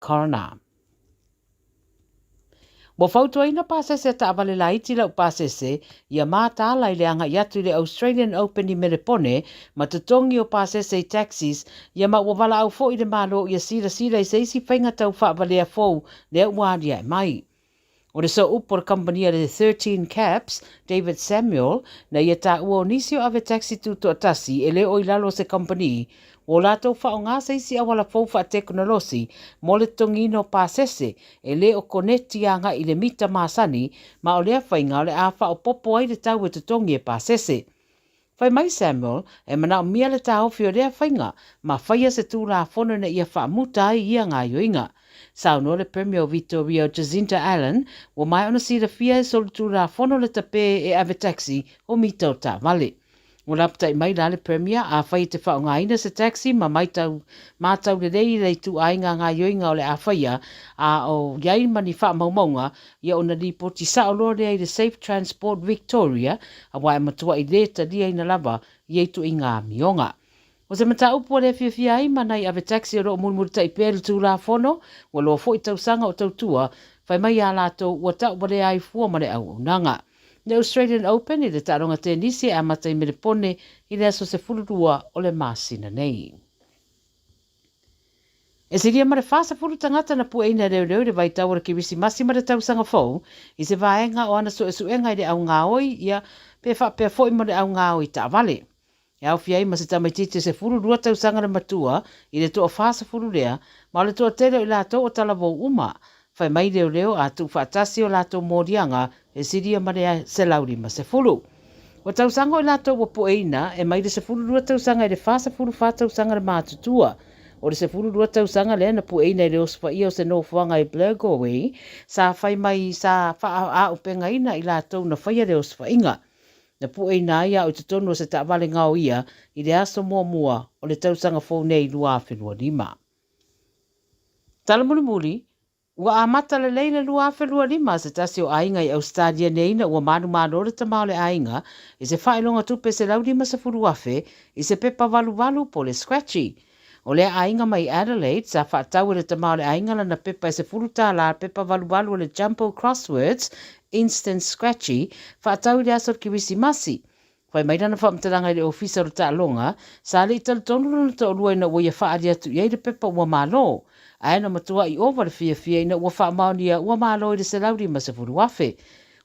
Coroner. Ua fautuaina pasese a taavale laiti laupasese ia mataala i le agai atu i le Australian Open i Melepone ma totogi o pasese i taxis ia ma ua valaau foi le Malo ia silasila i se isi faiga tau faavalea fou lea ua aliae mai. O le sooupu o le kamupani a le 13 Cabs, David Samuel, na ia taua o nisi o ave taxi tutoatasi e le o i lalo o se kamupani, ua o latou faaaoga se isi auala fou faatekonolosi mo le totogiina o pasese e le o koneti agai i le mita masani ma o lea faiga o le a faaopoopo ai le tau e totogi e pasese. Fai mai Samuel, e manaomia le taofi o lea faiga ma faia se tulafono ina ia faamuta ai ia gaoioiga. Saunoa le Premier o Vitoria o Jacinta Allan, ua maea ona silafia e solitulafono le tape e ave taxi o mita o taavale. Ua lapatai mai la le Premier, afai e te faaaogaina se taxi ma maitau matau lelei i le ituaiga gaoioiga o le a faia, a o i ai ma ni faamaumauga, ia ona lipoti sao loa lea i le Safe Transport Victoria, aua e matuai le taliaina lava ia ituaiga amioga. O se mataupu ua le fiafia ai ma nai ave taxi o lo o mulimulitai pea i le Tulafono, ua loa foi tausaga o tautua, fai mai iā latou ua tauvalea ai fua ma le auaunaga. Le Australian Open i le taaloga tenisi e amata i Melepone i le aso 12 o le masina nei. E silia ma le 40 tagata na pueina e leoleo i le vaitau o le Kerisimasi ma le Tausaga Fou i se vaega o ana suesuega i le augaoi ia pe faapea foi mo le augaoi taavale. E aofia ai ma se tamaitiiti e 12 tausaga le matua i le toa 40 lea, ma o le toatele o i latou o talavou uma. Fai mai leoleo a tuufaatasi o latou moliaga e silia ma le 150. Ua tausaga o i latou ua pueina, e mai le 12 tausaga i le 44 tausaga le matutua. O le 12 tausaga lea na pueina i le osofaia o se nofoaga i Blairgowrie, sa fai mai sa faaaupegaina i latou na faia le osofaiga. Na pueina ai a o i totonu o se taavale gaoia i le aso muamua o le tausaga fou nei 2025. Tala mulimuli, Ua amata lelei le 2025 a se tasi o aiga i Ausetalia nei ina ua manumalo le tama o le aiga i se faailoga tupe $150,000 i se pepa valuvalu po o le scratchy. O lea aiga mai Adelaide sa faatau e le tama o le aiga lana pepa e $10 pepa valuvalu o le Jumbo Crosswords Instant Scratchy faatau i le aso o le Kerisimasi. Fai mai lana faamatalaga i le Ofisa o le Taaloga, sa le i talitonu lona toalua ina ua ia faaali atu i ai le pepa ua malo. Ae na matuai ova le fiafia ina ua faamaonia ua malo i le $150,000.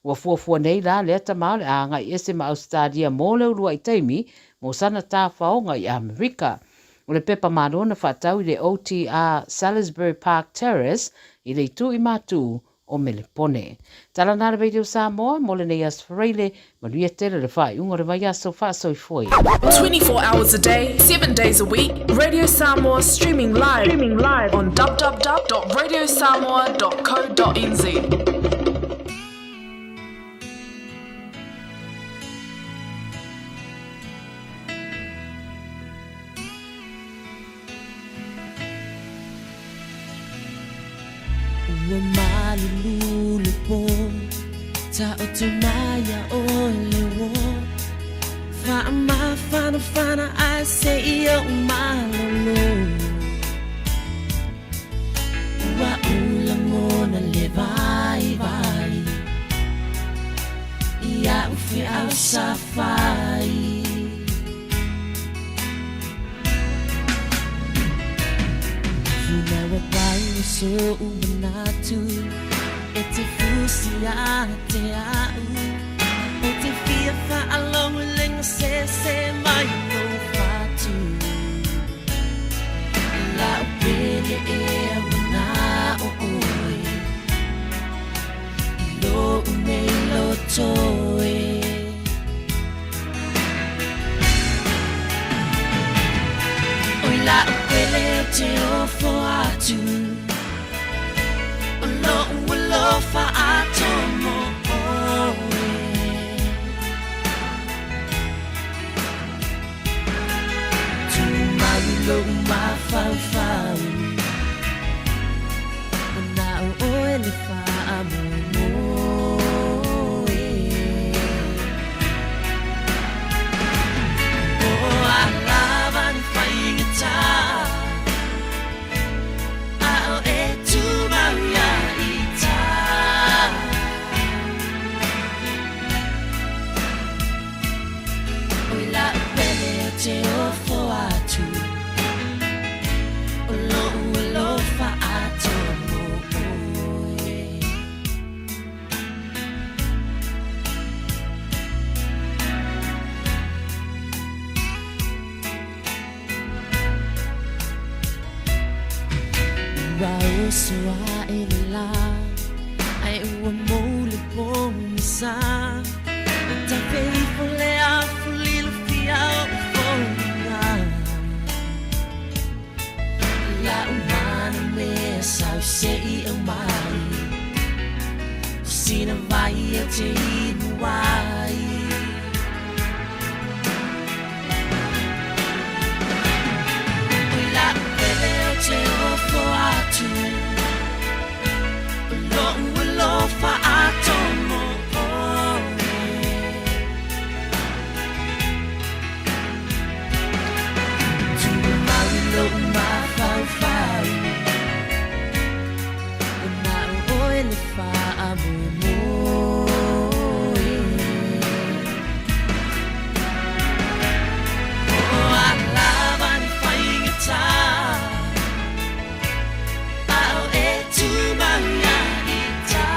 Ua fuafua nei la lea tama o le a agai ese ma Ausetalia mo le uluai taimi mo sana tafaoga i Amerika. O le pepa malo na faatau i le OTR Salisbury Park Terrace i le itu i Matu o Melepone. Tala na le Radio Samoa mo lenei aso Faraile, manuia tele le faaiuga o le vaiaso faasoifua ia. 24 hours a day, 7 days a week, Radio Samoa streaming live, streaming live on www.radiosamoa.co.nz. Ua malulu le po Taoto mai a oe le uo Faamafanafana ae se i ou malolo Ua ou lagona le vaivai Ia u feau sa fai Funa pai o so'u manatu E te fusi a te a'u O te fia faalogo i le gasese mai lou fatu La'u pele ea mana'o ʻoe I lo'u nei loto e Oi la'u pele ou te ofo atu O lo'u alofa atoa mo ʻoe Tumau i lou mafaufau Mana'o ʻoe le faamoemoe O a lava ni faigata A o e Oso aʻe le lā, Ae ua mou le pogisa. E tafe ifo le afu lilo fia oʻu foliga. La'u mana mea sau se i au mai. O sina vai ou te inu ai. O la'u pele ou te ofo atu. O lo'u alofa atoa mo oe. Tumau i lo'u mafaufau. O na'u oe le faamoemoe. O a lava ni faigata, A'o e tumau ia ita.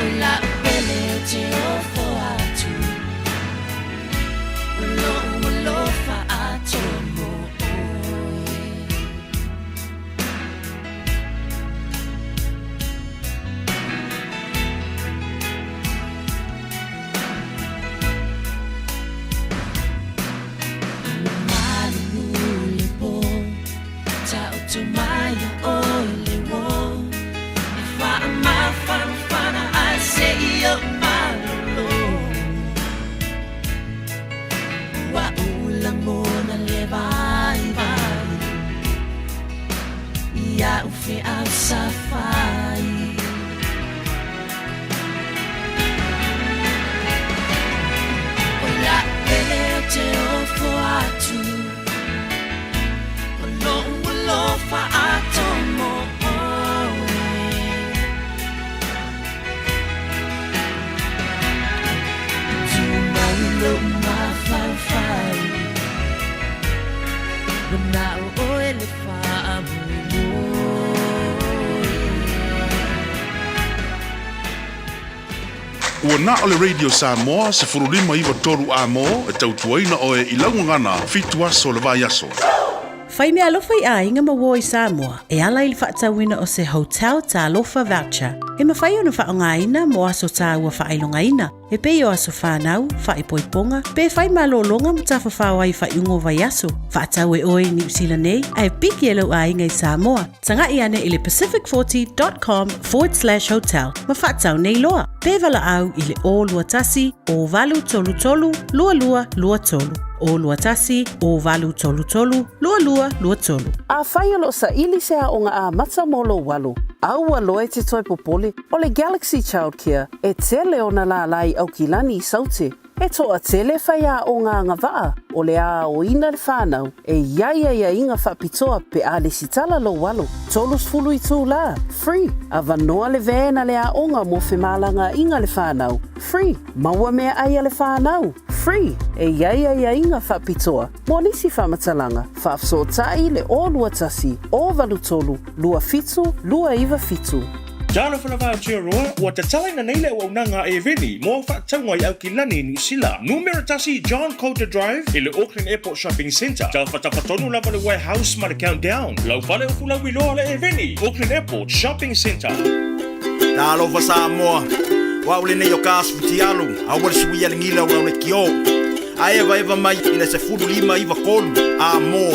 O la'u pele ou te ofo atu. O lo'u alofa atoa mo oe. Ua malulu le po, taoto mai a oe le uō. E faamafanafana ae se i ou malolo. Ua ou lagona le vaivai, Ia'u feau sa fai. O la'u pele ou te ofo atu. O lo'u alofa atoa mo oe. Tumau i lou mafaufau. Ua na'u oe le faamoemoe. Ua na o le Radio Samoa 15 93 A mo e tautuaina oe i lau gagana fitu aso o le vaiaso. Fai meaalofa i aiga ma uo i Samoa e ala i le faatauina o se Hotel Talofa Voucher e mafai ona faaaogaina mo aso tāua faailogaina e pei o aso whānau, whaipoiponga, pe whai malōlōga ma tafafao ai faaiuga o vaiaso. Faatau e oe i Niu Sila nei, ae piki e lou aiga i Samoa. Taga'i ane i le pacific40.com forward slash hotel ma faatau nei loa. Pe valaau i le 021 0833 2223. 021 0833 2223. Afai o lo o saili se aoga amata mo lou alo, aua loa e te toe popole, o le Galaxy Childcare e tele ona lālā i Aukilani i Saute. E toatele faiaoga agavaa o le aoina le whanau e i ai aiaiga faapitoa pe a lesitala lou alo. 30 itulā, free, avanoa le van a le aoga mo femalagaaiga le whanau, free, maua meaai a le whanau, free, e i ai aiaiga faapitoa mo nisi faamatalaga, faafesootai le 021 083 27 297. Talofa lava Aotearoa, ua tatalaina nei le auaunaga a Eveni mo au faatauga i Aukilani i Niu Sila. Numera tasi John Coulter Drive i le Auckland Airport Shopping Centre. Tafatafa tonu lava le warehouse ma le Countdown. Lau fale o Fulauiloa le Eveni, Auckland Airport Shopping Centre. Talofa Samoa, o au lenei o ka asu fitialu, aua le suia le gila o lau lekiō. A evaeva mai i le 15 93 a mo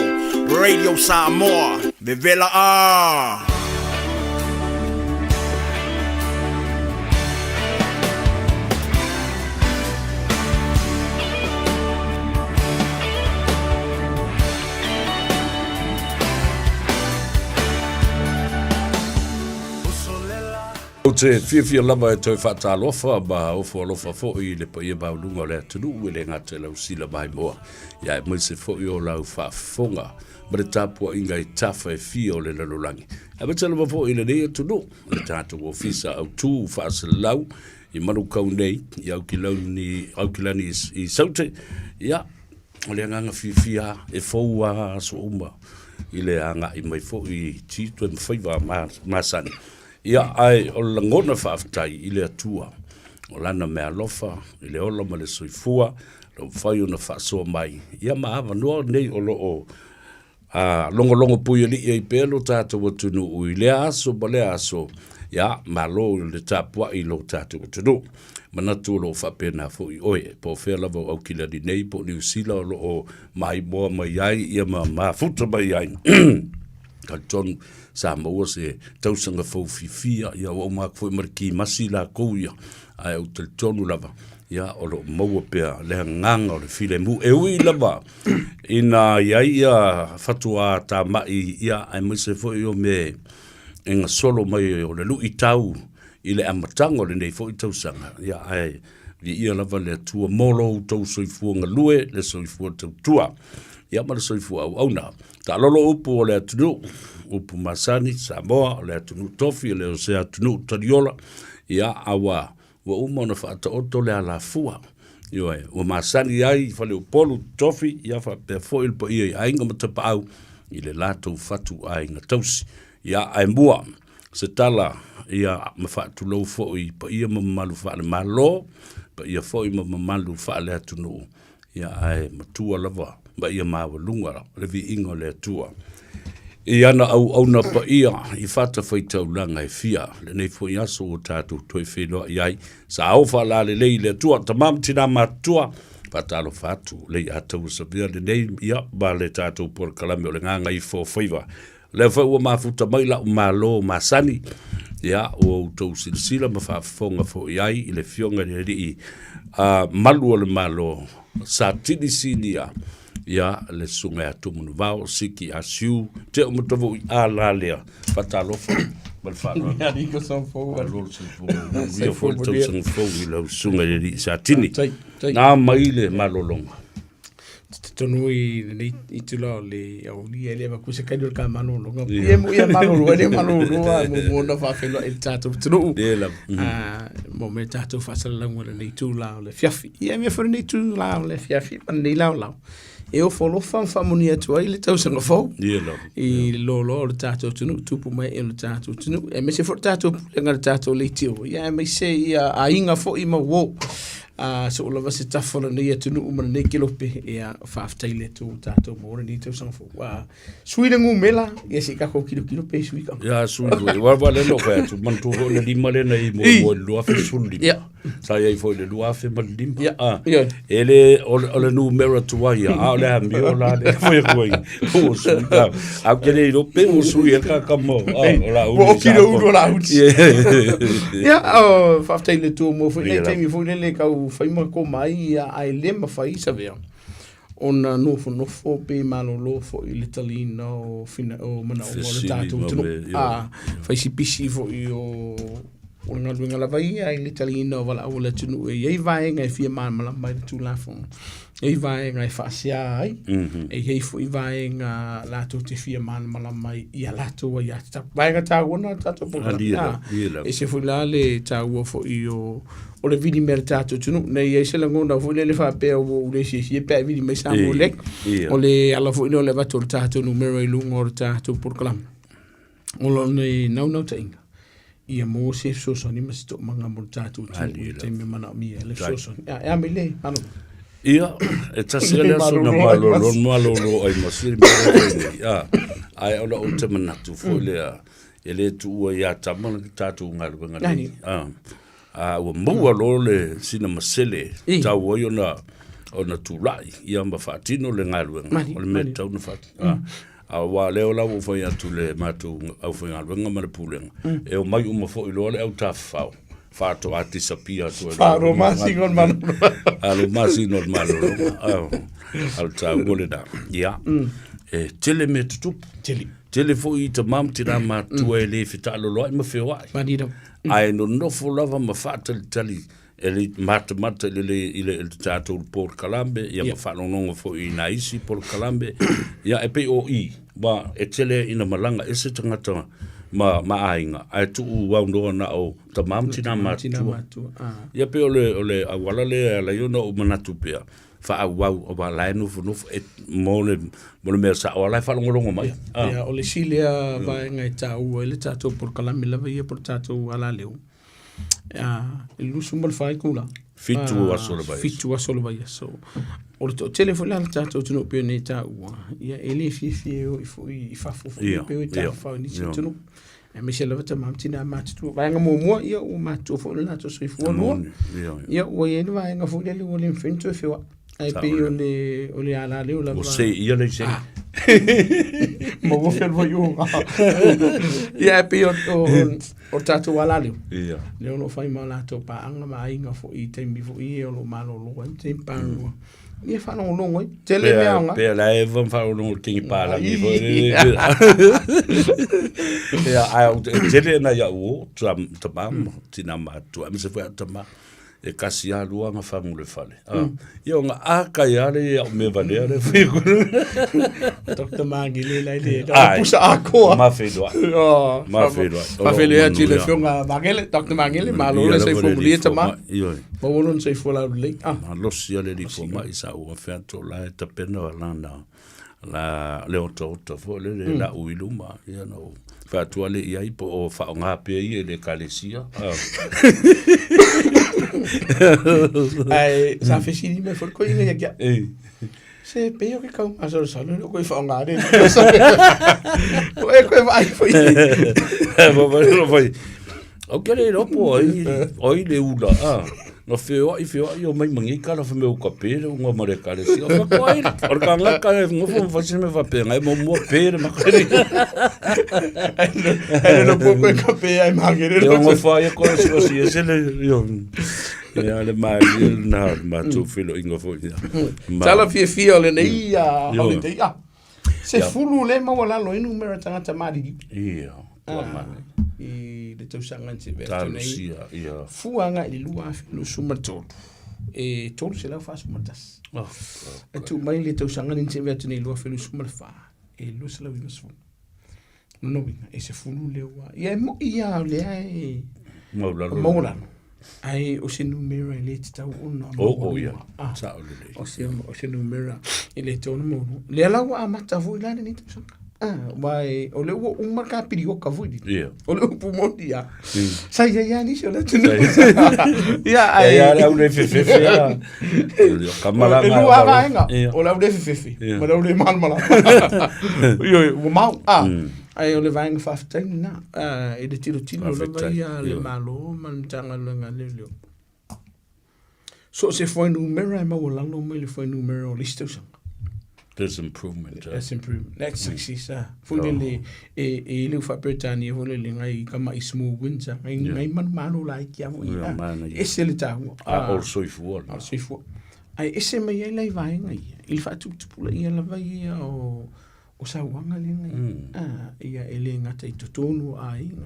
Radio Samoa. Vevela a! Ou te fiafia lava e toe faatalofa ma ofo alofa foi i le paia maualuga o le atunuu e le gata i lau sila maimoa, ia aemaise foi o lau faafofoga ma le tapuaiga i tafa e fia o le lalolagi, aemaise lava foi i lenei atunuu, le tatou Ofisa Autu Faasalalau i Manukau nei, i Aukilani, Aukilani i Saute, ia, o le agaga fiafia e fou lava aso uma i le agai mai foi i tiute ma faiva masani. Ia, ae o le lagona faafetai i le Atua, o Lana meaalofa i le ola ma le soifua, Lo mafai ona faasoa mai ia ma avanoa nei o lo o a logologo puialii ai pea lo tatou atunuu i lea aso ma lea aso, ia, malo i le tapuai i lo tatou atunuu. Manatu o lo o faapena foi oe, po o fea lava o Aukilani nei po o Niu Sila o lo o maimoa mai ai ia ma mafuta mai ai. Talitonu sa maua se tausaga fou fiafia, ia ua uma atu foi ma le kimasi lakou ia, ae ou talitonu lava, ia o lo o maua pea le agaga o le filemu. E ui lava ina i ai ia fatuā tamai, ia aemaise foi o mea e gasolo mai o le luitau i le amataga o lenei foi tausaga, ia ae viia lava le Atua mo lo outou soifua galue, le soifua tautua, ia ma le soifua auauna. Taalolo upu o le atunuu, upu masani, Samoa, o le atunuu tofi, e le o se atunuu taliola, ia a ua ua uma ona faataoto le alafua. Ioe, ua masani ai i Faleupolu tofi, ia faapea foi le paia i aiga ma tapaau i le latou fatu aiga tausi. Ia, ae mua se tala ia ma faatulou foi i paia ma mamalu faale-Malo, paia foi ma mamalu faale-atunuu, ia ae matua lava ma ia maualuga le viiga o le Atua. I ana auauna paia i fatafaitaulaga e fia, lenei foi aso ua tatou toe feiloai ai, sa o faalalelei i le Atua, tama ma tina matutua, faatalofa atu le ia tauasavea lenei, ia, ma le tatou polokalame o le Gagaifo Faiva. O lea foi ua mafuta mai la'u malo masani, ia, ua outou silasila ma faafofoga foi i ai i le Afioga i le Alii a Malu o le Malo, Satini Sinia, ia, le Susuga ia Tumanuvao Siki Asiu Te Omatavui a la lea. Faatalofa ma le faaaloalo. Malo le soifua. Manuia foi le tausaga fou i lau Susuga i le Alii Satini. Na mai le malologa. Totonu i lenei itula o le auli e le avaku se kaili o le ka malologa. Ia mo ia malolo e le malolo a mo mo na faafeiloai i le tatou atunuu. Le lava. Ah, mo me tatou faasalalauga o lenei itula o le afiafi. Ia mea foi lenei itula o le afiafi ma lenei laolao. E ofo alofa ma faamanuia atu ai le tausaga fou. Ia lava. I le loaloa o le tatou atunuu, tupu mai o le tatou atunuu. Aemaise foi le tatou pulega i le tatou leitio. Ia aemaise ia aiga foi ma uo. A soo lava se tafa o lenei atunuu ma lenei kelope, ia faafetai le Atua ua tatou maua lenei tausaga fou. Ua sui le numera, ia se i tatou tilotilo pe sui ka. Ia sui foi. Wa wa le no fai atu manatua foi le lima lena i mo mo le 2015. Ia. Sa i ai foi le 2005. Ia. Ah. Ia. E le o le, o le numera tuai ia, a o le amio la le fai atu ai. Ua sui ka. A ou te le iloa pe ua sui e ka kama o ah, o la Ua oki le ulu o la uli. Yeah. Ia, o, faafetai i le Atua mo foi nei Ia lava. taimi foi lele kau fai ma ko mai ia ae le mafai savea ona nofonofo pe malolo foi i le taliina o fina o manaoga o le Fesili tatou ma atunuu. me, ia. Ah, fai si pisi foi o o le galuega lava ia i le taliina o valaau o le atunuu e i ai vaega e fia malamalama ai le Tulafono. E i ai vaega e faasea ai, e i ai foi vaega latou te fia malamalama ai i a latou aiatatau. Vaega taua na o le tatou polokalame. Alia Ah, lava, alia lava. e ese foi la le taua foi o o le vili mea i le tatou atunuu. Nei i ai se lagona foi lele faapea ua ou le fiafia pe a e vili mai Samoa E, Lek. ia. O le ala foi lea o le avatu o le tatou numera i luga o le tatou polokalame. O lona naunautaiga, ia maua se fesoasoani ma se toomaga mo le tatou atunuu i le taimi e manaomia ai le fesoasoani. Ia, e a mai le malolo. Ia, e tasi lava le aso na malolo, malolo ai ma sili malolo ai nei. A, ae o lau te manatu foi lea, e le tuua ia Tama le tatou galuega nei. A, a ua maua loa le sina masele, tau ai ona ona tulai ia ma faatino le galuega o le mea tatau ona faatino. Aua lea la ua ou fai atu le matou aufaigaluega ma le pulega, e omai uma foi loa le au tafafao, faatoa disappear atu ai loa. Faaloa masina o le malologa. Faaloa masina o le malologa. A o le taua lena. Ia, e tele mea tutupu. Tele. Tele foi i tama ma tina matutua e le fetaaloloai ma feoai. Mani lava. Ae nonofo lava ma faatalitali e le matamata i le, i le, i le tatou polokalame, ia ma faalogologo foi i nai isi polokalame, ia e pei o i, wa e tele ina malaga ese tagata ma, ma aiga, ae tuu aunoa na o tama ma tina matutua. Ia pei o le, o le auala lea e ala ai ona ou manatu pea, faaauau aua la e nofonofo e, mo le, mo le mea sao, a la e faalogologo mai. Ia, ia, o le isi lea vaega e taua ai le tatou polokalame lava ia po o le tatou alaleo. I le 24 itula. 7 aso o le vaiaso. 7 aso o le vaiaso. O le toatele foi la o le tatou atunuu pei ona e taua, ia e le fiafia e o i foi i fafo foi pei o i tafafao i nisi atunuu. Aemaise lava tama ma tina matutua. Vaega muamua, ia ua matutua foi lo latou soifua. Lua, ia ua i ai le vaega foi lele ua le mafai ona toe feoai. Ae pei o le o le ala lea o lava. Ua se ia le se. Ma ua fealuai o. Ia e pei o o tatou ala lea. Ia. Lea o lo o fai ma latou paaga ma aiga foi i taimi foi ia o lo o malolo ai taimi palua. Ia faalogologo ai. Tele mea aoga. Pe la e va faalogologo le kingi palagi foi. Ia ai o tele na ia o tama tina matua aemaise foi a tama e kasi a lua nga fagu le fale. Ia o nga a kai a le ia o me valea le fui. Dr. Mangi le lai le pusa akoa. Ma whenua. Ma whenua. Ma whenua atu i le whionga Mangele, Dr. Mangele, malo le soifua mulia tama. Maua lona soifua laulelei. Ah. Malosi a le alii fomai sa ua fea atu la e tapena lana la le otaota foi lele mm. lau i luma ia na ou fai atu ale i ai po o faaaoga pea ia i le ekalesia. Ae sa fesili mai foi le koina ia kia. Se pei o ke kau masalosalo le koe whaonga re. O e koe vaai foi. Foi. O ke le ropo ai oi le ula a. No feoai feoai o mai mangi kala fa me o ka pere o ngā mare kare si. O fa koai o ka ngā ka e ngofo fa si me fa pe ngai mo mo pere ma kare. Ai no po koe ka pe ai mangere. Yo ngofo ai ko si o si e se le yo. Ia le mai na ma tu filo ingo fo ia. Tala fiafia o lenei ia holiday. Ah. Se fulu le maualalo i numera tagata maliliu. Ia, ua mani. I le tausaga na tea atu nei. Talosia, ia. Fua agai i le 2023, e 341. Oh, E tuu mai le tausaga na tea atu nei 2024, e 290. Lona uiga, e sefulu lea ua... Ia e moi lava o lea e... Maualalo. Maualalo. Ae o se numera e le tatau ona Oo ia, sao lelei. O se, o se numera e le tatau ona maualuga. Lea la ua amata foi la lenei tausaga. Ah, aua e, o lea ua uma le kapirioka foi lea. Ia. O le upu moni ia. Sa i ai lava nisi o le atunuu. Ia, ae... Ia, le au le fefefe ia. Ka E lua lava vaega. O le au le fefefe ma le au le malamalama. Ioe, ua mau. Ah, Ae o le vaega faafetai lena i le tilotilo lava ia a le Malo ma le Matagaluega a Leoleo. So o se fuainumera e maualalo mai le fuainumera o le isi tausaga. There's improvement. That's improvement. That's success. Ah. Foi lele e e le faaperetania foi lele ngai kama'i small wins ah. Ngai ngai manumalo laiti lava foi ah. Ese le taua. A o le soifua. A o le soifua. Ae ese mai ai la i vaega ia i le faatuputupulaia lava ia o o sauaga lea na i ai, ia e le gata i totonu o aiga,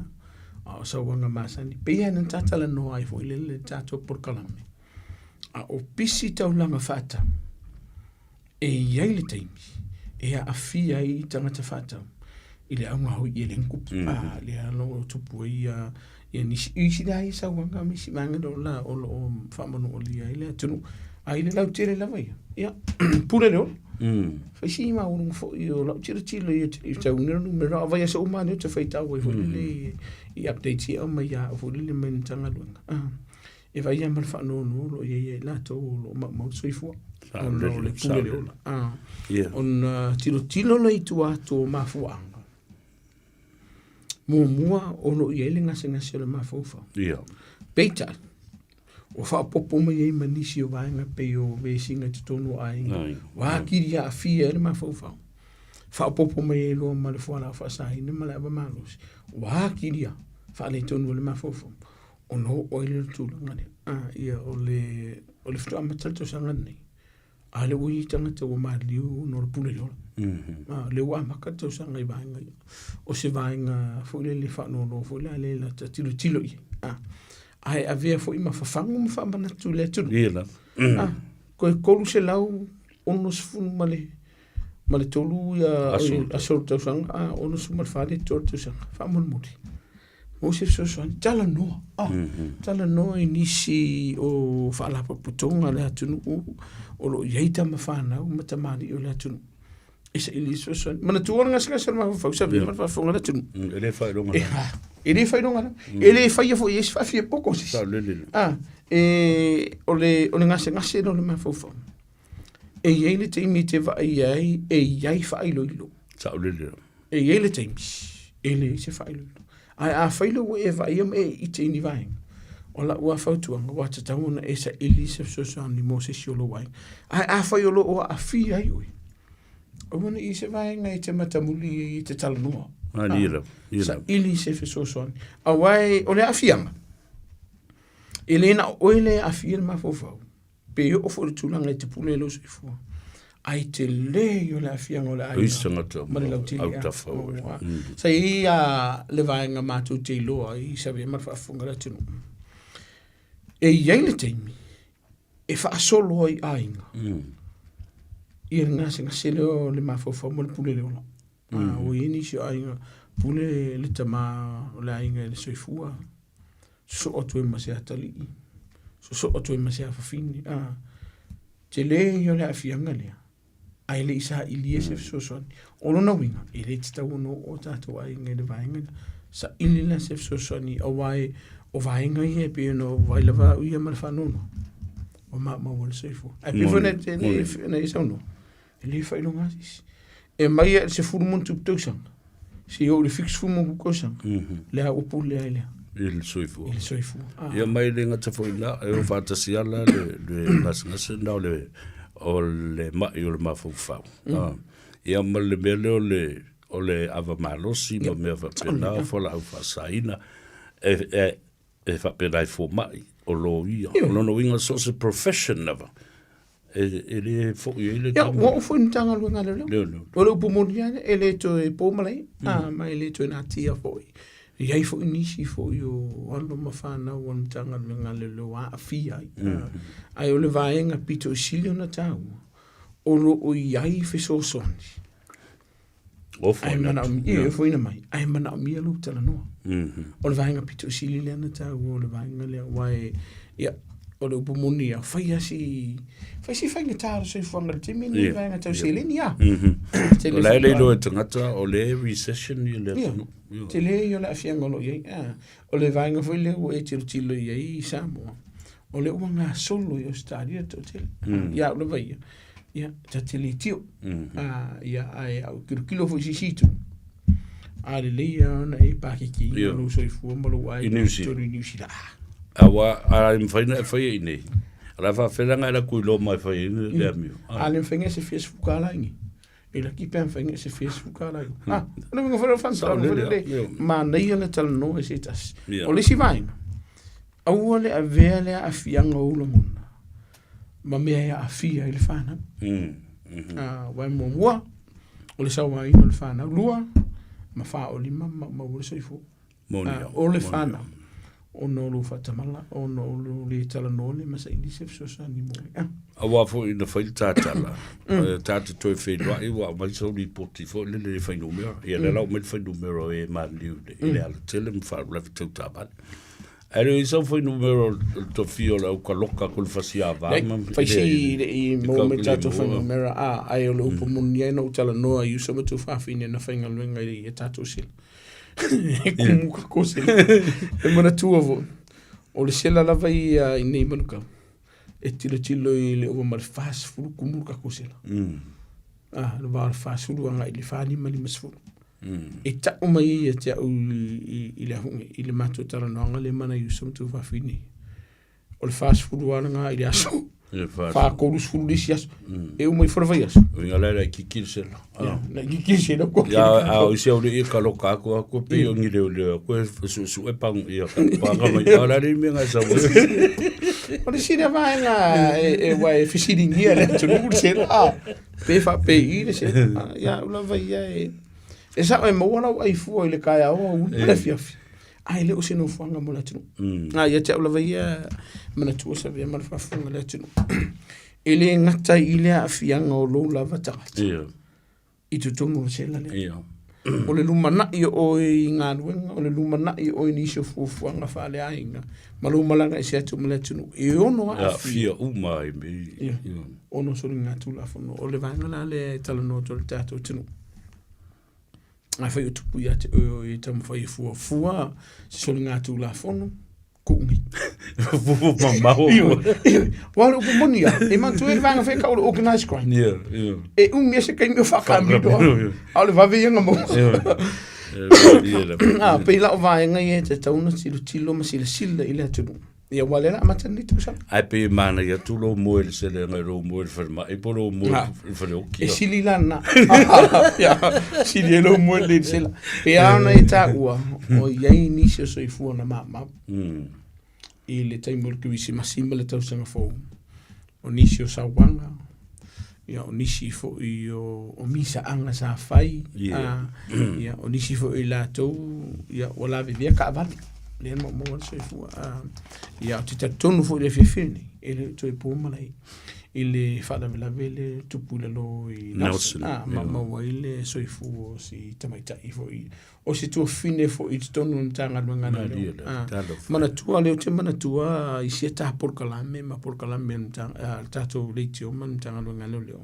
a o sauaga masani. Pei lava na talanoa ai foi lele le tatou polokalame, a o pisi taulaga faatau, e i ai le taimi e aafia ai tagata faatau i le auga hoi e le kupu. A lea lo o tupu ai ia ia nisi isi la ia sauaga ma isi vaega o la o lo o faamanualia ai le atunuu. A i le lautele lava ia, ia pule le ola. Fai si maualuga foi o lau tilotilo ia te i tau nera numera a vaiaso uma lea ou te faitau ai foi lele i updates ia aumai ia au foi lele mai le Matagaluega. E vaai lava ma le faanoanoa o lo o i ai ia i latou o lo o maumau le soifua ona o le pule le ola. Ona tilotilo lea i tua atu o mafuaaga, muamua o lo o i ai le gasegase o le mafaufau. Peitai, Ua faaopoopo mai ai ma nisi o vaega pei o vesiga i totonu o aiga, ua atili aafia ai le mafaufau. Faaopoopo mai ai loa ma le fualaau faasaina ma le ava malosi, ua atili faaletonu ai le mafaufau ona oo ai lea i le tulaga lea. Ia o le o le faatoa amata le tausaga lenei, a lea ua i ai tagata ua maliliu ona o le pule i le ola. A lea ua amata le tausaga i vaega ia. O se vaega foi lele faanoanoa foi la lea lata tilotilo i ai. Ae avea foi ma fafagu ma faamanatu i le atunuu. Ia lava. Ah, koe 360 ma le ma le tolu ia Aso. aso o le tausaga, a 64 le tolu tausaga. Faamolemole. Mo se fesoasoani, talanoa. Ah, talanoa i nisi o faalapotopotoga a le atunuu o lo o i ai tama fanau ma tamalii o le atunuu. E saili i se fesoasoani. Manatua le gasegase o le mafaufau, sa ma le faafofoga a le atunuu. E le faailoga lava. E le faailoga lava. E le faia foi e isi faafiapoko se isi. Saolele lava. Ah, e, o le, o le gasegase lea o le mafaufau. E i ai le taimi e te vaai ai, e i ai faailoilo. Saolele lava. E i ai le taimi, e leai se faailoilo. Ae afai loa ua e vaaia ma e ite i ni vaega, o lau lava fautuaga, ua tatau ona e saili se fesoasoani mo se isi o lou aiga. Ae afai o lo o aafia ai oe, aua ne i i se vaega e te matamuli ai e te talanoa. Malie lava, ia lava. Saili se fesoasoani. Aua o le aafiaga, e le na o oe lea e aafia le mafaufau, Pe oo foi i le tulaga i te pule i lou soifua, ae tele ia o le aafiaga o le aiga ma le lautele. Autafa oe. Sa i ai a le vaega matou te iloa ai i Savea ma le faafofoga a le atunuu. E i ai le taimi e faasolo ai aiga ia le gasegase lea o le mafaufau ma le pule i le ola. Ua i ai nisi o aiga pule le tama o le aiga i le soifua. sosoo atu ai ma se atalii, sosoo atu ai ma se afafine, a, tele ia o le aafiaga lea, ae le i sailia se fesoasoani. O lona uiga, e le tatau ona oo o tatou aiga i le vaega lea. Saili la se fesoasoani, aua e, o vaega ia e pei ona ou vaai lava au ia ma le faanoanoa, ua maumau ai le soifua. Ae pei foi ona e saunoa, E le faailoga se isi. E mai i le 10 ma ono tupu tausaga, seia oo i le 70 ma ono tupu tausaga, lea ua pule ai lea. I le soifua. I le soifua. Ah. Ia mai le gata foi la, e o faatasi ala le, le gasegase na o le, o le mai o le mafaufau. Ah. Ia ma le mea lea o le, o le ava malosi ma mea faapena, o fualaau faasaina, e, e, e faapena i fomai, o loia. O lona uiga so o se profession lava, E, e le foi ai le Ia, ua oo foi i le Matagaluega a Leoleo. Leoleo. O le upu moni lava lea, e le toe po malae, a, ma e le toe natia foi. E i ai foi nisi foi o alo ma fanau a le Matagaluega a Leoleo ua aafia ai. A, ae o le vaega pito i sili ona taua, o lo o i ai fesoasoani. Ofo Ae ina atu. manaomia, ia, e ofoina mai, ae manaomia lou talanoa. O le vaega pito sili lea na taua o le vaega lea, aua e, ia, o le upu moni ia, fai lava si, fai si faigata o le soifuaga i le taimi lenei, vaega tau seleni a. Tele O la e le faatoa. iloa e tagata, o le recession ia le Ia, atunuu. Ia. tele ia o le aafiaga o lo o i ai. A, o le vaega foi lea ua e tilotilo i ai i Samoa, o lea ua gasolo i Ausetalia le toatele. Ia au lava ia, ia, ta te le tio. Ah, ia, ae a ou tilotilo foi i se isi itu, a lelei lava ona e pakekiina lou soifua ma lou I aiga New i Zealand. totonu i Niu Sila. Ah, Aua, a e mafai ona e faia i inei. O le a faafefea la e alu atu i Roma e fai ai le amio? A le mafai ona e se fia sefulu tala i inei. E laki pe a mafai ona e se fia sefulu tala i inei. Ah, o le uiga foi lea o le faamatalaga foi lele, manaia le talanoa i se tasi. O le isi vaega, aua le avea le aafiaga o ou lagona ma mea e aafia ai le fanau. Ah, aua e muamua, o le sauaina o le fanau. Lua, ma fa o lima ma maumau ai le soifua. Moni Ah, au, o le moni au. fanau, ona o lou faatamala, ona o lou le talanoa le ma saili se fesoasoani mo oe. Ah. Aua foi na fai le tatala, ta te toe feiloai ua aumai sau lipoti foi lele i le fuainumera. Ia lea la ua aumai le fuainumera o e maliliu i le alatele ma faalavelave tau taavale. Ae le o i ai sau fuainumera o le tofia o le au kaloka ko le fasiava Leai, ma fai si le i maua mai tatou le maua. fuainumera, a, ae o le upu moni ai na ou talanoa i uso ma tuafafine na faigaluega i a tatou sela. E kumu ka ko sela. E manatua foi, o le sela lava ia i nei Manukau, e tilotilo i le ova ma le 40 kumu le tatou sela. A, le va o le 40 agai i le 45, 50. E tau mai ai ia te au i le ahuga, i le matou talanoaga lea ma nai uso ma tuafafine. O le 40 lava lena i le aso. 40 le isi aso. E uma ifo le vaiaso. Uiga la e kiki le sela. Ia, na kiki le sela kua Ia, a o isi au le ia ka loka aku aku pe o ngi leo leo aku e su su e pangu ia ka panga mai. A la le mea ngai sa mo. O le sina vaega e e wa e fesiligia le atunuu le sela. A, pe faapei le sela. A, ia au lava ia e e sao e maua lau ai fua i le taeao aoauli ma le afiafi. Ae le o se nofoaga mo le atunuu. A, ia te au lava ia manatua sa avea ma le faafofoga a le atunuu. E le gata i le aafiaga o lou lava tagata i totonu o le sela lea. O le lumanai o oe i galuega, o le lumanai o oe i nisi o fuafuaga faaleaiga, ma lou malaga ese atu ma le atunuu, e ono aafia uma ai me ia. Ono soligatulafono. O le vaega la lea e talanoa atu ai le tatou atunuu. Afai o tupu ia te oe o e taumafai e fuafua se soligatulafono, kuʻu. Fufu mamao. Wa le upu moni ia, e manatua ai le vaega fai tau o le organized crime. Yeah, yeah. E umi ai se taimi o faakamilo a. A o le vave ia na maua. Ah, pei la o vaega ia e tatau ona tilotilo ma silasila i le atunuu. Ia aua o lea o le a amata lenei tausaga. Ae pei e manaia atu lou moe i le seleaga i lou moe i le falemai po o lou moe i le faleoki. E sili la lena. Ia, sili ai lou moe lelei i le sela. Pei lava ona e taua, o i ai nisi o soifua na maumau i le taimi o le Kerisimasi ma le tausaga fou. O nisi o sauaga, ia o nisi foi o, o misaaga sa fai, yeah. ia, o nisi foi o latou, ia, ua lavevea taavale, lea na maumau ai le soifua. Ia, ou te talitonu foi i le afiafi lenei, e le o toe po malae i le faalavelave le tupu i lalo i Nelson, maumau ai le soifua o si tamaitai foi o se tuafafine foi i totonu o le Matagaluega a Leoleo. Manatua lea ou te manatua i sia ta polokalame ma polokalame a le tatou leitio ma le Matagaluega a Leoleo.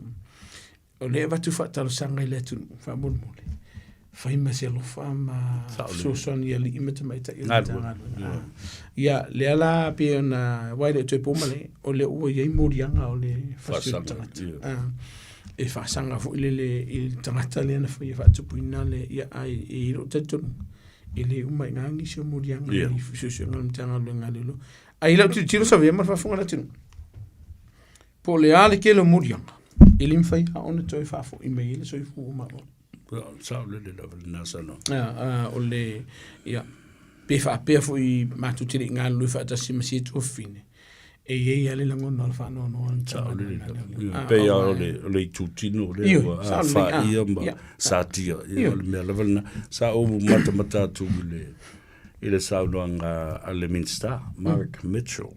O lea e avatu faatalosaga i le atunuu faamolemole, fai ma se alofa ma fesoasoani i alii ma tamaitai o le Matagaluega. Ia, lea la pei ona, aua e le o toe po malae, o lea ua i ai moliaga o le fasioti tagata. E faasaga foi lele i le tagata lea na faia faatupuina le, ia, ae e i ai lou talitonuga, e le uma i ina nisi o moliaga i suesuega a le Matagaluega a Leoleo. Ae i lau tilotilo Savea ma le faafofoga a le atunuu, po o le a le tele o moliaga, e le mafai lava ona toe faafoi mai ai le soifua o maua. Sao lele lava lena saunoaga. O le, ia, pe faapea foi matou te le i galulue faatasi ma si tuafafine, e i ai lava le lagona o le faanoanoa. Sao lele lava. Pei lava o le itutino lea ua faia ma satia. Ia, o le mea lava lena. Sa ou matamata atu i le saunoaga a le Minisita, Mark Mitchell.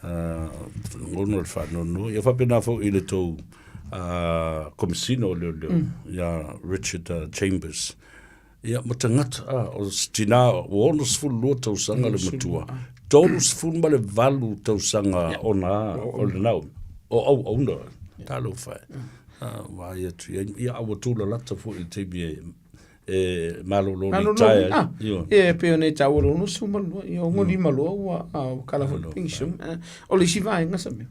Lagona o le faanoanoa. Ia faapena foi i le tou Komesina o Leoleo, ia Richard Chambers. Ia, ma tagata, a, o se tinā ua 62 tausaga le matua, 38 tausaga ona o le Naomi, o auauna, talofa e. Vaai atu i ai, ia, a ua tulalata foi i le taimi e e malolo litaea ai. Ioe. E pei ona e taua le 62, ia 65 loa ua ua kala foi le pension. O le isi vaega sa mea,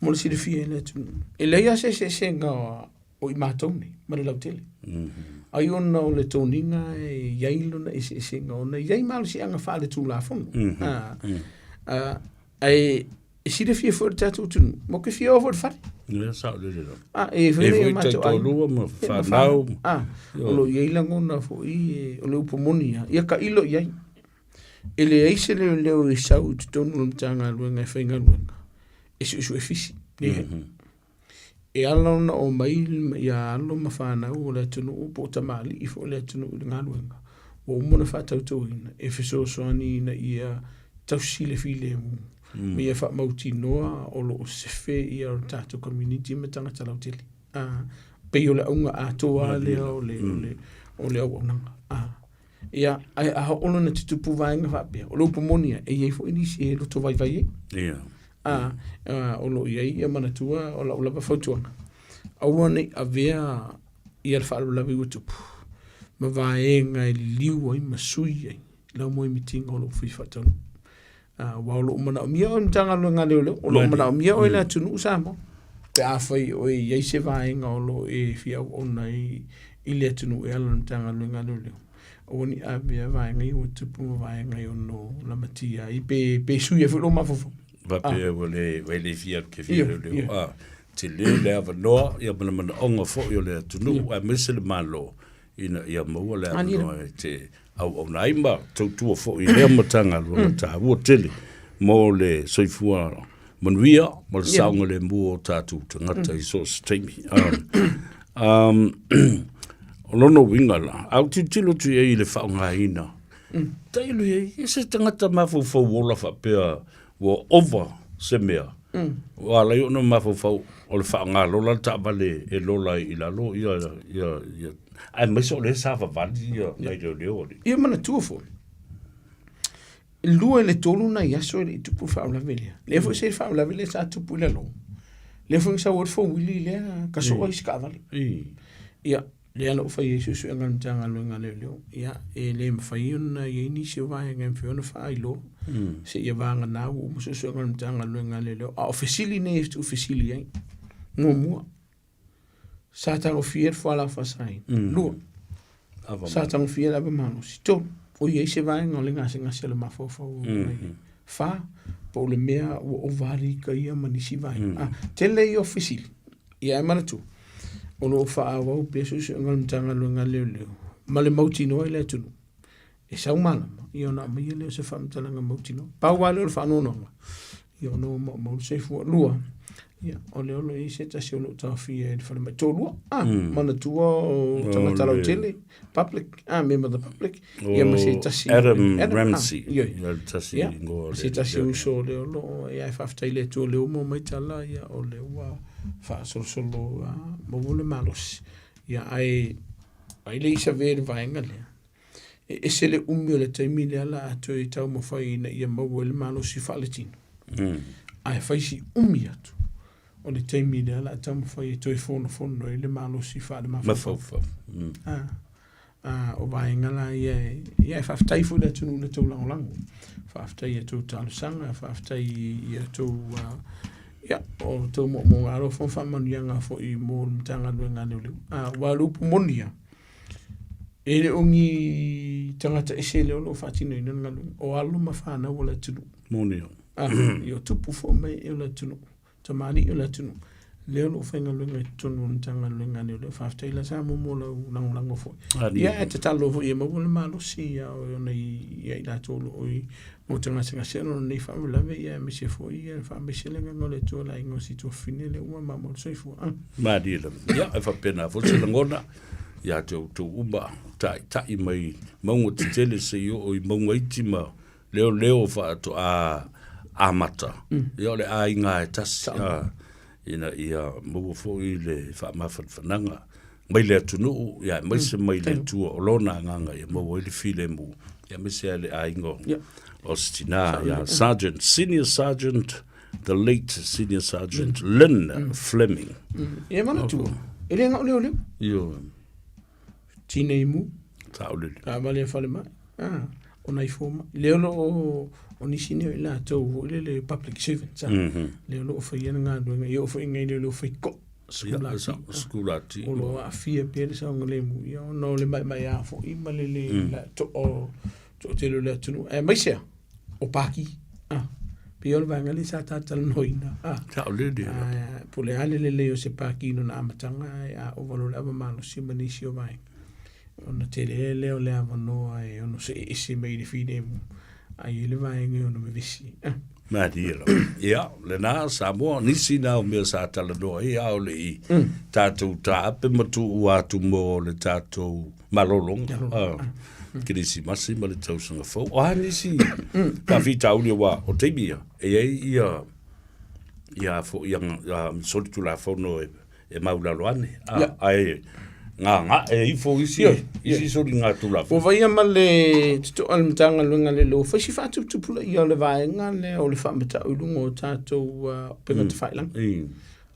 mo le silafia e le atunuu, e leai lava se eseesega o i matou nei ma le lautele. Ai ona o le toniga e i ai lona eseesega ona e i ai malosiaga faaletulafono. Ae e silafia foi e le tatou atunuu, matou te fia o foi i le fale. Ia, sao lele lava. Ah, e foi E foi taitoalua ma fanau. Ah, o lo o i ai lagona foi e, o le upu moni lava, ia tailo i ai. E leai se leoleo e sau i totonu o le Matagaluega e faigaluega, e suesue fisi. Leai. E ala ona omai ia alo ma fanau o le atunuu po o tamalii foi o le atunuu i le galuega, ua uma ona faatautoina e fesoasoani ina ia tausi le filemu ma ia faamautinoa o lo o sefe ia le tatou community ma tagata lautele. Pei o le auga atoa lea o le, o le, o le auaunaga. Ia, ae a oo loa ina tutupu vaega faapea, o le upu moni lava, e i ai foi nisi e loto vaivai ai. Ia. A, o lo o i ai ia manatua o lau lava fautuaga, aua ne i avea ia le faalavelave ua tupu ma vaega e liliu ai ma sui ai lau moemitiga o lou fia faataunuu. Aua o lo o manaomia oe e le Matagaluega a Leoleo, o lo o manaomia oe e le atunuu Samoa. Pe afai o e i ai se vaega o lo o e fia auauna ai i le atunuu e ala i le Matagaluega a Leoleo, aua ne i avea vaega ia ua tupu ma vaega e ono lamatia ai pe, pe sui ai foi lou mafaufau. Faapea ua le, ua le fia alu ke fia leoleo. A, tele le avanoa, ia ma le manaoga foi o le atunuu, aemaise le Malo, ina ia maua le avanoa e te auauna ai ma tautua foi i lea Matagaluega taua tele mo le soifua manuia ma le saogalemu o tatou tagata i so o se taimi. O lona uiga la, a ou tilotilo atu i ai i le faaaogaina, tailo i ai, e se tagata mafaufau ola faapea ua ova se mea. Ua ala ai ona mafaufau o le faaaoga lola le taavale e lola ai i lalo ia ia ia aemaise o lea sa vavali ia nai leoleo alii. Ia manatua foi, e 2 i le 3 nai aso e le i tupu le faalavelave lea. Lea foi se faalavelave lea sa tupu i lalo. Lea foi na sau ai le fouili lea ka soa isi taavale. Ia, lea na ou fai ai suesuega a le Matagaluega a Leoleo. Ia, e le mafai ona i ai nisi o vaega e mafai ona faailoa seia vagana ua uma suesuega a le Matagaluega a Leoleo. A o fesili nei e tuufesili ai. Muamua, sa tagofia le fualaau faasaina. 2, sa tagofia le ava malosi. 3, o i ai se vaega o le gasegase o le mafaufau o i ai. 4, po o le mea ua ova alika ia ma nisi vaega. Tele ia o fesili. Ia ae manatua, o lo o faaauau pea suesuega a le Matagaluega a Leoleo ma le mautinoa i le atunuu e sau malama, ia ona aumaia lea o se faamatalaga mautinoa. Pau lava lea o le faanoanoaga, ia ona ua maumau le soifua. 2, ia, o lea o lo o i ai se tasi o lo o taofia i le falemai. Toalua, ah, manatua o tagata lautele, public, ah, member of the public, ia ma se tasi. Adam ah, Ramsey, ioe. ia le tasi Ia, ingoa o le se tasi uso o lea o lo o, ia, e faafetai i le Atua o lea ua maua mai tala, ia, o lea ua faasolosolo, ah, maua le malosi. Ia, ae, ai le i save le vaega lea. E ese le umi o le taimi lea la a toe taumafai ina ia maua ai le malosi faaletino. Ae fai si umi atu o le taimi lea la a taumafai e toe fonofono ai le malosi faalemafaufau. Ah, ah, o vaega la ia e, ia e faafetai foi le atunuu i le tou lagolago. Faafetai i a tou talosaga, faafetai i a tou uh, ia, o tou moomooga alofa ma faamanuiaga foi mo le Matagaluega a Leoleo. Ah, aua o le upu moni lava, E le o ni tagata ese lea o lo o faatinoina le galuega, o alo ma fanau o le atunuu. Moni o. Ah, i o tupu foi mai e o le atunuu, tamalii o le atunuu, lea o lo o faigaluega i totonu o le Matagaluega a Leoleo. Faafetai la Samoa mo lau lagolago foi. Ia, e tatalo foi ia maua le malosi ia ona ia i latou o lo o i maota gasegase ona o lenei faalavelave, ia aemaise foi ia faamaise le agaga o le Atua i le aiga o si tuafafine lea ua maumau le soifua. Ah. Malie lava. Ia, e faapena foi se lagona. ia te outou uma, taʻitaʻi mai mauga tetele seia oo i mauga iti ma leoleo faatoa amata. Ia o le aiga e tasi ina ia maua foi le faamafanafanaga mai le atunuu ia aemaise mai le Atua o lona agaga ia maua ai le filemu ia aemaise lava le aiga o si tina ia Sergeant, Senior Sergeant the late Senior Sergeant Lynn Fleming. Ia manatua, e le na o leoleo. Ioe. Tinei mu. Saolele. Taavale a falemai. Ah, o nai fomai. Lea o lo o, o nisi nei o i latou foi lele public servants. Ah. Lea o lo o faia le galuega. Ia oo foi i nai leoleo fai toa. Sikulati. Sikulati. O lo o aafia pea le saogalemu. Ia ona o le maemaea foi ma le le toa toatele o le atunuu. Aemaise lava o paki. Ah, pei o le vaega lea sa ta talanoaina. Ah, Saolele. Ah, po o le a le lelei o se paki i lona amataga ae a ova loa le ava malosi ma nisi o vaega, ona tele lea o le avanoa e ono see ese mai i le filemu, a i ai le vaega e ono vevesi. Ah. Malie lava. Ia, lena Samoa, nisi na o mea sa talanoa ai, a o le i tatou taape ma tuua atu mo le tatou malologa. Ah, Kerisimasi ma le tausaga fou. O a nisi faafitauli aua o taimi ia, e i ai ia ia foi ia, ia solitulafono e, e maulalo ane. A, Ia. ae gagae ifo isi, Ioe, isi ioe. soligatulafono. Ua vaia ma le totoa le Matagaluega a Leoleo, fai si faatuputupulaia o le vaega lea o le faamatau i luga o tatou uh, upega tafailagi.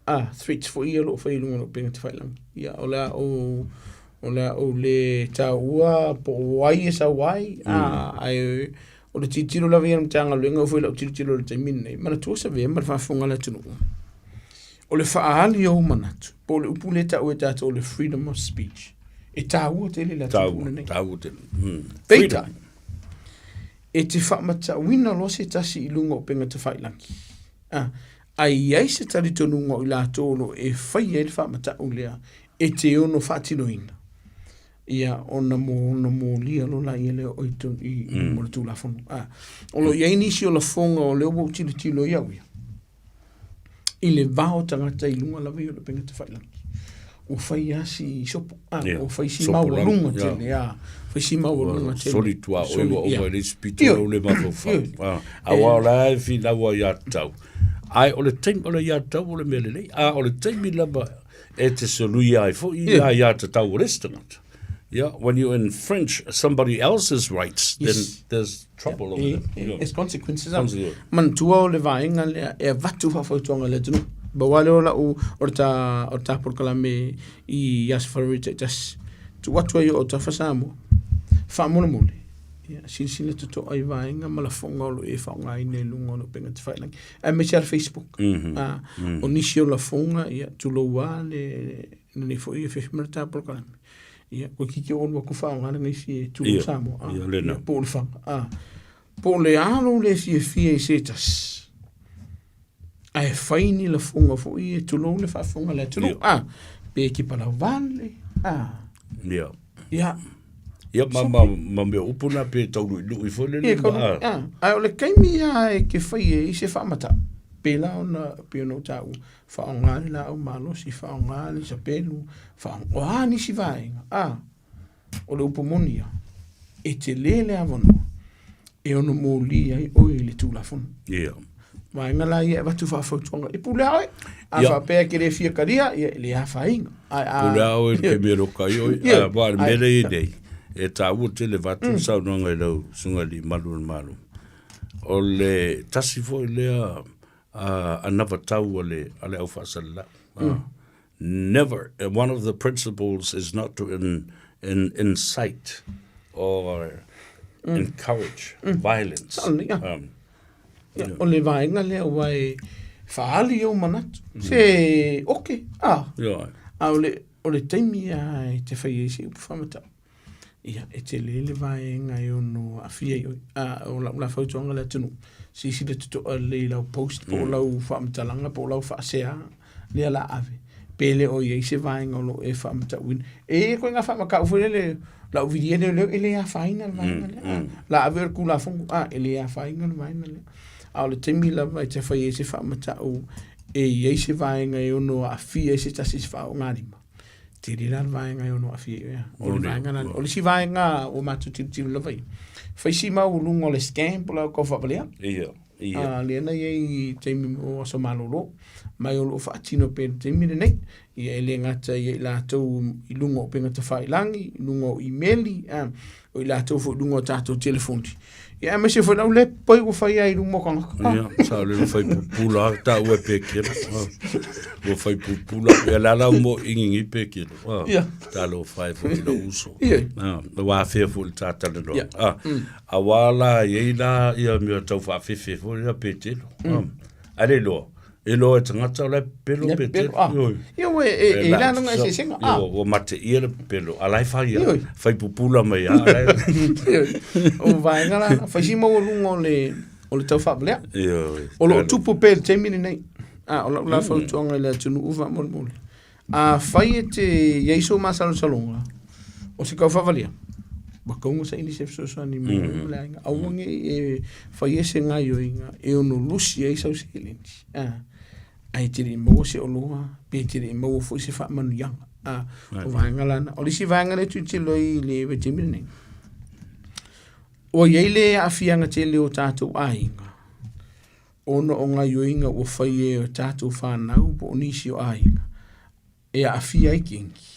Ah, threats foi ia o lo o fai i luga o le upega tafailagi. Ia, o le a ou, o le a ou le taua po o ai e sau ai, ah, ae o le tilotilo lava ia a le Matagaluega, oo foi i lau tilotilo i le taimi lenei, manatua savea ma le faafofoga a le atunuu. O le faaali o ou manatu, po o le upu lea e tau e tatou o le freedom of speech, e taua tele i le atunuu lenei. Taua tele. Peitai, e te faamatauina loa se tasi i luga o upega tafailagi, a, a i ai se talitonuga o i latou o lo o e faia ai le faamatau lea e te ono faatinoina, ia ona mo ona molia loa laia lea o i tonu i luma o le Tulafono. A, o lo o i ai nisi o lafoga o lea ua ou tilotilo ai au ia, i le va o tagata i luga lava ia o le upega tafailagi. Ua fai lava si sopo, a, ua fai si maualuga tele, a, fai si maualuga tele. Soli tuaoi ua ova i le isi pito lou le mafaufau. Aua o la e finau ai ia te au. Ae o le taimi, o le iātatau o le mea lelei, a o le taimi lava e te soluia ai foi ia iātatau o le isi tagata. Yeah, when you infringe somebody else's rights, then there's trouble over there. Yeah. It's consequences. Consequences. Manatua o le vaega lea e avatu faafautuaga i le atunuu. Pau lava lea o lau, o le ta, o le ta polokalame i Aso Faraile taitasi, tuu atu ai i ou autafa Samoa, faamolemole, ia, silasila totoa i vaega ma lafoga o lo o e faaaogaina i luga o le upega tafailagi, aemaise lava le Facebook. Ah, o nisi o lafoga, ia, tulou lava le, lenei foi afiafi ma le ta polokalame. Ia, koe kiki o olu aku faaaoga le gaisi e tulou Samoa. Ah, ia, lena. Ia, po o le faga. Ah, po o le a lou le fiafia i se tasi, ae fai ni lafoga foi e tulou le faafofoga a le atunuu. Ah, pe ke palau vale. Ah. Ia. Ia. Ia, ma, ma, ma mea upu na pe tauluilui foi le Ia, lima. Ah. Ah, ae o le taimi lava e te fai ai se faamatau, pēlā ona, pei ona ou taua, faaaoga le laau malosi, faaaoga le sapelu, faaaoga, o a nisi vaega, ah, o le upu moni ia, e tele le avanoa e ono moli ai oe i le Tulafono. Ia. Vaega la ia e avatu faafautuaga, e pule a oe. A faapea e ke le fia kalia, ia e le afaina. Ai, a... Pule a oe i le kemero kai oe. Ia. A, wa, le mea lea i nei, e tāua tele vatu mm. saunoaga i lau susuga i le malu o le Malo. O le tasi foi lea uh, anavatau a le, a le au faasalalau. Mm. Never, one of the principles is not to in, in, incite or mm. encourage mm. violence. Sao, ia. Um, ia, o le vaega lea ua e faali ou manatu. Mm. Se, oke, ah. Yeah. A o le, o le taimi a e te whai ai se upu whamatau. Ia, e tele le vaega e ono aafia ai oe. A, o lau la fautuaga le atunuu, silasila totoa lelei i lau post po o mm. lau faamatalaga po o lau faasea lea la ave. Pe le o i ai se vaega o lo o e faamatauina. E i ai koe ngā faamatau foi lele, lau vilia leo leo, e le afaina le vaega mm, lea. Mm. La ave o le Tulafono, a, e le afaina le vaega lea. A o le taimi lava e te fai ai se faamatau e i ai se vaega e ono aafia ai se tasi i se faaogalima. Tele la le vaega e ono aafia ai oe. O le vaega la, o le isi vaega ua matou tilotilo lava i ai, fai si maualuga o le scam po o le au faavalea. Ia, ia. A, lea na i ai i taimi o aso malolo, mai o lo o faatino pea i le taimi lenei. Ia e le gata ia i latou i luga o upega tafailagi, i luga o imeli, a, o i latou foi i luga o tatou telefoni. Ia aemaise foi lau lepa ua fai ai i luma o tagata. Ia, sa le fai pupula ta ua pe kelo. Ua fai pupula ia la la mo ingi pe kelo. Ia. Ta lo fai fo i lo uso. Ia. Ah, wa fe fo le tata le no. Ia. Ah, a wa la ia la ia mea tau whaafefe fo ia pe telo. Mm. Ale loa. E loa e tagata o la e pepelo Le pe pepelo, tele. ah. Ioi. Ia ua e, e, e la- la longa eseesega, ah. Ua, ua mate ia le pepelo. A la e fai ia. Ioi. Fai pupula mai a. la e- Ioi. O vaega la, fai si maualuga o le, o le tau faavalea. Ioi. O lo o tupu pea i le taimi lenei. Ah, o lau la fautuaga i le atunuu faamolemole. Afai e te i ai sou masalosaloga, o se kau faavalia, ua kauga saili se fesoasoani mai mm -hmm. le aiga. Aua ne i e fai e se gaioiga e ono lusi ai sau seleni. Ah, ae te le i maua se oloa, pe te le i maua foi se faamanuiaga. Ah, o vaega lana. O le isi vaega lea e tilotilo ai i le vaitaimi lenei, ua i ai le aafiaga tele o tatou aiga, ona o gaioiga ua fai e o tatou fanau po o nisi o aiga e aafia ai kengi.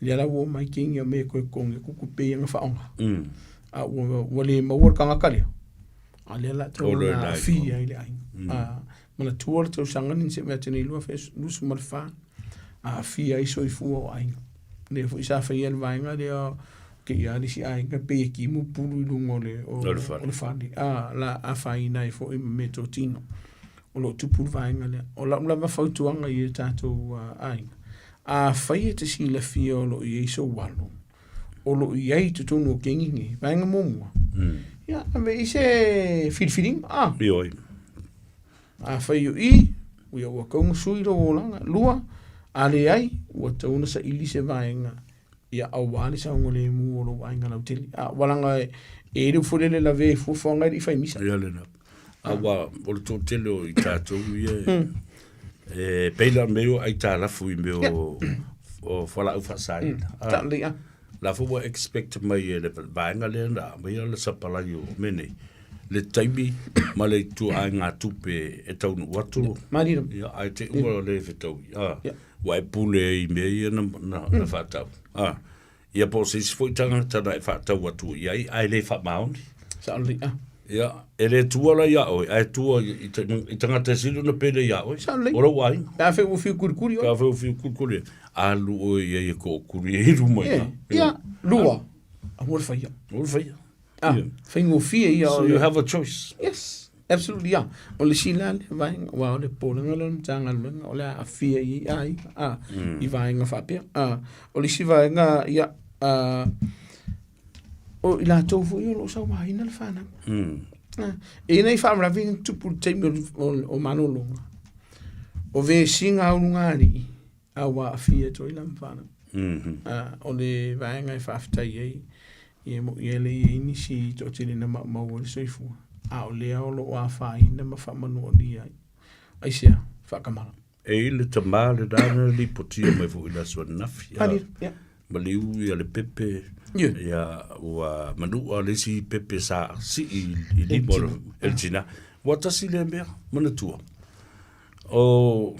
Lea la ua o mai kengi a me koe konge kuku pe ia whaonga. Mm. A ua, ua le maua le kangaka lea. A lea la tau O le na lai aafia ai le aiga. Mm. A, manatua le tausaga ni se mea tene lua fe lusu ma le wha. Aafia ai soifua o aiga. Lea foi sa faia le vaega lea ke ia le isi aiga pei e kimu pulu i luga o le, o, O le fale. o le fale. A, la afaina ai foi ma meatotino. O lo o tupu le vaega lea. O lau lava fautuaga i o tatou uh, aiga. Afai e te silafia o lo o i ai sou alo, o lo o i ai i totonu o kengi nei, vaega muamua. Mm. Ia, ave i se filifiliga. Ah, Ioi. Afai o i, ia ua kauga sui lou olaga. Lua, a leai, ua tatau ona saili se vaega ia aua le saogalemu o lou aiga lautele. A ua laga e e le ufo lele lavea i fuafuaga e le i fai misa. Ia lena. A ua o le toatele o i tatou ia e, e pei la mea o aitalafu i mea o, o fualaau faasaina. Mm. Ta lei a. La foi ua expect mai e le vaega lea na aumaia le sapalai o mea nei. le taimi ma le ituaiga tupe e taunuu atu. Malie. Ia, ae te i ua le fetaui. A, Ia. ua e pule ai i mea ia na, na, na faatau. A, ia po o se isi foi tagata na e faatau atu i ai, ae le faamaoni. Sao lelei, a. Ia, e le tua la ia oe, ae tua i, i, i tagata e sili ona pele ia oe. Sao lelei. O lou aiga. Pe afai ua fiu kulikuli oe. Pe afai ua fiu kulikuli. Alu oe i ai e tookuli e iru mai. Ia, ia, lua. Aua le faia. Aua le faia. Ah, Yeah. faigofie ia So o you le- have a choice. Yes, absolutely, yeah. O le isi la lea vaega, aua o le popolega lea o le Matagaluega, o le a aafia i ai aiga, ah, i vaega faapea. Ah, o le isi vaega, ia, ah, o i latou foi o lo o sauaina le fanau. Ah, e i ai nai faalavelave na tupu i le taimi o malologa, o vesiga a ulugalii, a ua aafia atu ai la ma fanau. Ah, o le vaega e faafetai ai, ia e mo'i e le i ai nisi toatele na maumau ai le soifua, a o lea o lo o afaina ma faamanualia ai. Aisea? Faakamala. E i le tama lena na lipotia mai foi i le aso ananafi. Pali, ia. Maliu ia le pepe, Ia. ia ua manua le isi pepe sa sii i lima o le e le tina. Ua tasi lea mea, manatua. O,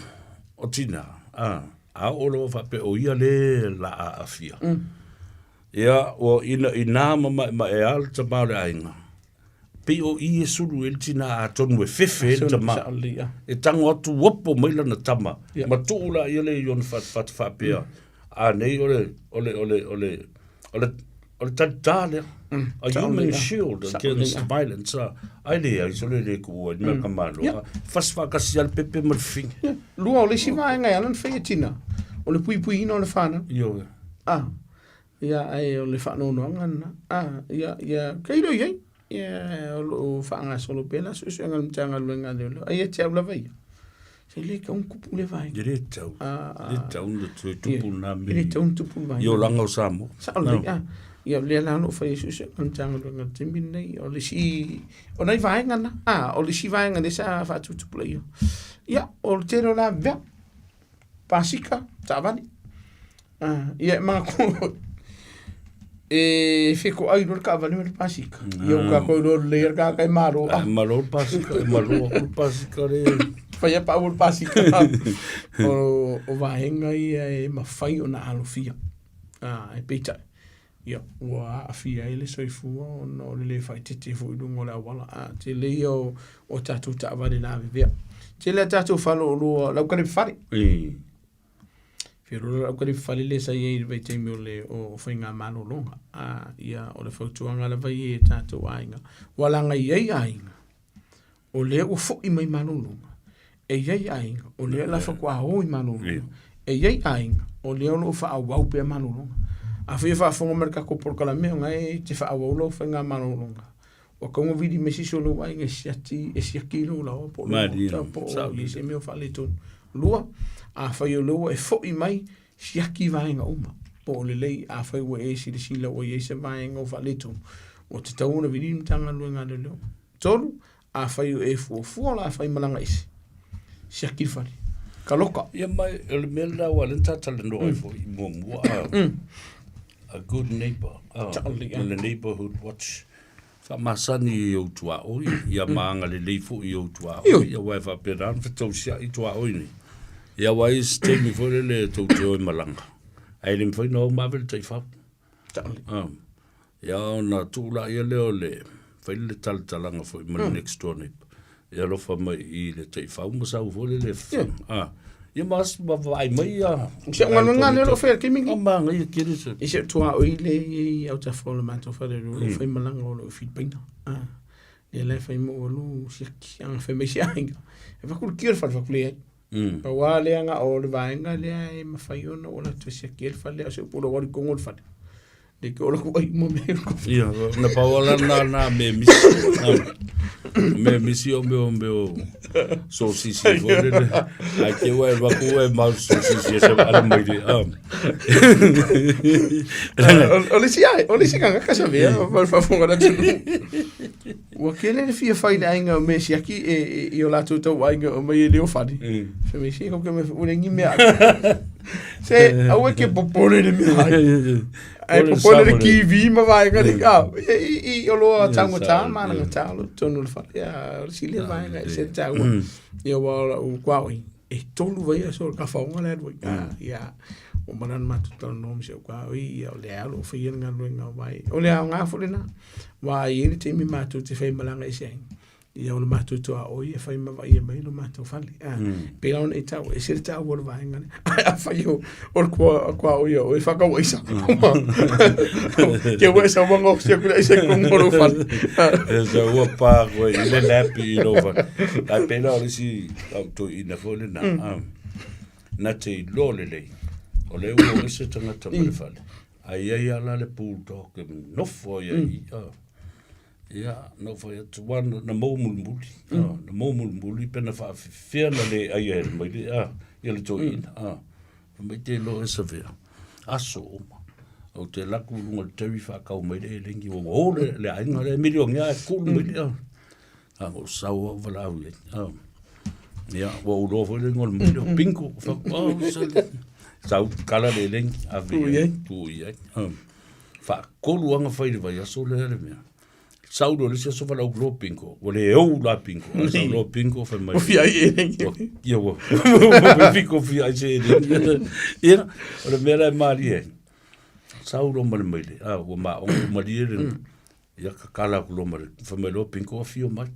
o tina, a, a oo loa faapea o ia le la aafia. Ia, ua ina, ina ma maemae a le tama o le aiga. Pei o i e sulu ai le tina atonu e fefe ai le tama. Sao lelei, a. E tago atu opo mai lana tama. Ia. Ma tuu la ia le i ona fatafata faapea. A nei o le, o le, o le, o le, o le, o le talitā lea. A Sao human lelei, a. shield Sao against lelei, a. violence. A, ai leai, sole le kuua i mea ka malo. Ia. Fasi faakasi a le pepe ma le fafine. Ia. Lua o le isi vaega e ala ona fai e tina, o le puipuiina o le fanau. Ioe. A. Ia, ae o le faanoanoaga lena. A, ia, ia, tailo i ai. Ia, o lo o faagasolo pea la suesuega a le Matagaluega a Leoleo. Ai ia te au lava ia. Se le tatau ona tupu le vaega. E le tatau. A, E le tatau ona toe tupu lena mea. E le tatau ona tupu le vaega. I olaga o Samoa. Sao lelei, a. Ia, o lea la o lo o fai ai suesuega a le Matagaluega i le taimi lenei. O le isi, o nai vaega na. A, o le isi vaega lea sa faatuputupulaia. Ia, o le tele o lavevea. Pasika, taavale. Ah, ia e manatua e fetoai loa le taavale ma le pasika. Ia ua tatou iloa lelei lava le tagata e malo. Ah, malo le pasika, e malo aku le pasika le. Faia pau le pasika. O, o vaega ia e mafai ona alofia. Ah, e peitai. Ia, ua aafia ai le soifua ona o le le faaeteete foi i luga o le auala. Ah, tele ia o, o tatou taavale lavevea. Tele a tatou faleoloa, lau kalepe fale. Fia loa lau kalepe fale lea sa i ai i le vaitaimi o le o faigamalologa. Ah, ia, o le fautuaga lava ia i tatou aiga, ua laga i ai aiga, o lea ua foi mai malologa, e i ai aiga, o lea la faatoa o i malologa, e i ai aiga, o lea o lo o faaauau pea malologa. Afai e faafofoga mai i le tatou polokalame, o lena e te faaauau lau faigamalologa, ua tatau ona vili mai se isi o lou aiga e siaki, e siaki lou laoa po o lou maota po o i ai se mea o faaletonu. Lua, afai o lea ua e foi mai, siaki vaega uma, po o lelei, afai ua e silasila ua i ai se vaega o faaletonu, ua tatau ona vili le Matagaluega a Leoleo. Tolu, afai o e fuafua o le a fai malaga ese, siaki le fale. Kaloka. Ia ma o le mea lena aua o lea na ta talanoa ai foi i muamua, a good neighbour, Totally, o le neighbourhood watch. Faamasani i ou tuaoi, ia ma agalelei foi i ou tuaoi, aua e faapena ona fetausiai tuaoi nei. Ia aua e i ai se taimi foi lele e tou te o e malaga, ae le mafai ona o ma ave le taifau. Ia ona tuu laia lea o le fai le talatalaga foi ma le next door neighbor. E alofa mai i le taifau ma sau foi lele. Ah. Ia ma ma vaai mai ia. Si au galuega lea o lo o faia i le taimi lenei. O manaia tele se. I si au tuaoi lea e i ai autafa o le matou fale o lo o fai malaga o lo o i Filipaina. Ah. Lea la e fai ma ou alu siaki aga fai mai si aiga. E avatu le ki o le fale, fai atu leai. Pau lava lea na o le vaega lea e mafai ona ou alu atu e siaki ai le fale, a o se upu o lou alu i totonu o le fale. Le ke o laku ai uma mea i le Ia, na pau lava la na me misi. Mea misi o mea o mea o sosisi foi lele. Ai ke ua e waku e mau sosisi e se ala mai le. O le isi ai, o le isi kanga sa vea, ma le faafofoga le atunuu. Ua tele le fia fai le aiga o mea siaki e, e, i o latou tau aiga o mai e leo fale. Fai mai se ke me ule ngi mea. Se aua ke popole le mea ai. Ai popole le kiwi ma vaega le ka. I i o loa taugata ma na lo tonu le fale. Ia o le sile vaega e se taua. Ia wa o kwa oi. E tolu vaiaso o le kafaoga le alu ai. Ia, ua uma la ona matou talanoa ma si au oi, ia o lea o lo o faia le galuega aua o le aoga foi lena. Aua e i ai le taimi matou te faimalaga ese ai, ia o le matou tuaoi e fai ma vaaia mai lo matou fale. Pei la ona e taua, e ese le taua o le vaega lea. Ae afai o le tuaoi a oe e faatau aisa. Ke ua e sau anga osi aku le aisa i totonu o lou fale. E sa ua pa koe i le lapi i lou fale. Ae pei la o le isi au toeaina foi lena. Na te iloa lelei, o lea ua o ese tagata ma le fale. Ae i ai lava la le bulldog e nofo ai i i. Ia, na ou fai atu, ua na maua mulimuli, na maua mulimuli pe na faafefea na le aia e mai le, ia le toeaina. Fai mai te iloa e Savea, aso uma. Ou te alu atu i luga o le terry faatau mai le elegi, ua o le aiga lea e milionea ae kulu mai le, a o sau au valaau i ai. Ia, ua ou iloa foi le igoa o le maile, o Bingo. Sau kala le elegi, ave i ai, tuu i ai. Faatolu lava ona fai i le vaiaso lea le mea. Sau loa i le isi aso valaau loa Bingo, ua le ou la Bingo. Ae sau loa Bingo fai mai. Ua fia ai elegi. Ia ua. Ua Bingo fia ai se elegi. Ia, o le mea la e malie ai. Sau loa ma le maile, a ua maoga ua malie le. Ia kakala atu loa ma le, fai mai loa Bingo afio mai.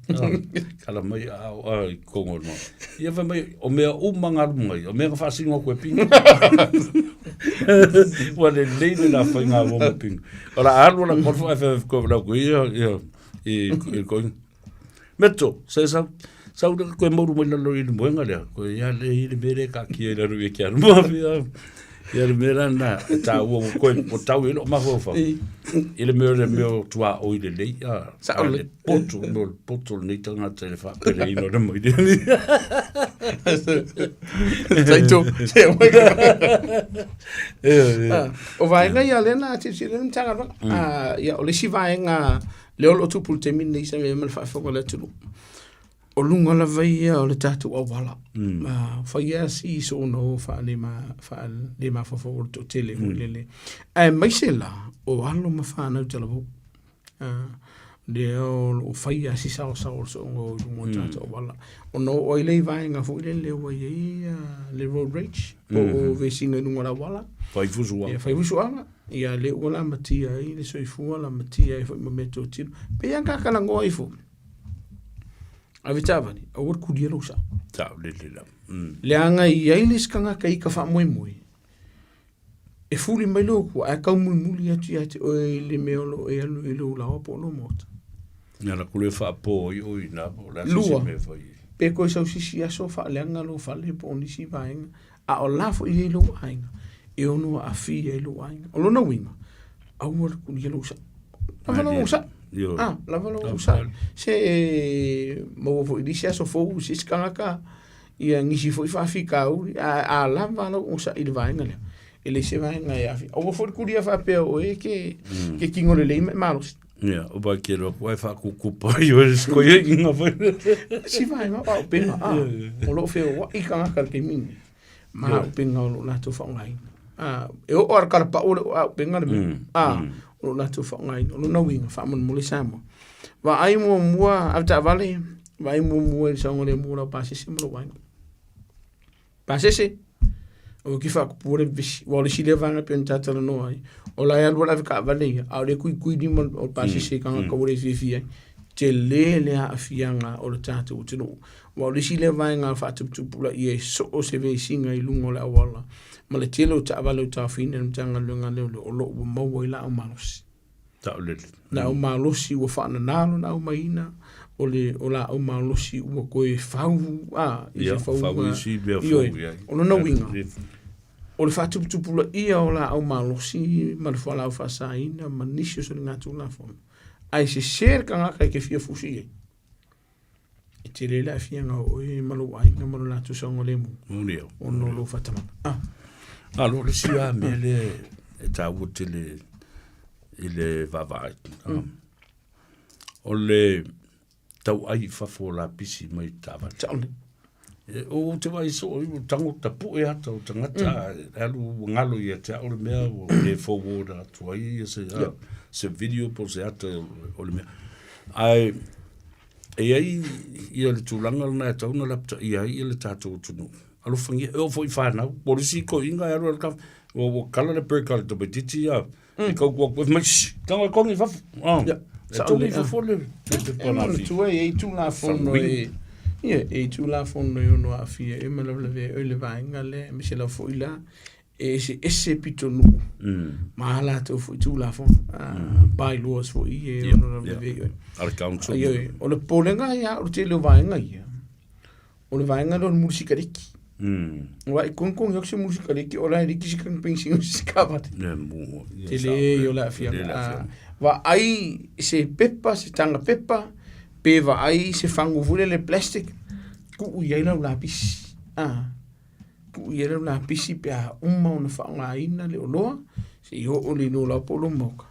Kala mai a o a i totonu o le maota. Ia fai mai, o mea uma na alu mai, o mea na faasino atu e Bingo. Ua lelei le la faiga ua ma Bingo. O la alu la golfo ae fai ko la ko ia ia i i ko. Meto, se sau sau le koe mauru mai lalo i le moenga lea. Ko ia le i le mere ka kia i lalo i ke alu. Ia ia le mea lana e tāua ua koe ua tau i loo mafaufau. I le mea o le mea o tuaoi lelei a. Sao le poto, mea o le poto o lenei tagata i le faapeleina o le maile. Taito, se O vaega ia lea na silasila le Matagaluega. Ia, o le isi vaega lea o lo o tupu i le taimi lenei sa i ai ma le faafofoga a le atunuu, o luga lava ia o le tatou auala. Fai lava si soona o faalemafaofao o le toatele foi lele, aemaise la o alo ma fanau talavou. Lea o lo o fai lava si saosaoa o le sooga o i luga o le tatou auala. Ona oo ai lea i vaega foi lele ua i ai le road rage po o vesiga i luga o le auala. Fai fusuaga. Ia, fai fusuaga. Ia, lea ua lamatia ai le soifua, lamatia ai foi ma meatotino. Pei lava na ta talanoa ifo, ave taavale, aua le kulia lou sao. Sao lele lava. Leaga e i ai le isi tagata i ka faamoemoe, E fuli mai lou kua ae tau mulimuli atu ia te oe i le mea o lo o e alu i lou laoa po o lou maota. Ia la kule faapo ai oi na po la se mea fai. Pe koe sau sisi aso faaleaga lou fale po o nisi vaega, a o la foi i ai lou aiga, e ono aafia ai lou aiga. O lona uiga, aua le kulia lou sao. Lava lou sao. Ah, lava lou sao. Se maua foi i nisi aso fou se isi tagata Ia nisi foi faafitauli, a, a lava lou onosai i le vaega lea, e leai se vaega e aafia. Aua foi le kulia faapea o oe e ke, ke kino lelei ma e malosi. Ia, o vai ke loa koe whakukupa i oe sko ia i ngā whai. Si vaega o aupenga, a, o loo feoai tagata i le taimi lenei, ma aupenga o loo latou faaaogaina. A, e oo lava i le kalapau o le aupenga le mea, a, o loo latou faaaogaina. O lona uiga, faamolemole Samoa. Vaai muamua, avetaavale, vaai muamua i le saogalemu o lau pasese ma lou aiga. Pasese, aua e te faatupua le vevesi, aua o le isi lea vaega e pei ona ta talanoa ai, o la e alu lava le avetaavale ia, a o lea e tuitui lima o le pasese i tagata ua le fiafia ai. Tele le aafiaga o le tatou atunuu. Aua o le isi lea vaega faatuputupulaia e soo se vesiga i luga o le auala ma le tele o taavale o taofiina e le Matagaluega a Leoleo o lo o ua maua ai laau malosi. Saolele. Laau malosi ua faanana lona aumaiina, o le o laau malosi ua toe fau a i se fauga. Ioe, o lona uiga, o le faatuputupulaia o laau malosi ma le fualaau faasaina ma nisi o soligatulafono, ae sese le tagata e te fia fusi i ai. tele le aafiaga o oe ma lou aiga ma lo latou saogalemu ona o lou faatamala. Ah. Alo, le isi lava mea lea e taua tele i le vaavaai. O le tauai i fafo o lapisi mai taavale. Saole. E, o te vaai soo i tango tapu'e ata o tagata e alu ua galo ia te au le mea ua le forward atu ai ia se, se video po o se ata o le mea. Ae e i ai ia le tulaga lena e tatau ona lapataia ai ia le tatou atunuu. Alofagia, e oo foi i fanau, po o le isi toeaina e alu alu ka, ua kala le brake a le tamaitiiti ia, e tau atu atu, mai, shh, tago e togi i fafo. Ah, Ia, e togi i fafo le pepa E manatua e i ai Tulafono e, ia, e i ai Tulafono e ono aafia ai ma lavelavea ai le vaega lea, aemaise lava foi la e eseese pitonuu ma a latou foi Tulafono, by-laws foi ia e ono lavelavea ai. A le council. Ioe, o le popolega ia o le tele o vaega ia, o le vaega lea o le mulu sikareti. Aua e kogikogi atu se mulu sikareti o la e liki se kagi o se kavale. Tele ia o le aafiaga. Vaai se pepa, se taga pepa, pe vaai se fagu foi lele plastic, tuu i ai lau lapisi. Tuu i ai lau lapisi pe a uma ona faaaogaina le oloa, seia oo i le inola po o lou maoka.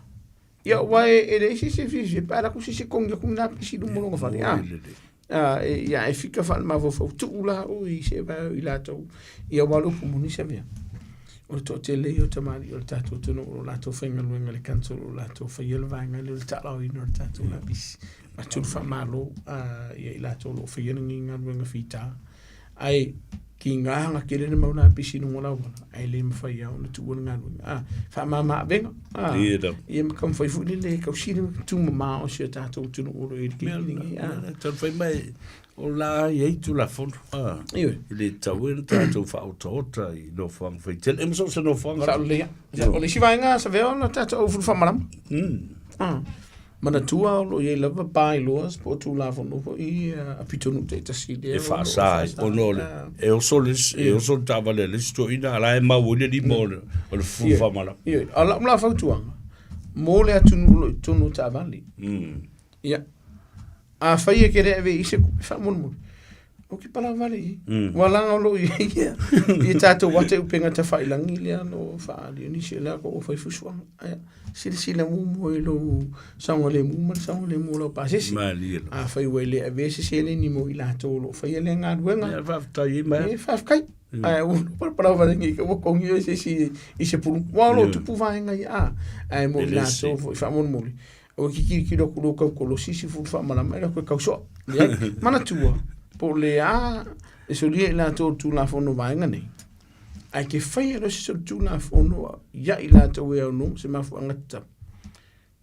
Ia aua e leai se isi e fiafia pe a alu atu se isi e kogi atu ni lapisi i luma o lona fale. Ia e fika faale-mafaufau tuu la oe i se vae o i latou ia aua o le upu moni Samia o le toatele ia o tamalii o le tatou atunuu o lo latou faigaluega i le council o lo latou faia le vaega lea o le taalaoina o le tatou lapisi. Avatu le faamalo ia i latou o lo o faia lenei galuega fita ae tiga ona tele le mau lapisi i luga o le auala ae le mafai lava ona tuua le galuega. A, faamama avega, a, ia ma taumafai foi lele e tausi le tumama o si o tatou atunuu o lo o i ai i le taimi lenei. A. Taumafai mai o la i ai Tulafono, a, Ioe. e le tatau ai ona tatou faaotaota i nofoaga faitele. E ma so o se nofoaga. Sao lelei lava. O le isi vaega Savea ona tatou au fulufamalama. A. Manatua o lo o i ai lava by-laws po o Tulafono foi a pitonuu taitasi lea E faasa ai, ona o le, e oso le isi, e oso le taavale a le isi toeaina, a o la e mau ai le lima o le, o le fulu faamalama. Ioe, a o lau la fautuaga, mo le atunuu o lo o i totonu o taavale, ia, afai e te le ave i se tupe faamolemole, Ou te palavale i ai. Ua laga o lo o i ai ia, i tatou ata i upega tafailagi lea no faaali o nisi o lea ko o fai fusuaga. Aia, silasila muamua i lou saogalemu ma le saogalemu o lau pasese. Malie lava. Afai ua e le avea se seleni mo i latou o lo o faia lea galuega. Ia, faafetai ai ma E faafetai. Ae ua palapalavale nei ka ua kogi oe se isi i se pulu. Ua o lo o tupu vaega ia, a. Ae mo i latou foi faamolemole. Ua kikilikilo atu lou tau kolosi si fulu faamalama e lako e kausoa. Leai, manatua, po o le a e solia i latou o le Tulafono vaega nei, ae ke faia loa se solitulafono ia i latou e aunoa ma se mafuaaga tatau,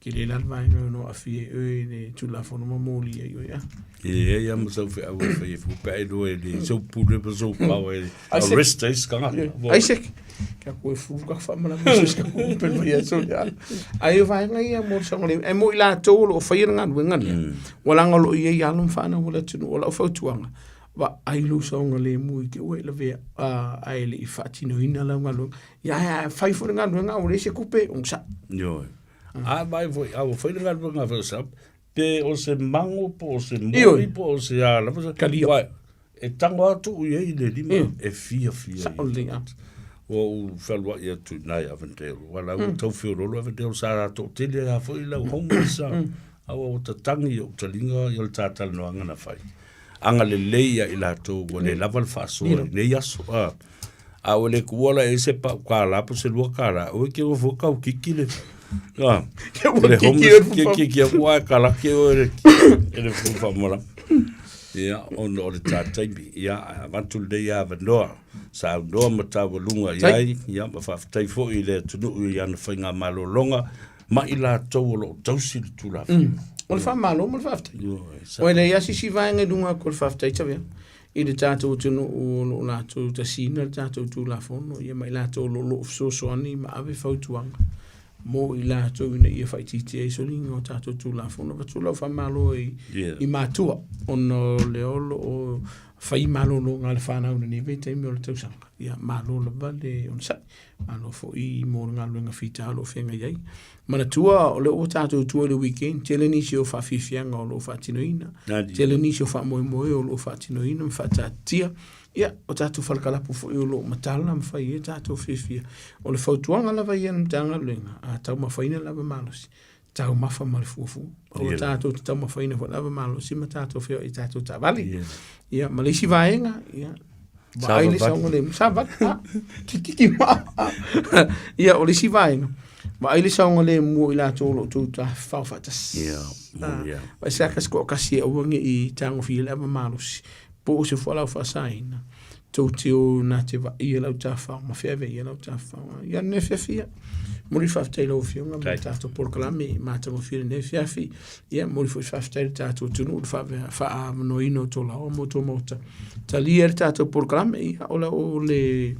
tele la le vaega e ono aafia ai oe i le Tulafono ma moli ai oe. E leai lava ma sau feau e fai e fua pe a iloa e le sou pule ma sou power e arrest ai se tagata. Isaac, kia koe fulu ka whaamalama i se ka pe mai aso ia. Ai o vaega ia mo le saogalemu. E mo i latou o lo o faia le galuega lea. Ua laga o lo o i ai alo ma fanau o le atunuu. O lau fautuaga, vaai lou saogalemu i te ua e lavea ae le i faatinoina lau galuega. Ia ae a fai foi le galuega a ua leai se tupe, onosai. Ioe. A vaai foi, a ua fai le galuega a sa, pe o se mago po o se moli po o se a lava. Kalia. Uai, e tango atu i ai le lima e fiafia. Sao lelei lava. Ua ou fealuai atu i ina i Avondale, ua la ua tau feoloolo Avondale, sa toatele lava foi lau homeless a, a ua tatagi i ou taliga ia le ta talanoaga na fai. Agalelei ia i latou ua le lava le faasoa i nei aso, a. A ua le tuua la e ai se pau kālā po o se $2, ua ke ua fua kau kiki le, a, le homeless ke ke ke ua e kalake oe le, e le fulu faamalama. Ia, ona o le ta taimi, ia, avatu lenei avanoa, saunoa ma taualuga i ai, ia, ma faafetai foi i le atunuu i ana faigamalologa, ma i latou o lo o tausi le Tulafono. O le faamalo ma le faafetai. Ua leai lava se isi vaega i luga atu o le faafetai Tavea i le tatou atunuu o lo o latou tasiina le tatou Tulafono, ia ma i latou o lo o fesoasoani ma ave fautuaga mo i latou ina ia faaitiitia ai soliga o tatou Tulafono. Avatu lau faamalo i, yeah. i matua ona o lea o lo o Fai malologa a le fanau i lenei vaitaimi o le tausaga, ia malo lava le onosai, malo foi mo le galuega fita o lo o feagai ai. Manatua o lea ua tatou tua i le weekend, tele nisi o faafiafiaga o lo o faatinoina, tele nisi o faamoemoe o lo o faatinoina ma faataatitia. Ia, o tatou falekalapu foi o lo o matala ma fai ai tatou fiafia. O le fautuaga lava ia a le Matagaluega, a taumafaina le ava malosi, taumafa ma le fuafua. O yeah. tatou te taumafaina foi lava malosi ma tatou feoai i tatou taavale. Yeah. Ia, ma le isi vaega, ia, vaai le saogalemu, savali, ah, tititi ma, ah. Ia, o le isi vaega, vaai le saogalemu o i latou o lo o tou tafafao faatasi. Yeah, ah, yeah. Vaai se aka se toakasi e aua ne i tagofia le ava malosi, po o se fualaau faasaina, tou te o nā te vaaia lau tafafao ma feaveaia ia lau tafafao. Ia lenei afiafi, ia. Momoli le faafetai i lau Afioga ma le tatou polokalame matagofie lenei afiafi. Ia, momoli foi le faafetai i le tatou atunuu i le faaavanoaina o tou laoa ma outou maota. Talia le tatou polokalame, ia, o le, o le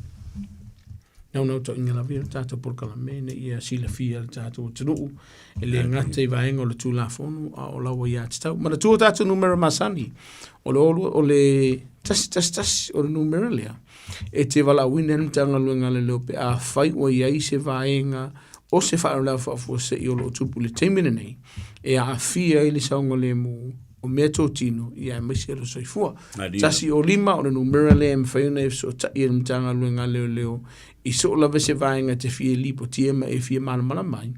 naunautaiga lava ia o le tatou polokalame ina ia silafia e le tatou atunuu e le gata i vaega o le Tulafono a o lau aiatatau. Manatua o tatou numera masani, o le olu, o le 111 o le numera lea e te valaauina ai le Matagaluega a Leoleo pe afai ua i ai se vaega o se faalavelave faafuasei o lo o tupu i le taimi lenei e aafia ai le saogalemu o meatotino ia aemaise le soifua. 105 o le numera lea e mafai ona e fesootai e le Matagaluega a Leoleo i soo lava se vaega e te fia lipotia ma e fia malamalama ai,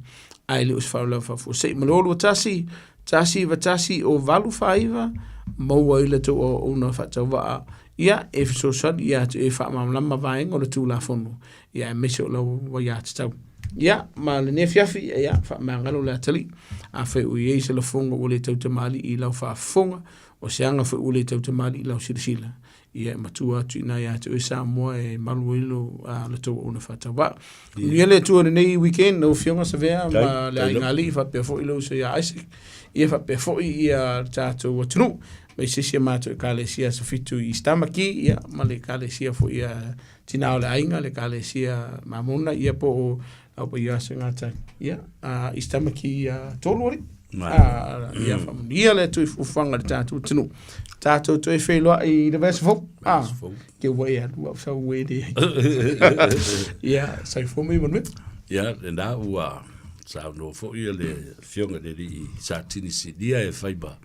ae le o se faalavelave faafuasei. Ma le 021 191 o 849 maua ai le tou auauna faatauvaa ia e fesoasoani ia te e faamalamalama vaega o le Tulafono ia aemaise o lau aiatatau. Ia, ma lenei afiafi, ia, faamagalo le atalii. Afai ua i ai se lafoga ua le tautamalii i lau faafofoga, o se aga foi ua le tautamalii i lau silasila, ia e matua atu i ina ia te oe Samoa e malu ai lo, a, le tou auauna faatauvaa. Manuia le Atua i lenei weekend, lau Afioga Savea ma le aiga alii faapea foi lou uso ia Isaac, ia faapea foi ia le tatou atunuu, ma i se isi a matou Ekalesia Aso Fitu i East Tamaki, ia, ma le Ekalesia foi a Tina o le aiga, le Ekalesia Mamona, ia po o lau paia aso i Gatai. Ia, a East Tamaki ia tolu alii. A, ia faamanuia le Atua i fuafuaga a le tatou atunuu. Tatou toe feiloai i le vaiaso fou. A, ke ua e alu au sau ue le ai. Ia, soifua ma ia manuia. Ia, lena ua saunoa foi le Afioga i le Alii Satini Sinia e fai ma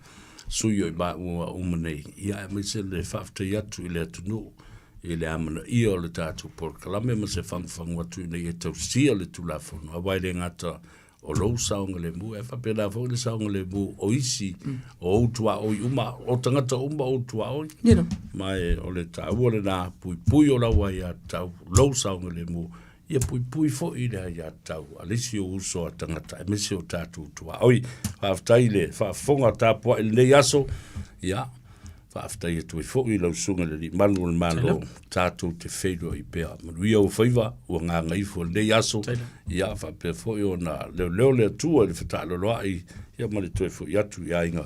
sui o i maua uma nei. Ia, aemaise le faafetai atu i le atunuu i le amanaia o le tatou polokalame ma se fagufagu atu ina ia tausia le Tulafono, aua e le gata o lou saogalemu, ae faapena foi le saogalemu o isi o ou tuaoi uma, o tagata uma o ou tuaoi. Ma e o le taua lena puipui o lau aiatatau, lou saogalemu, ia puipui foi le aiatatau a le isi ou uso a tagata, aemaise o tatou tuaoi. Faafetai i le faafofoga tapuai i lenei aso, ia, Faafetai atu ai foi i lau Susuga i le Alii Malu o le Malo, tatou te feiloai pea. Manuia ou faiva, ua gagaifo i lenei aso, ia faapea foi ona leoleo le Atua i le fetaaloloai, ia ma le toe foi atu i aiga,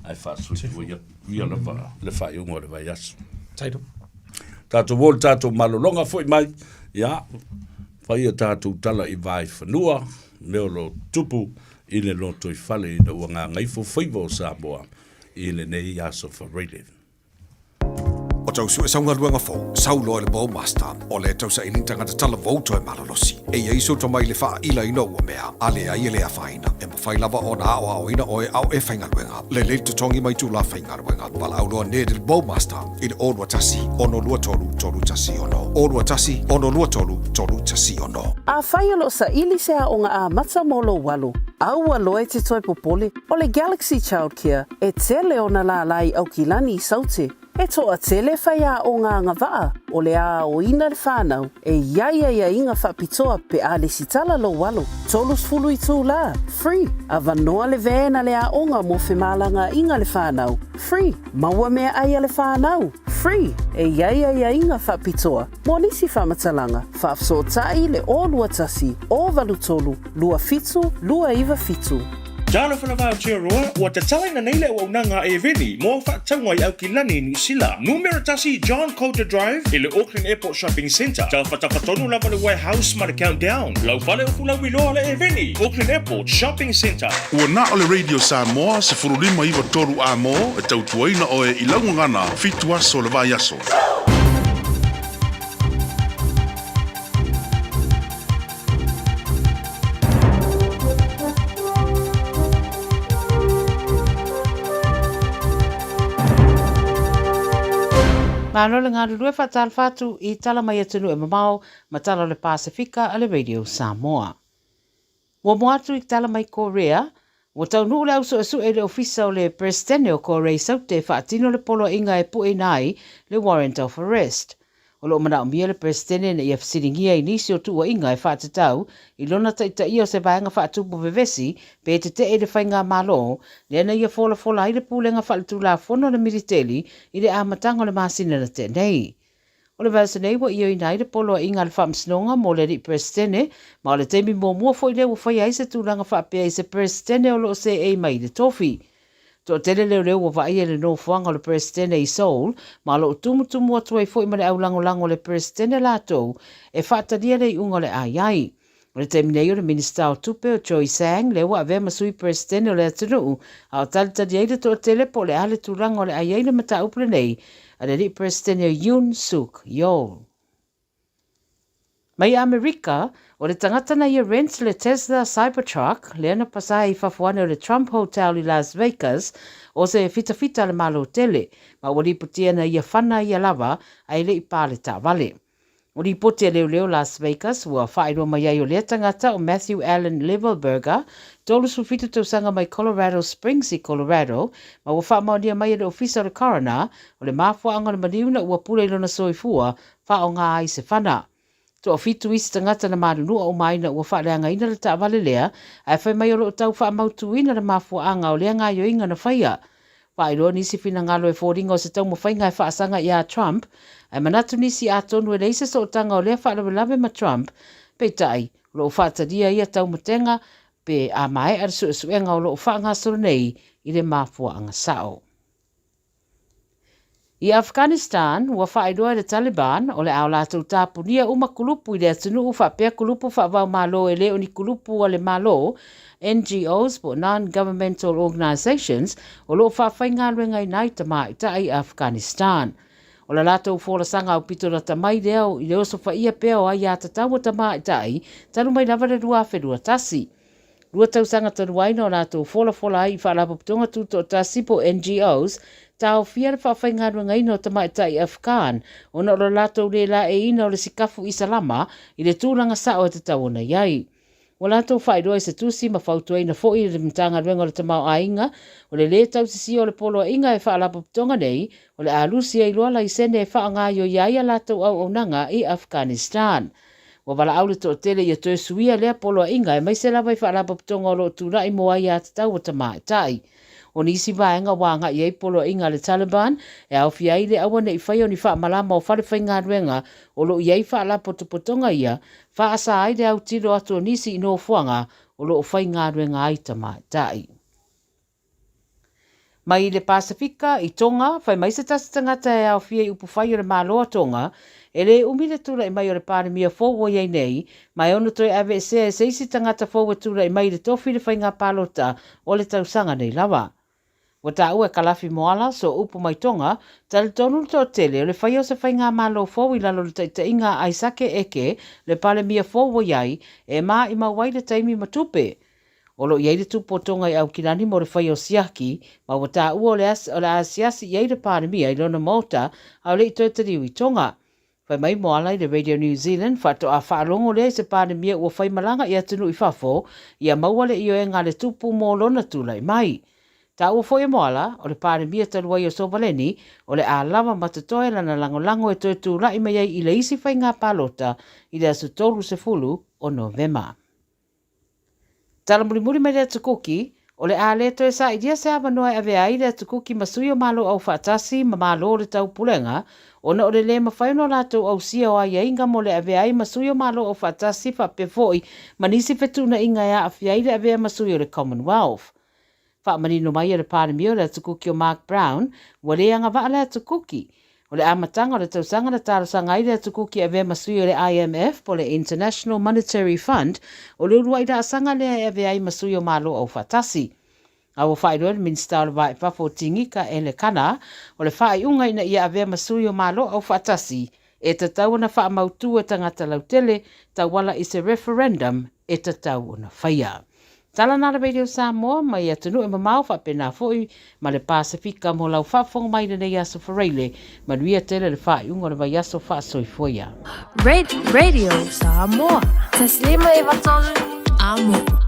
ae faasoifua ia lava le faaiuga o le vaiaso. Tatou o i le tatou malologa foi mai, ia, fai a tatou tala i Vaaifanua, mea o lo o tupu i le lotoifale ina ua gagaifo faiva o Samoa i lenei aso Faraile. O tau sue sau galuega fou, sau loa i le Bowmaster, o le tausaili tagata talavou toe malolosi. E i ai sou tomai i le faaila-ina o ua mea, a leai e le afaina. E mafai lava ona aoaoina oe a o e faigaluega. Lelei le totogi mai itula faigaluega. Valaau loa Ned i le Bowmaster i le 021 623 316. 021 623 316. Afai o lo o saili se aoga amata mo lou alo, aua loa e te toe popole, O le Galaxy Childcare, e tele ona lālā i Aukilani i Saute. E toatele faiaoga agavaa o le aoina le whanau e i ai aiaiga faapitoa pe a lesitala lou alo. 30 itulā, free, avanoa le van a le aoga mo femalagaaiga le whanau, free, maua meaai a le whanau, free, e i ai aiaiga faapitoa mo nisi faamatalaga, faafesootai le 021 083 27 297. Talofa lava Aotearoa, ua tatalaina nei le auaunaga a Eveni mo au faatauga i Aukilani i Niu Sila. Numera tasi John Coulter Drive i le Auckland Airport Shopping Centre. Tafatafa tonu lava le Warehouse ma le Countdown. Lau fale ufu lauiloa le Eveni, Auckland Airport Shopping Centre. Ua na o le Radio Samoa 1593 A mo e tautuaina oe i lau gagana fitu aso o le vaiaso. Malo le galulue faatalofa atu i tala mai atunuu e mamao ma tala o le Pasefika a le Radio Samoa. Muamua atu i tala mai Korea, ua taunuu le au suesue i le ofisa o le Peresetene o Korea i Saute e faatino le poloaiga e pueina ai le Warrant of Arrest. O lo o manaomia le Peresetene ina ia fesiligia i nisi o tuuaiga e faatatau i lona taitaia o se vaega faatupu vevesi pe tetee i le faigamalo lea na ia folafola ai le Pulega Faaletulafono a le Militeli i le amataga o le masina na tea nei. O le vaiaso nei ua ioeina ai le poloaiga a le Faamasinoga mo le Alii Peresetene, ma o le taimi muamua foi lea ua faia ai se tulaga faapea i se Peresetene o lo o seei mai i le tofi. Toatele leoleo ua vaaia i le nofoaga o le Peresetene i Seoul, ma o lo o tumutumu atu ai foi ma le aulagolago a le Peresetene latou e faatalia le iuga o le a i ai. O le taimi nei o le Minisita o Tupe o Choi Sang lea ua avea ma Sui Peresetene o le atunuu, a o talitali ai le toatele po o le a le tulaga o le a i ai le mataupu lenei a le Alii Peresetene o Yoon Suk Yeol. Mai Amerika, o le tagata na ia rent le Tesla Cybertruck lea na pasa ai i fafo ane o le Trump Hotel i Las Vegas o se fitafita a le Malo tele, ma ua lipotia na ia fana ia lava a e le i pa le taavale. O lipoti a leoleo Las Vegas ua faailoa mai ai o lea tagata o Matthew Allen Levelberger, 37 tausaga mai Colorado Springs i Colorado, ma ua faamaonia mai e le Ofisa o le Coroner o le mafuaaga o le maliu na ua pule i lona soifua faaaoga ai se fana. Toafitu isi tagata na malunua uma ai na ua faaleagaina le taavale lea, ae fai mai o lo o tau faamautuina le mafuaaga o lea gaoioiga na faia. Faailoa nisi finagalo e foliga o se taumafaiga e faasaga iā Trump, ae manatu nisi atonu e leai se sootaga o lea faalavelave ma Trump, peitai, o lo o faatalia ia taumatega pe a maea le suesuega o lo o faagasolo nei i le mafuaaga sao. I Afghanistan, ua faailoa e le Taliban, o le a o latou tapunia uma kulupu i le atunuu faapea kulupu faavaomalo e le o ni kulupu a le Malo, NGOs po o Non-Governmental Organisations, o lo o faafaigaluegaina ai tamaitai i Afghanistan. O la latou folasaga aupito lata mai lea i le osofaia pea o aiatatau a tamaitai talu mai lava le 2021. Lua tausaga talu ai na o latou folafola ai i Faalapotopotoga Tutoatasi po o NGOs, taofia le faafaigaluegaina o tamaitai Afghan ona o lo latou le laeiina o le sikafu Isalama i le tulaga sao e tatau ona i ai. Ua latou faailoa i se tusi ma fautuaina foi e le Matagaluega o le Tamaoaiga o le lē tausisia o le poloaiga e Faalapotopotoga nei o le a lusi ai loa laisene e faagaioia ai a latou auaunaga i Afghanistan. Ua valaau le toatele ia toe suia lea poloaiga aemaise lava i faalapotopotoga o lo o tulai mo aiatatau a tamaitai. O nisi vaega ua agai i ai poloaiga a le Taliban e aofia ai le aua ne i faia o ni faamalama o fale faigaluega o lo o i ai faalapotopotoga ia faasa ai le autilo atu o nisi i nofoaga o lo o faigaluega ai tamaitai. Mai le Pasefika, i Tonga, fai mai se tasi tagata e aofia i upufai o le Malo a Tonga, e le umi le tulai mai o le Palemia fou ua i ai nei, ma e ono toe aveesea e se isi tagata fou e tulai mai i le tofi i le faiga palota o le tausaga nei lava. Ua taua e Kalafi Moala, so upu mai Tonga, talitonu le toatele o le faia o se faigamalo fou i lalo o le taitaiga a Aisake Eke, le Palemia fou ua i ai, e maimau ai le taimi ma tupe. O lo o i ai le tupu o Tonga i Aukilani mo le faia o siaki, ma ua taua o le o le a asiasi i ai le Palemia i lona maota a o le i toe taliu i Tonga. Fai mai Moala i le Radio New Zealand, faatoa faalogo lea i se Palemia ua fai malaga i atunuu i fafo, ia maua le ioega a le tupu mo lona tulai mai. Taua foi e Moala, o le Palemia talu ai o Sovaleni, o le a lava ma totoe lana lagolago e toe tulai mai ai i le isi faiga palota i le aso 30 o Novema. Tala mulimuli mai le Atu Kuki, o le a le toe sailia se avanoa e avea ai le Atu Kuki ma sui o Malo Aufaatasi ma Malo o le Taupulega, ona o le lē mafai ona o latou ausia o aiaiga mo le avea ai ma sui o Malo Aufaatasi faapea foi ma nisi fetuunaiga e aafia ai le avea ma sui o le Commonwealth. Faamanino mai e le Palemia o le Atu Kuki o Mark Brown, ua le agavaa le Atu Kuki. O le amataga o le tausaga na talosaga ai le Atu Kuki e avea ma sui o le IMF po o le International Monetary Fund, o le uluai laasaga lea e avea ai ma sui o Malo Aufaatasi. A ua faailoa e le Minisita o le Va i Fafo o Tigika Ele Kana, o le faaiuga ina ia avea ma sui o Malo Aufaatasi e tatau ona faamautu e tagata lautele tauala i se referendum e tatau ona faia. Tala na le Radio Samoa mai atunuu e mamao faapena foi ma le Pasefika mo lau faafofoga mai i lenei aso Faraile. Manuia tele le faaiuga o le vaiaso faasoifua ia. Radio Samoa. 153 Amo.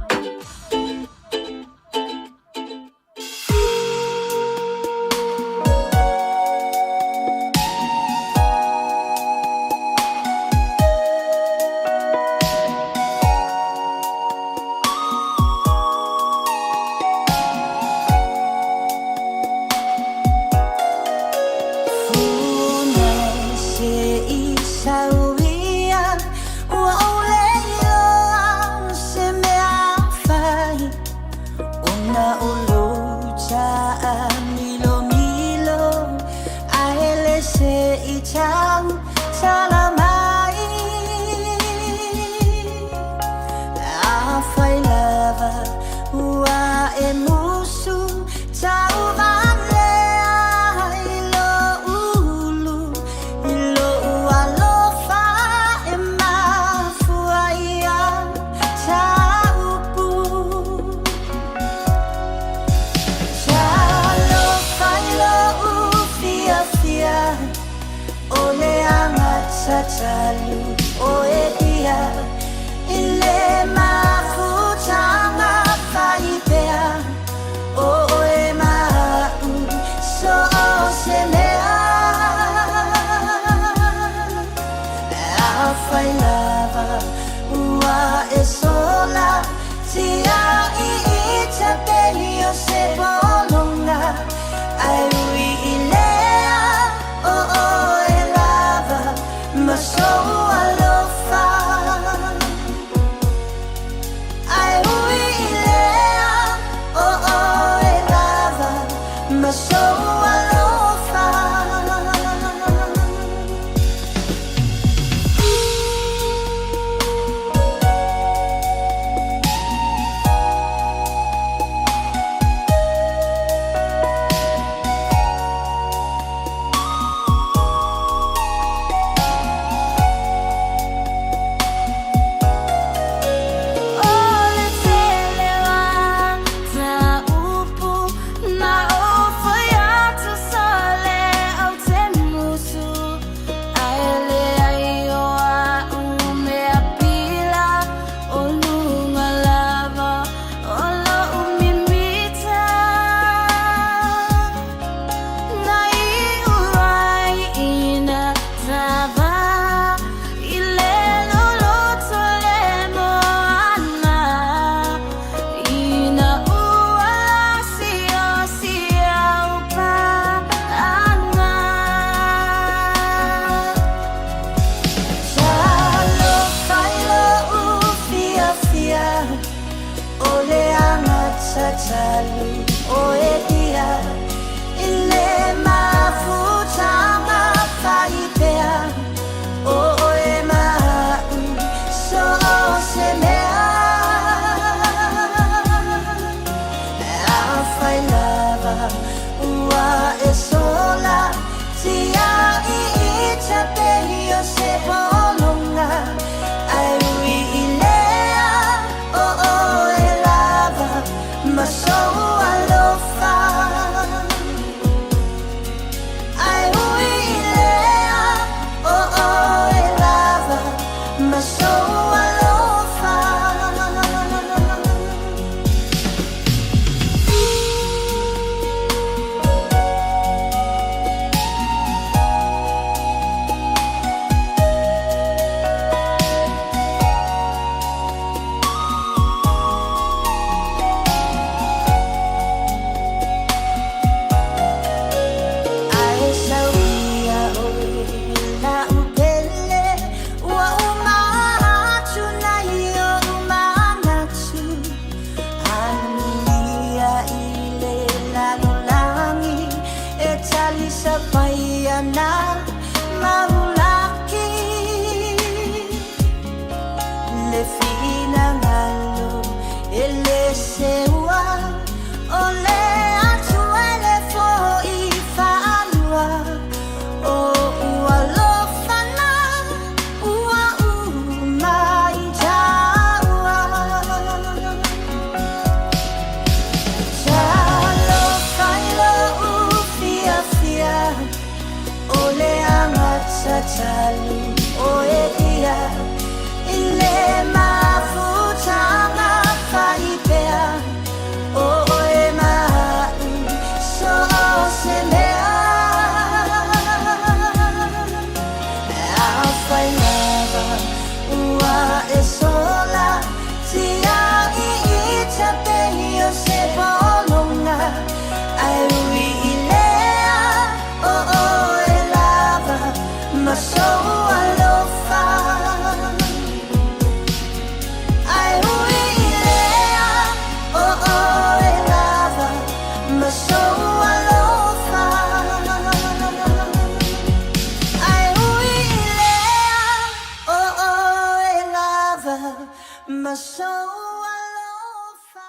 Ma sou alofa.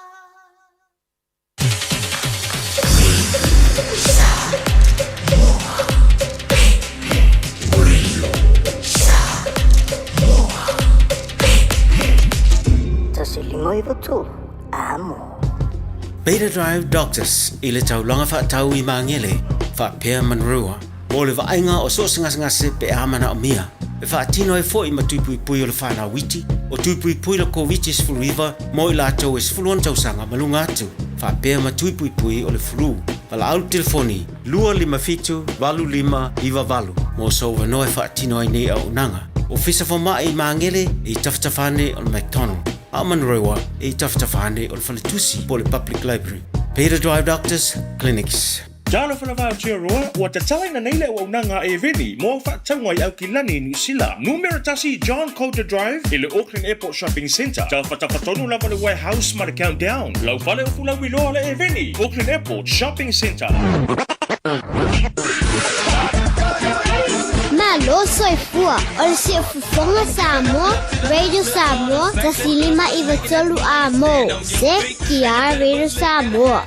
1 5 9 3, amo. Beta Drive Doctors i le taulaga faatau i Magele faapea Manurewa mo le vaaiga o so o se gasegase pe a manaomia e faatino ai foi ma tui puipui o le fanau iti o tui puipui le Koviti-19 mo i latou e 16 tausaga ma luga atu faapea ma tui puipui o le flu. Valaau le telefoni 257 8598 mo sou avanoa e faatino ai nei auaunaga. Ofisa Fomai i Magele e i tafatafa ane o le McDonald, a o Manurewa e i tafatafa ane o le Faletusi po o le Public Library. Beta Drive Doctors Clinics. Talofa lava Aotearoa, ua tatalaina nei le auaunaga a Eveni mo au faatauga i Aukilani i Niu Sila. Numera 1 John Coulter Drive i le Auckland Airport Shopping Centre. Tafatafa tonu lava le Warehouse ma le Countdown. Lau fale o Fulauiloa le Eveni, Auckland Airport Shopping Centre. Malo soifua o le Siufofoga Samoa, Radio Samoa, 1 5 9 3 amo. CKR Radio Samoa.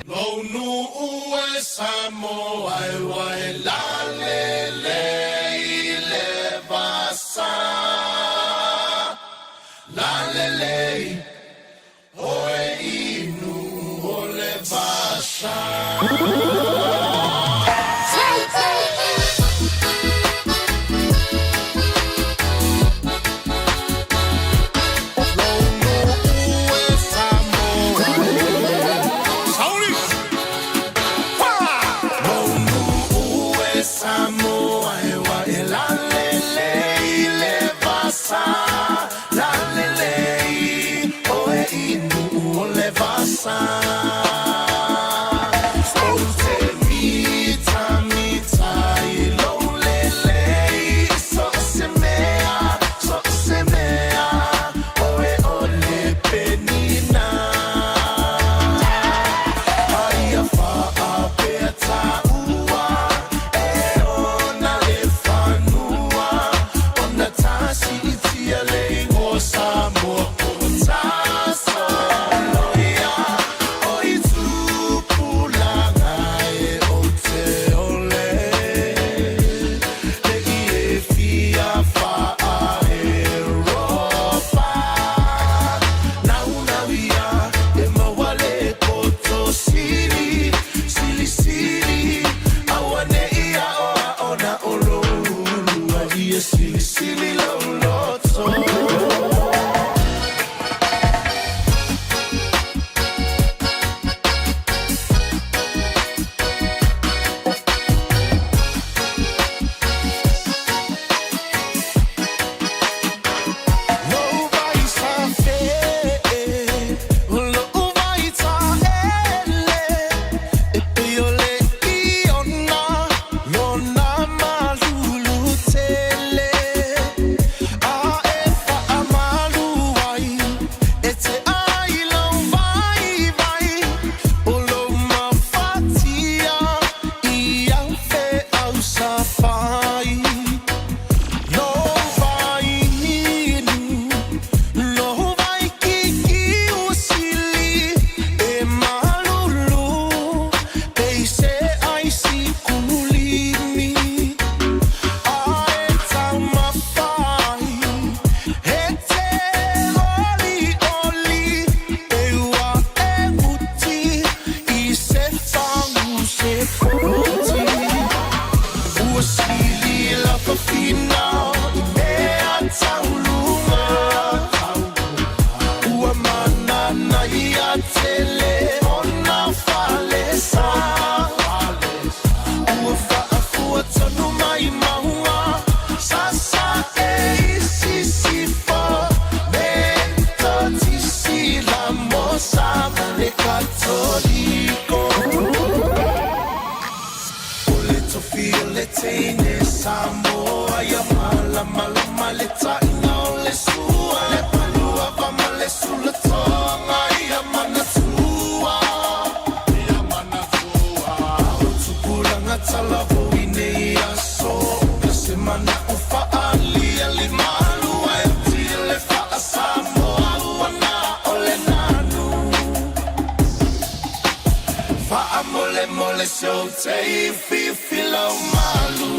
Mole mole so te fi fi lo malu.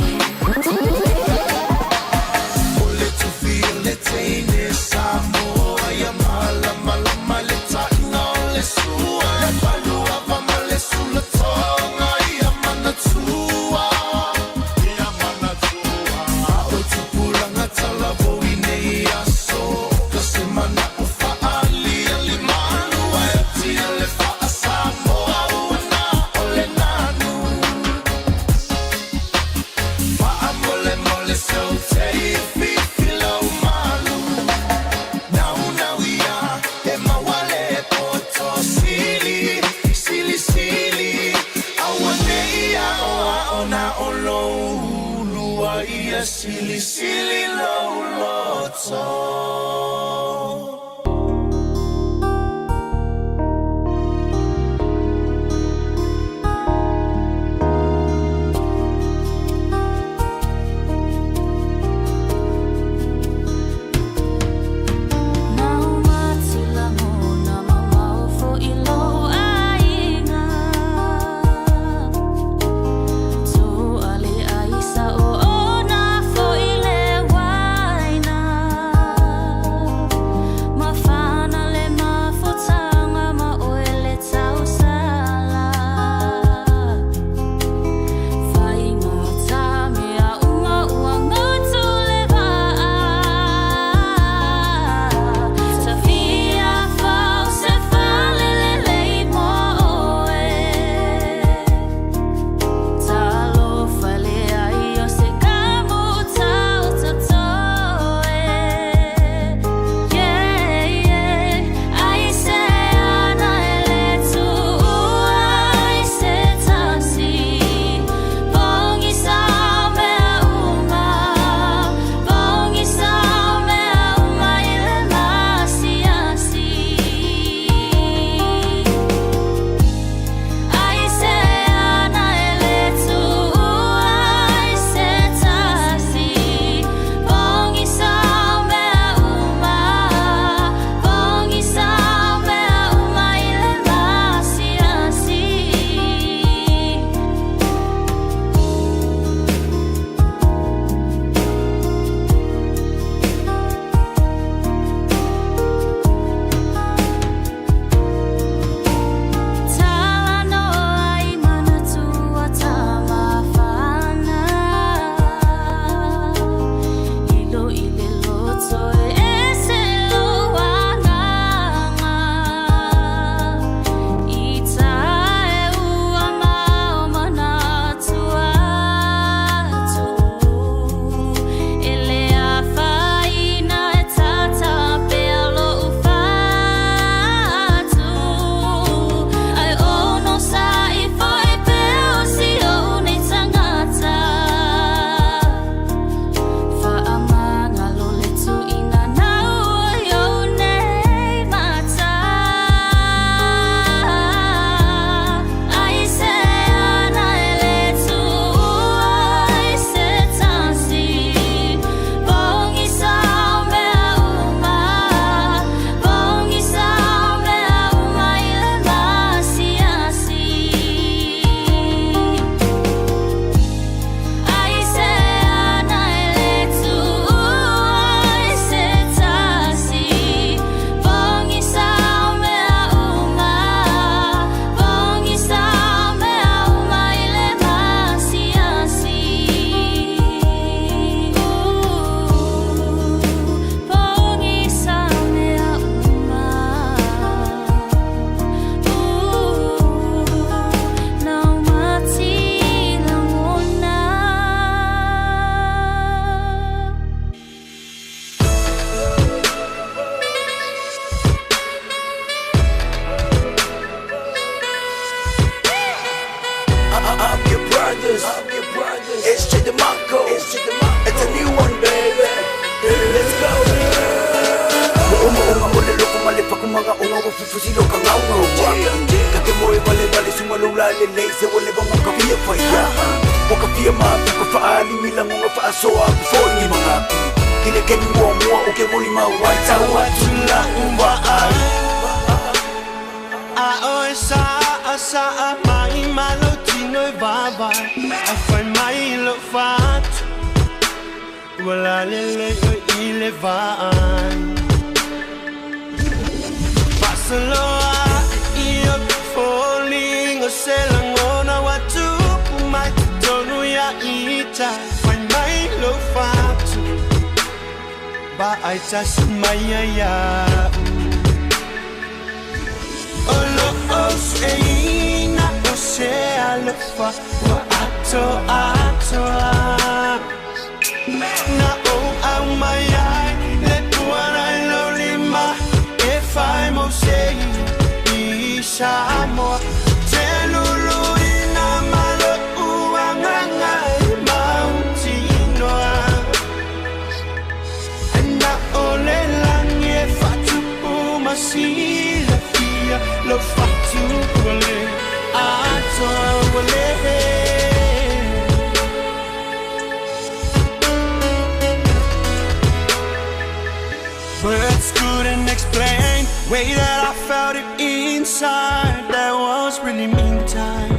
Ole tu fi le teine Samoa ia mala mala male taina o le sua. Le palua va male sula tonga ia manatua. Ia manatua. A o tupulaga talavou i nei aso. Ka se mana o faali ali malu ai atia le faa-Samoa ua na o le nanu. Faamolemole so te fi fi lo malu. Nau nau ia e mawale poto sili, sili sili. Aua nei a o a o na o lo ulua ia sili sili lo loto. A oe sa a sa a mai malo. tino e vaavaai Ae fai mai lou fatu Ua lalelei oe i le vaai Faasoloa ae i ou foliga O se lagona ua tupu mai totonu ia ita Fai mai lou fatu Vaai tasi mai ia ia'u O loo sueina o se alofa Ua atoatoa Na ou aumai ai le puana i lou lima E fai mo se i Samoa Te luluina ma lo'u agaga e mautinoa Na o le lagi e faatupu ma silafia Lou fatu ua le atoa ua le. Words couldn't explain way that I felt it inside. That was really mean time.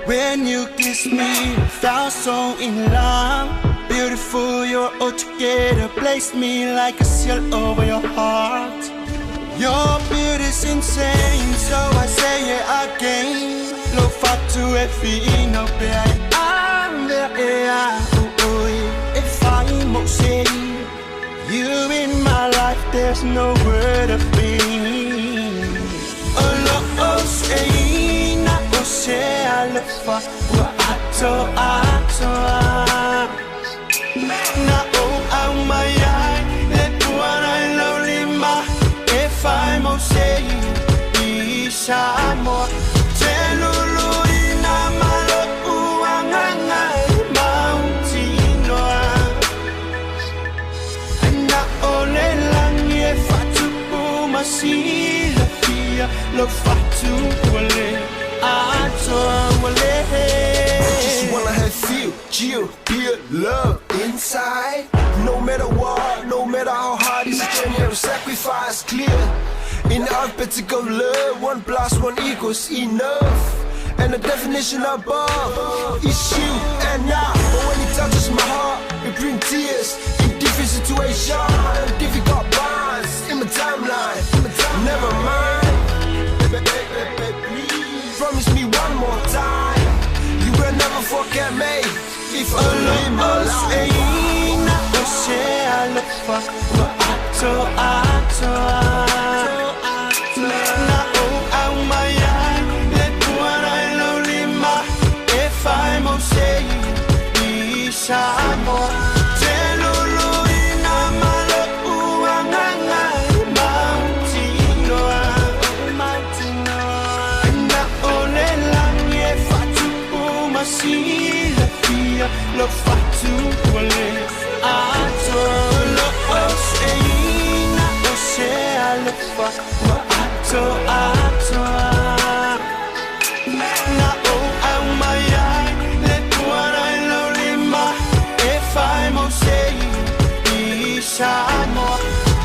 When you kissed me, I felt so in love. Beautiful, you're all together. Place me like a seal over your heart. Your beauty's insane, so I say it again. Lo fatu e fino pe ai ave e a ui e fai mo se. You in my life, there's no word of pain. O loo sueina o se alofa Ua atoatoa Na ou aumai ai le puana i lou lima E fai mo se i Samoa Te luluina ma lo'u agaga e mautinoa Na o le lagi e faatupu ma silafia Lou fatu ua le atoa ua le. Just wanna have feel, chill, pure love inside. No matter what, no matter how hard it's a journey of sacrifice, clear. In the alphabet of love, one plus one equals enough. And the definition above is you and I. But when it touches my heart, it brings tears. In different situations, difficult bonds in my timeline. Never mind, baby, baby, baby, please promise me one more time. You will never forget me if I live my O life. sueina o se alofa Ua atoatoa Na ou aumai ai le puana i lou lima E fai mo se i Samoa Te luluina ma lo'u agaga e mautinoa Na o le lagi e faatupu ma silafia Lou fatu ua le atoa Loo sueina o se alofa Ua atoatoa Na ou aumai ai le puana i lou lima E fai mo se i Samoa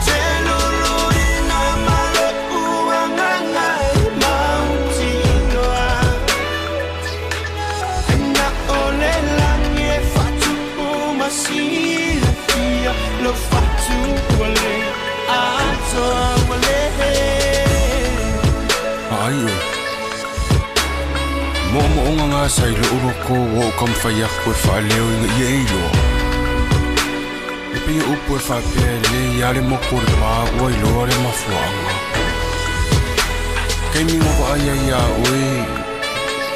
Te luluina ma lo'u agaga e mautinoa Na o le lagi e faatupu ma silafia Lou fatu ua le atoa ua le. Ai oe. Moomooga gasa i lou loko ua ou taumafai atu e faaleo ina ia e iloa. E pei o upu e faapea e lelei lava le motu o le pa ua iloa le mafuaaga. Taimi na vaai ai iā oe,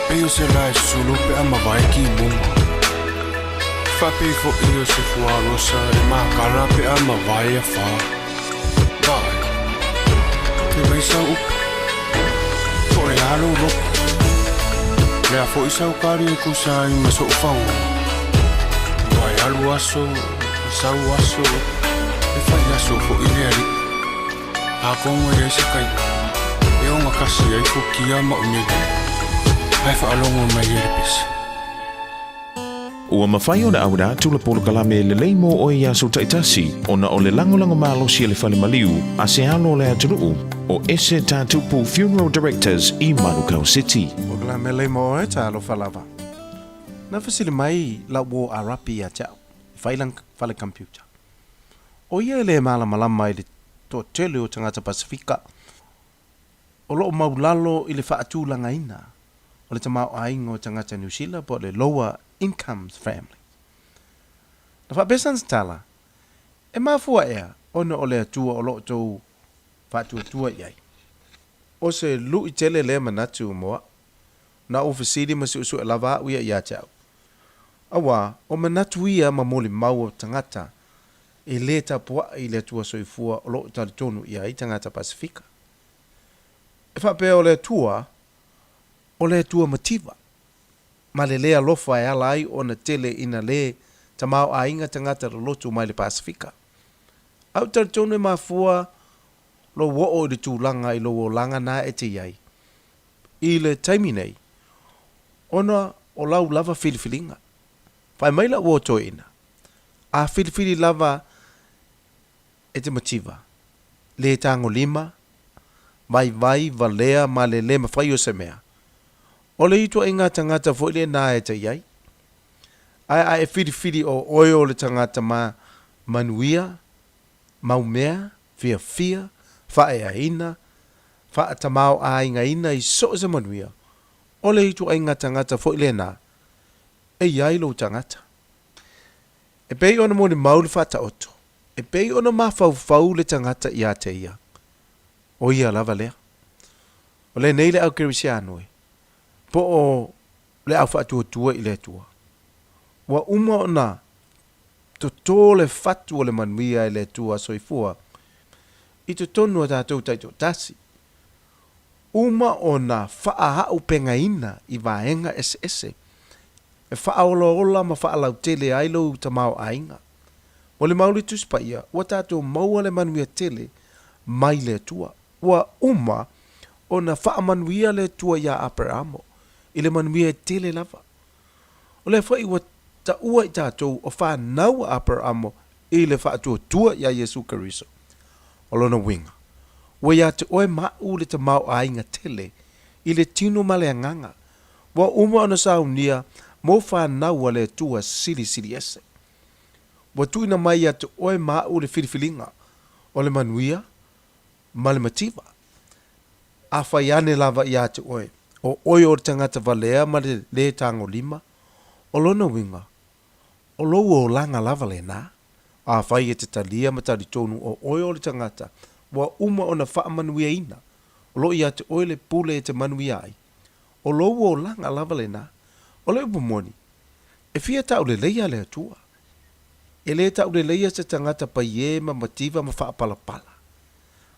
pei o se lae sulu pe a mavae kimuga. Faapei foʻi o se fuaalosa e makala pe a mavae afā. Vaai, fai mai sau upu, po o le a lou loto. O le a foʻi sau kali e tusa ai ma soʻu fagoga. Ua e alu aso, sau aso, e fai aso foʻi le alii. Atonu e leai se taimi e ogatasi ai futia ma umele, ae faalogo mai ai le pese. Ua mafai ona auina atu le polokalame lelei mo oe i aso taitasi ona o le lagolago malosi a le fale maliu a se alo o le atunuu o Ese Tatupu Funeral Directors i Manukau City. Polokalame lelei mo oe, talofa lava. Na fesili mai lau uō a Rapi ia te a'u e fai lana fale computer. ʻO ia e lē malamalama i le toatele o tagata Pasifika o lo o maulalo i le faatulagaina o le tamaoaiga o tagata Niu Sila po o le lower incomes family. Na faapea sana tala, E mafua ea ona o le Atua o lo o tou faatuatua i ai. O se luʻi tele lea manatu mo aʻu. Na ou fesili ma suʻesuʻe lava aʻu ia iā te aʻu. Auā, o manatu ia ma molimau o tagata e lē tapuaʻi i le Atua soifua o lo o talitonu i ai tagata Pasifika. E faapea o le Atua, o le Atua mativa, ma le lē alofa e ala ai ona tele ina lē tamaoaiga tagata loloto mai le Pasifika. Aʻu talitonu e mafua lou oo i le tulaga i lou olaga na e te i ai i le taimi nei, ona o lau lava filifiliga. Fai mai lau uo toeaina, A filifili lava e te mativa, lē tagolima, vaivai, valea ma le lē mafai o se mea. O le ituaiga tagata foi lena e te i ai. Ae a e filifili o oe o le tagata ma manuia, mau mea, fiafia, faaeaina, faatamaoaigaina i so o se manuia, o le ituaiga tagata foi lena e i ai lou tagata. E pei ona molimau le faataoto, e pei ona mafaufau le tagata iā te ia, o ia lava lea. O lenei le au kerisiano e, po o le au faatuatua i le Atua. Ua uma ona totō le fatu o le manuia e le Atua soifua i totonu o tatou taitoatasi. Uma ona faaaaupegaina i vaega eseese e faaolaola ma faalautele ai lou tamaoaiga. Mo le mauli Tusi Paia, ua tatou maua le manuia tele mai le Atua. Ua uma ona faamanuia le Atua iā Aperamo i le manuia e tele lava. O lea foi ua taua i tatou o fanau a Aperamo i le faatuatua iā Iesu Keriso. O lona uiga, ua iā te oe ma aʻu le tamaoaiga tele i le tino ma le agaga, ua uma ona saunia mo fanau a le Atua Silisili Ese. Ua tuuina mai ia te oe ma aʻu le filifiliga o le manuia ma le mativa. Afai ane lava iā te oe, o oe o le tagata valea ma le lē tagolima, o lona uiga, o lou olaga lava lenā. Afai e te talia ma talitonu o oe o le tagata ua uma ona faamanuiaina, o lo o iā te oe le pule e te manuia ai, o lou olaga lava lenā. O le upu moni, e fia tauleleia le Atua. E lē tauleleia se tagata paiē ma mativa ma faapalapala.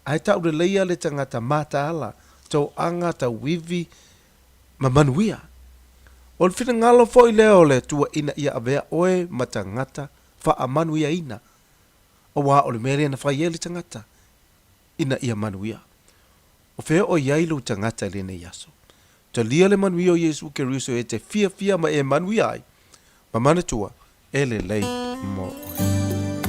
Ae tauleleia le tagata mataala, toaga, tauivi ma manuia. O le finagalo foi lea o le Atua ina ia avea oe ma tagata faamanuiaina, auā o le mea lea na fai ai le tagata ina ia manuia. O fea o i ai lou tagata i lenei aso? Talia le manuia o Iesu Keriso e te fiafia ma e manuia ai, ma manatua, e lelei mo oe.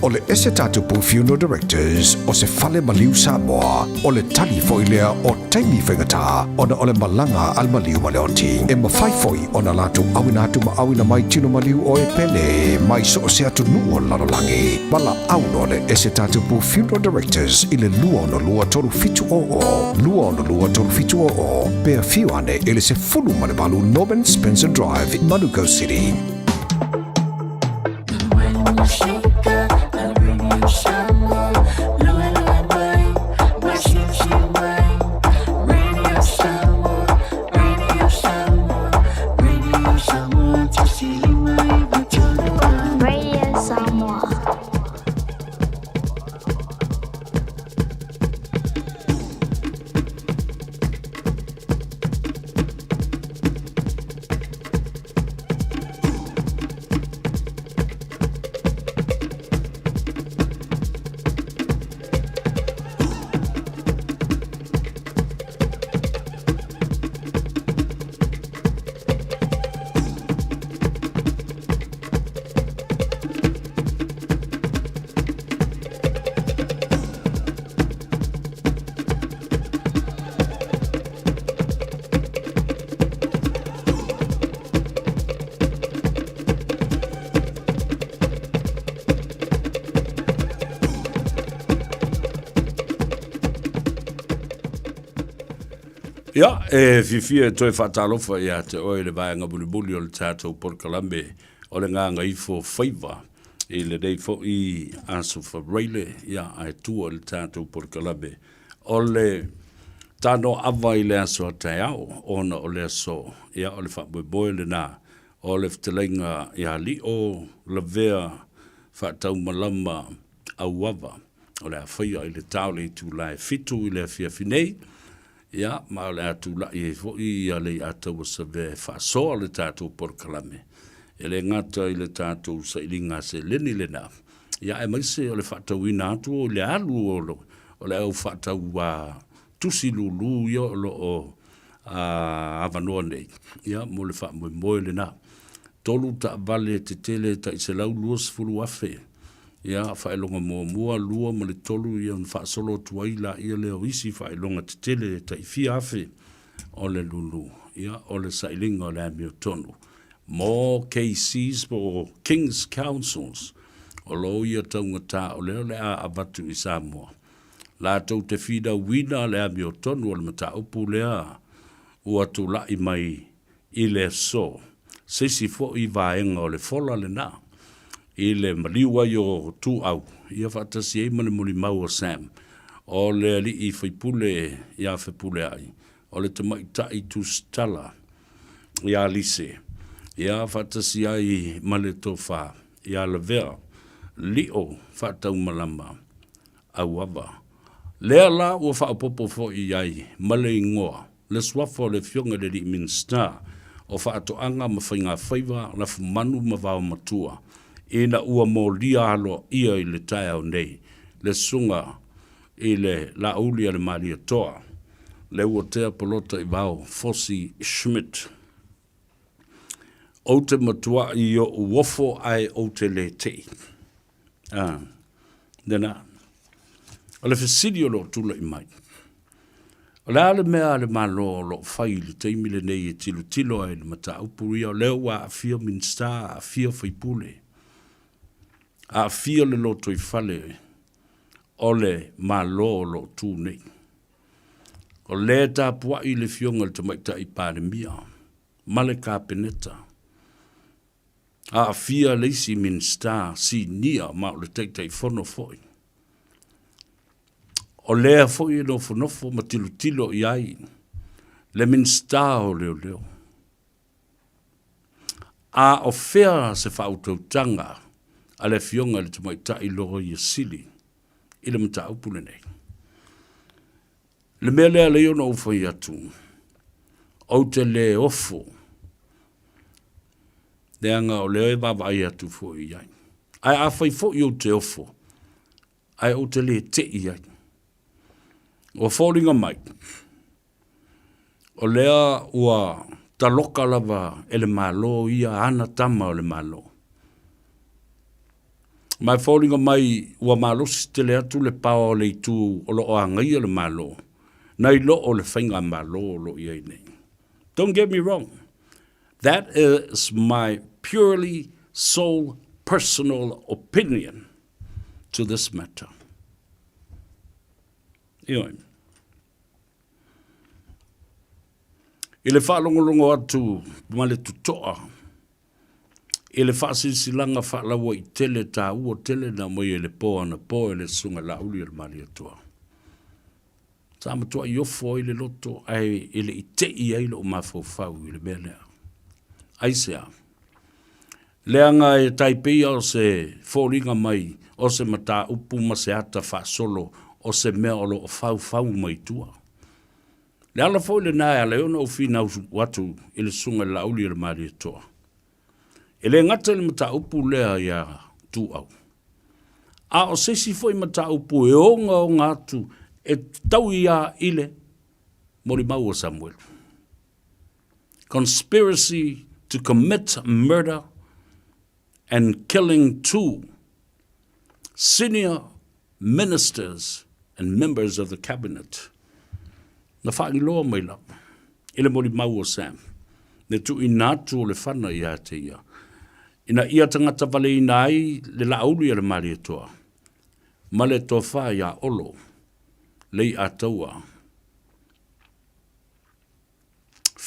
O le ese Tatupu Funeral Directors o se fale maliu Samoa, o le tali foi lea o taimi faigata ona o le malaga a le maliu ma le oti. E mafai foi ona latou auina atu ma auina mai tino maliu o e pele mai so o se atunuu o le lalolagi. Valaau loa le ese Tatupu Funeral Directors i le 262 3700, 262 3700, pe afio ane i le 18 Norman Spencer Drive, Manukau City. Radio Samoa. Ia, e fiafia e toe faatalofa ia te oe le vaega mulimuli o le tatou polokalame o le Gagaifo Faiva i lenei foi aso Faraile, ia, ae tua i le tatou polokalame o le tanoaava i le aso a taeao ona o le aso, ia, o le faamoemoe lena o le fetalaiga ia Lio Lavea Faataumalama Auava o le a faia i le ta o le itula e 7 i le afiafi nei, ia, ma o le a tulai ai foi ia Leiataua Savea e faasoa le tatou polokalame, e le gata i le tatou sailiga seleni lena, ia, aemaise o le faatauina atu o le alu o le au faatau tusi lulu ia o lo o avanoa nei, ia, mo le faamoemoe lena. Tolu taavale tetele tai 120,000, ia, faailoga muamua, lua ma le tolu, ia, ona faasolo atu ai laia lea o isi faailoga tetele tai fia afe o le lulu, ia, o le sailiga o le amiotonu mo KCs po o King's Councils o lo ia taugata o lea o le a avatu i Samoa. Latou te finauina le amiotonu o le mataupu lea ua tulai mai i le aso, se isi foi vaega o le fola lena i le maliu ai o Tuau ia faatasi ai ma le mulimau o Sam, o le alii faipule ia Fepuleai, o le tamaitai tusitala ia Lise, ia faatasi ai ma le tofa ia Lavea Lio Faataumalama Auava. Lea la ua faaopoopo foi i ai ma le igoa le suafa o le Afioga i le Alii Minisita o Faatoaga ma Faigafaiva Lafumanu ma Vaomatua ina ua molia aloaia i le taeao nei le Susuga i le Laauli a le Malietoa Leuatea Polota Ivao Fosi Schmidt. Ou te matuaʻi i oʻu ofo ae ou te lē teʻi. A, lena. O le fesili o lo o tulaʻi mai, o le a le mea a le Malo o lo o fai i le taimi lenei e tilotilo ai i le mataupu ia o lea ua aafia Minisita, aafia faipule, aafia le lotoifale o le Malo o lo o tu nei. O lea e tapuai le Afioga i le Tamaitai Palemia ma le Kapeneta, aafia le isi Minisita Sinia ma o le Taitaifono foi. O lea foi e nofonofo ma tilotilo i ai le Minisita o Leoleo. A o fea se faautautaga a le Afioga i le Tamaitai Loia Sili i le mataupu lenei? Le mea lea lei ona ou fai atu, ou te le ofo, leaga o lea e vaavaai atu foi i ai. Ae afai foi ou te ofo, ae ou te le tei ai. Ua foliga mai, o lea ua taloka lava e le Malo ia ana tama o le Malo. Ma e foliga mai ua malosi tele atu le paoa o le itu o lo o agaia le Malo, nai lo o le faigamalo o lo o i ai nei. Don't get me wrong, that is my purely sole personal opinion to this matter. Ioe. I le faalogologo atu ma le totoa i le faasilasilaga faalauaitele taua tele na aumai e le po anapo e le Susuga Laauli o le Malietoa. Sa matuai ofo ai le loto ae e le i tei ai lou mafaufau i le mea lea. Aisea? Leaga e tai pei o se foliga mai o se mataupu ma se ata faasolo o se mea o lo o faufau mai tua. Le ala foi lena e ala ai ona ou finau atu i le Susuga i le Laauli o le Malietoa. E le gata i le mataupu lea iā Tuau, a o se isi foi mataupu e ogaoga atu e tau ia i le molimau a Samuelu. Conspiracy to commit murder and killing two senior ministers and members of the cabinet. Na faagiloa mai lava i le molimau o Sam le tuuina atu o le fana ia te ia, ina ia tagata valeina ai le Laauli a le Malietoa ma le tofa ia Olo Leiataua.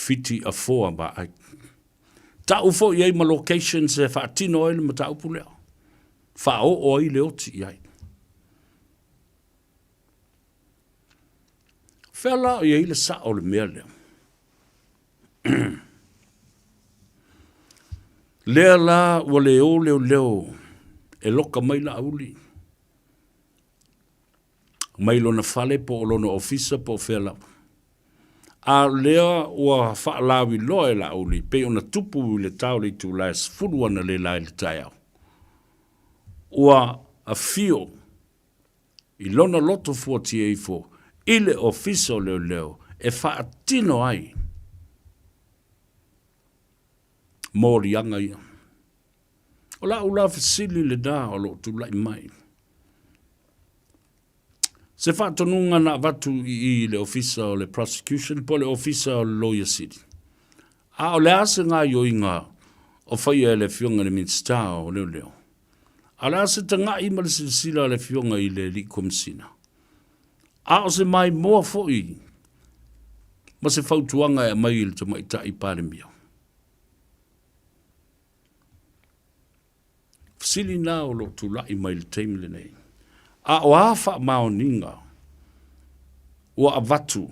Fiti Afoa Vaai. Ta'u foi i ai ma locations e faatino ai le mataupu lea. Faaoo ai le oti i ai. Fea la o i ai le sa'o o le mea lea? Lea la ua le o leoleo e loka mai Laauli mai lona fale po o lona ofisa po o fea lava. A o lea ua faalauiloa e Laauli pei ona tupu i le ta o le itula e 10 analeila i le taeao. Ua afio i lona loto fuatia ifo i le Ofisa o Leoleo e faatino ai moliaga ia. O la'u la fesili lena o lo'o tula'i mai. Se faatonuga na avatu i i i le Ofisa o le Prosecution po o le Ofisa o le Loia Sili. A o le a se gaioiga o faia e le Afioga i le Minisita o Leoleo? A o le a se taga'i ma le silasila a le Afioga i le Alii Komesina? A o se maimoa foi ma se fautuaga e aumai i le Tamaitai Palemia? Fesili na o lo o tula'i mai i le taimi lenei. A o a faamaoniga ua avatu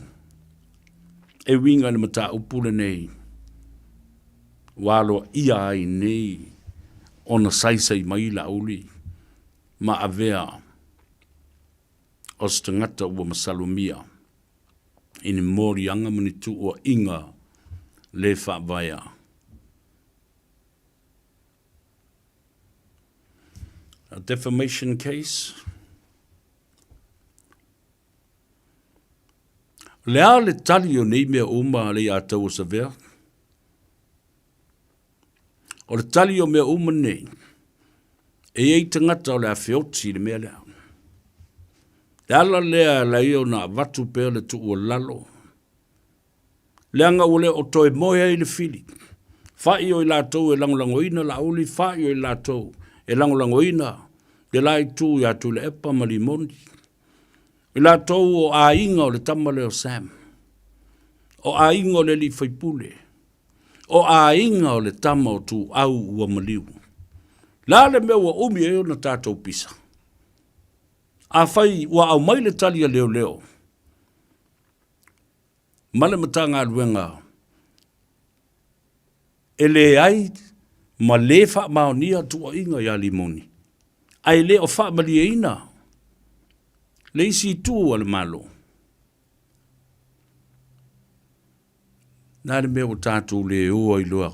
e uiga i le mataupu lenei ua aloaia ai nei ona saisai mai Laauli ma avea o se tagata ua masalomia i ni moliaga ma ni tuuaiga le faavaea. A defamation case. O le a le tali o nei mea uma a le iā tau o Savea? O le tali o mea uma nei, e i ai tagata o le a feoti i le mea lea. Le ala lea e ala ai ona avatu pea le tuualalo, leaga ua le o toe moe ai le fili. Fa'i o i latou e lagolagoina Laauli, fa'i o i latou e lagolagoina le la itu ia Tuilaepa ma Limoni. O i latou o aiga o le tama lea o Sam, o aiga o le alii faipule, o aiga o le tama o Tuau ua maliu. Le a le mea ua umi ai ona tatou pisa? Afai ua aumai le tali a leoleo ma le Matagaluega e leai ma le faamaonia tuuaiga ia Limoni, ae le o faamalieina le isi itu a le Malo. Na le mea ua tatou le o ai loa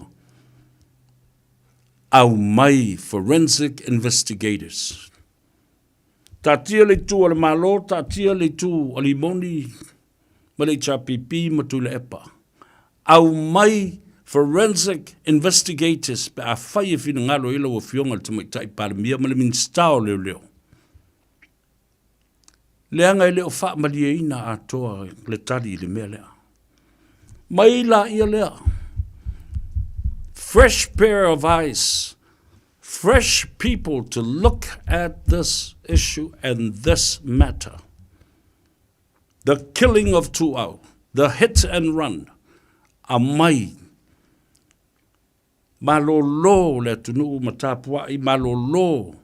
aumai forensic investigators. Taatia le itu a le Malo, taatia le itu a Limoni ma le HRPP ma Tuilaepa. Aumai forensic investigators pe afai e finagalo ai lau Afioga i le Tamaitai Palemia ma le Minisita o Leoleo. Leaga e le o faamalieina atoa le tali i le mea lea. Mai laia lea. Fresh pair of eyes. Fresh people to look at this issue and this matter. The killing of Tuau, the hit and run, aumai malōlō le atunuu ma tapua'i, malōlō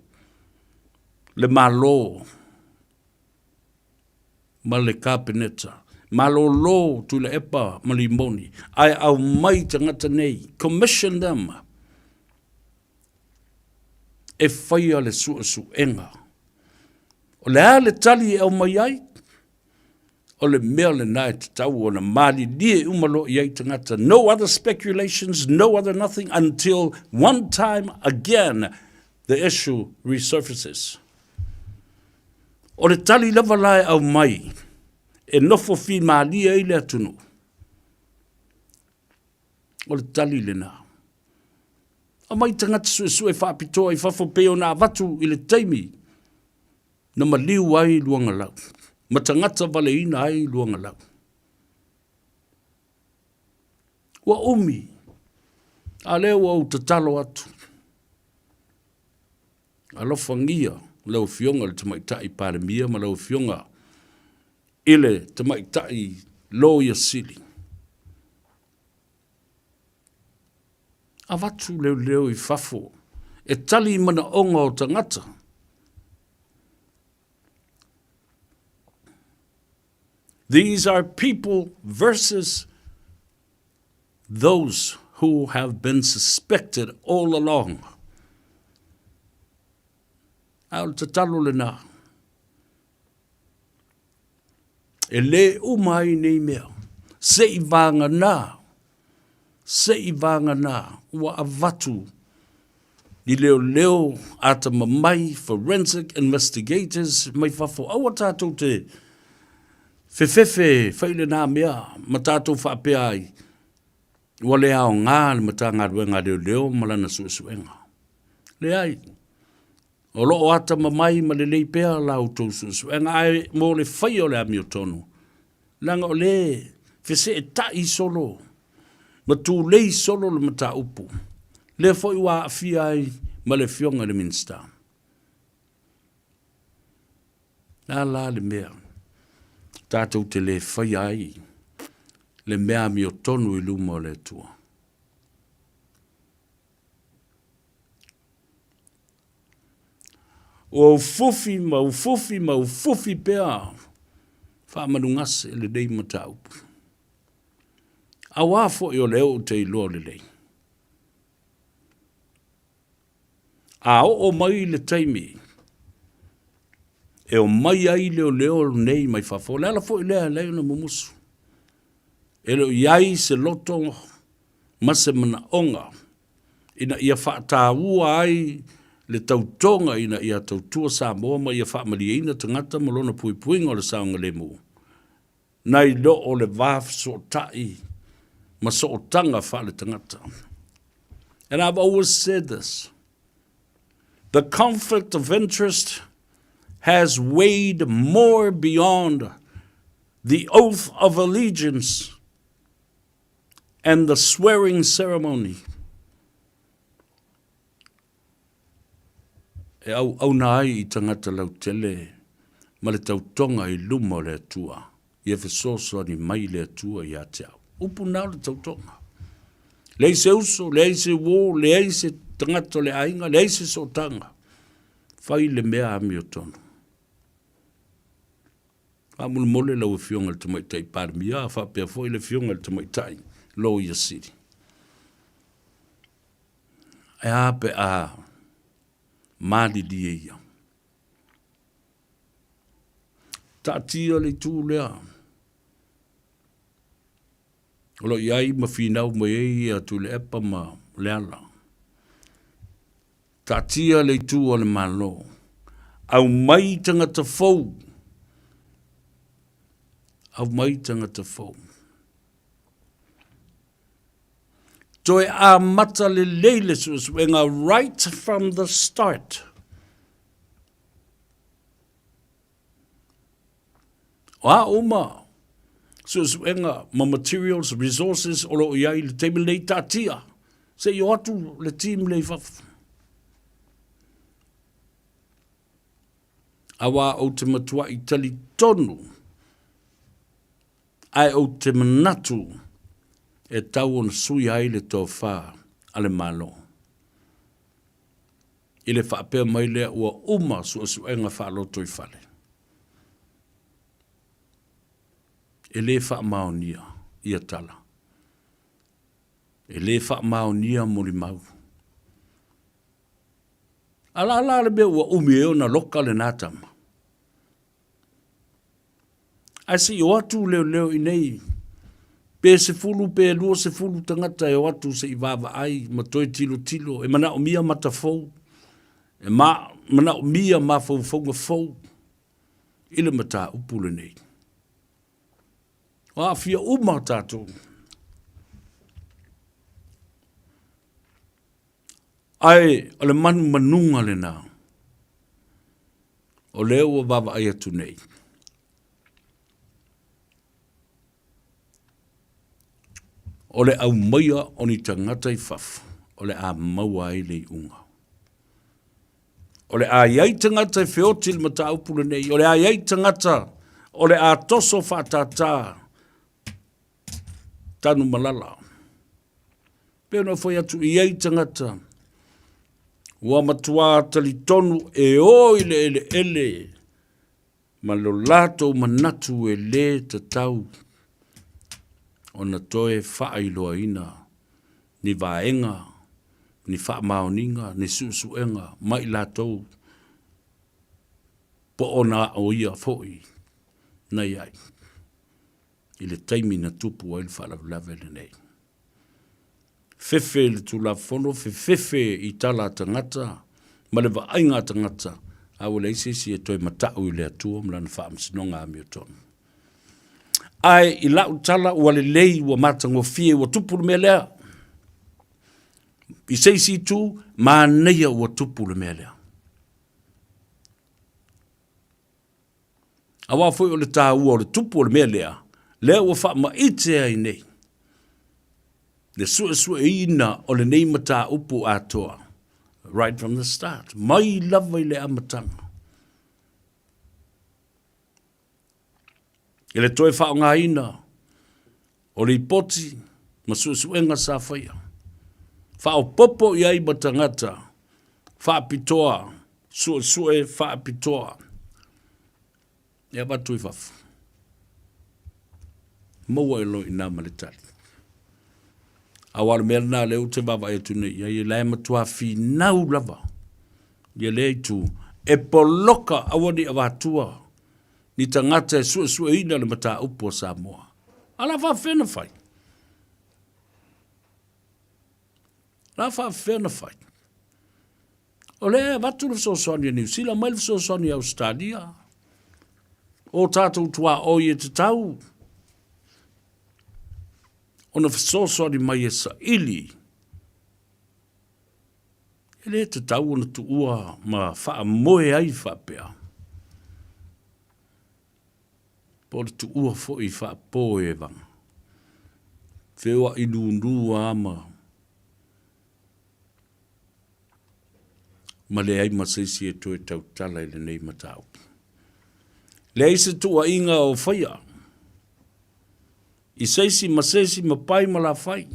le Malo ma le Kapeneta, malōlō Tuilaepa ma Limoni, ae aumai tagata nei, commission them e faia le suesuega. O le a le tali e aumai ai? O le mea lena e tatau ona malilie uma loa i ai tagata. No other speculations, no other nothing until one time again the issue resurfaces. O le tali lava la e aumai e nofo fimalie ai le atunuu, o le tali lena. Aumai tagata suesue faapitoa i fafo pei ona avatu i le taimi na maliu ai Luagalau ma tagata valeina ai Luagalau. Ua umi, a lea ua ou tatalo atu. Alofagia lau Afioga i le Tamaitai Palemia ma lau Afioga i le Tamaitai Loia Sili. Avatu leoleo i fafo e tali i manaoga o tagata. These are people versus those who have been suspected all along. A o le tatalo lena. E lē uma ai nei mea, se i vagana, se i vagana ua avatu ni leoleo atamamai, forensic investigators mai fafo, aua tatou te fefefe fai lena mea ma tatou faapea ai, ua le aoga le Matagaluega a Leoleo ma lana suesuega. Leai. O lo o atamamai ma lelei pea la outou suesuega, ae mo le faia o le amiotonu, leaga o lea e feseetai solo ma tulei solo le mataupu, lea foi ua aafia ai ma le Afioga i le Minisita. Le a la le mea tatou te le faia ai le mea amiotonu i luma o le Atua? Ua ufufi ma ufufi ma ufufi pea faamanugase lenei mataupu. Auā foi o lea ou te iloa lelei. A oo mai le taimi e omai ai leoleo nei mai fafo, o le ala foi lea e ala ai ona mumusu. E le o i ai se loto ma se manaoga ina ia faataua ai le tautoga ina ia tautua Samoa ma ia faamalieina tagata ma lona puipuiga o le saogalemu, nai lo o le va fesootai ma sootaga faaletagata. And I've always said this, the conflict of interest has weighed more beyond the oath of allegiance and the swearing ceremony. E auauna ai i tagata lautele ma le tautoga i luma o le Atua, ia fesoasoani mai le Atua ia te au. Upu na o le tautoga. Leai se uso, leai se uō, leai se tagata o le aiga, leai se sootaga. Fai le mea amiotonu. Faamolemole lau Afioga i le Tamaitai Palemia faapea foi le Afioga i le Tamaitai Loia Sili. E a pe a malilie ia. Taatia le itu lea o lo o i ai ma finau mai ai ia Tuilaepa ma Leala. Taatia le itu a le Malo. Aumai tagata fou. Aumai tagata fou. Toe amata lelei le suesuega right from the start. O a uma suesuega ma materials, resources o lo o i ai i le taimi lenei, taatia se i o atu le team lea i fafo. Aua ou te matuai talitonu ae ou te manatu e tau ona sui ai le tofa a le Malo. I le faapea mai lea ua uma suesuega faalotoifale. E le faamaonia ia tala. E le faamaonia molimau. A la la le mea ua umi ai ona loka lena tama. Ae se i o atu leoleo i inei, pe 10 pe 20 tagata e o atu se i vaavaai ma toe tilotilo, e manaomia mata fou, e manaomia mafaufauga fou i le mataupu lenei. O aafia uma tatou. Ae o le manumanuga lena o lea ua vaavaai atu nei. O le aumaia o ni tagata i fafo o le a maua ai le iuga. O le a i ai tagata e feoti i le mataupu lenei, o le a i ai tagata o le a toso faatātā Tanumalala. Pei ona fai atu i ai tagata ua matuā talitonu e o i le eleele ma lo latou manatu e lē tatau ona toe faailoaina ni vaega, ni faamaoniga, ni suesuega ma i latou po o na aoia foi na i ai i le taimi na tupu ai le faalavelave lenei. Fefe i le Tulafono, fefefe i tala a tagata ma le vaaiga a tagata, a ua leai se isi e toe mata'u i le Atua ma Lana faamasinoga amiotonu. Ae i lau tala ua lelei, ua matagofie, ua tupu le mea lea. I se isi itu, manaia ua tupu le mea lea. Aua foi o le taua o le tupu o le mea lea, lea ua faamaite ai nei le suesueina o lenei mataupu atoa, right from the start, mai lava i le amataga. I le toe faaaogaina o lipoti ma suesuega sa faia, faaopoopo i ai ma tagata faapitoa, suesue faapitoa e avatu i fafo. Maua ai loa i ina ma le tali. Aua o le mea lena lea ou te vaavaai atu nei i ai, la e matua finau lava ia lea itu e poloka aua ne i avatua ni tagata e suesueina le mataupu a Samoa. A la faafefea na fai? La faafefea na fai? O lea e avatu le fesoasoani a Niu Sila, mai le fesoasoani a Ausetalia. O tatou tuaoi e tatau ona fesoasoani mai e saili. E le tatau ona tuua ma faamoe ai faapea. Po o le tuua foi faapoevaga. Feoai lulu lava ma ma leai ma se isi e toe tautala i lenei mataupu. Leai se tuuaiga o faia i se isi ma se isi ma pai ma lafai.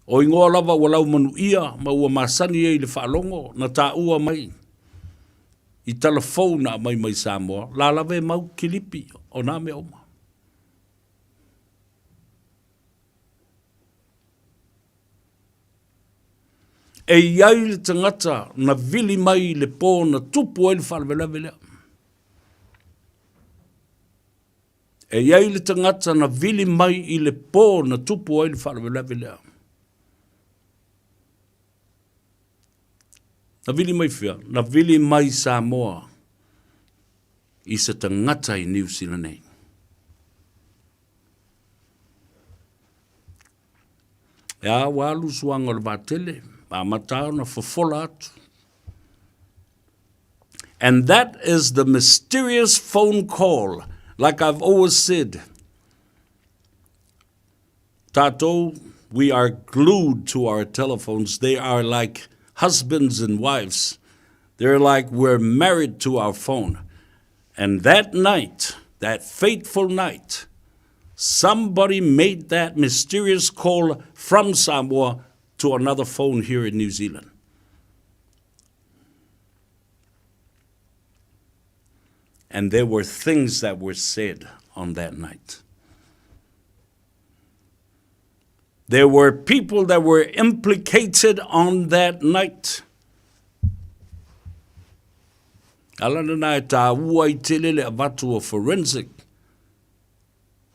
O igoa lava ua laumanuia ma ua masani ai i le faalogo na taua mai i tala fou na aumai mai Samoa, la lava e mau kilipi o nā mea uma. E i ai le tagata na vili mai i le pō na tupu ai le faalavelave lea. E i ai le tagata na vili mai i le pō na tupu ai le faalavelave lea. Na vili mai fea? Na vili mai Samoa i se tagata i Niu Sila nei. E a ua alu suaga o le vaatele, amata ona fofola atu. And that is the mysterious phone call, like I've always said. Tatou, we are glued to our telephones. They are like husbands and wives. They're like we're married to our phone. And that night, that fateful night, somebody made that mysterious call from Samoa to another phone here in New Zealand. And there were things that were said on that night. There were people that were implicated on that night. Ala lena e tāua i tele le avatu o forensic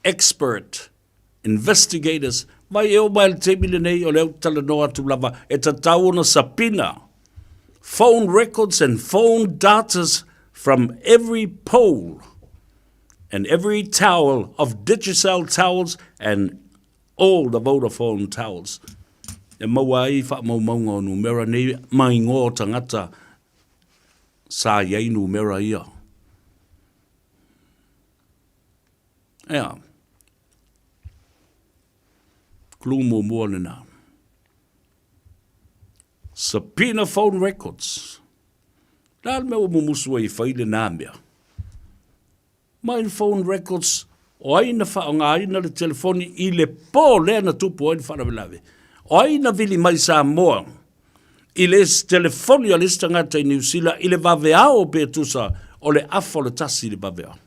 expert investigators mai e o mai le taimi lenei o le au talanoa atu lava e tatau ona sapina phone records and phone datas from every pole and every towel of Digicel towels and all the Vodafone towels. E maua ai faamaumauga o numera nei ma igoa o tagata sa i ai numera ia. Ea. Clue muamua lena. Subpoena phone records. Le a le mea ua mumusu ai e fai lena mea? Mai phone records o ai na faaaogaina le telefoni i le po lea na tupu ai le faalavelave. O ai na vili mai Samoa i le isi telefoni a le isi tagata i Niu Sila i le vaveao pe tusa o le afa o le tasi i le vaveao.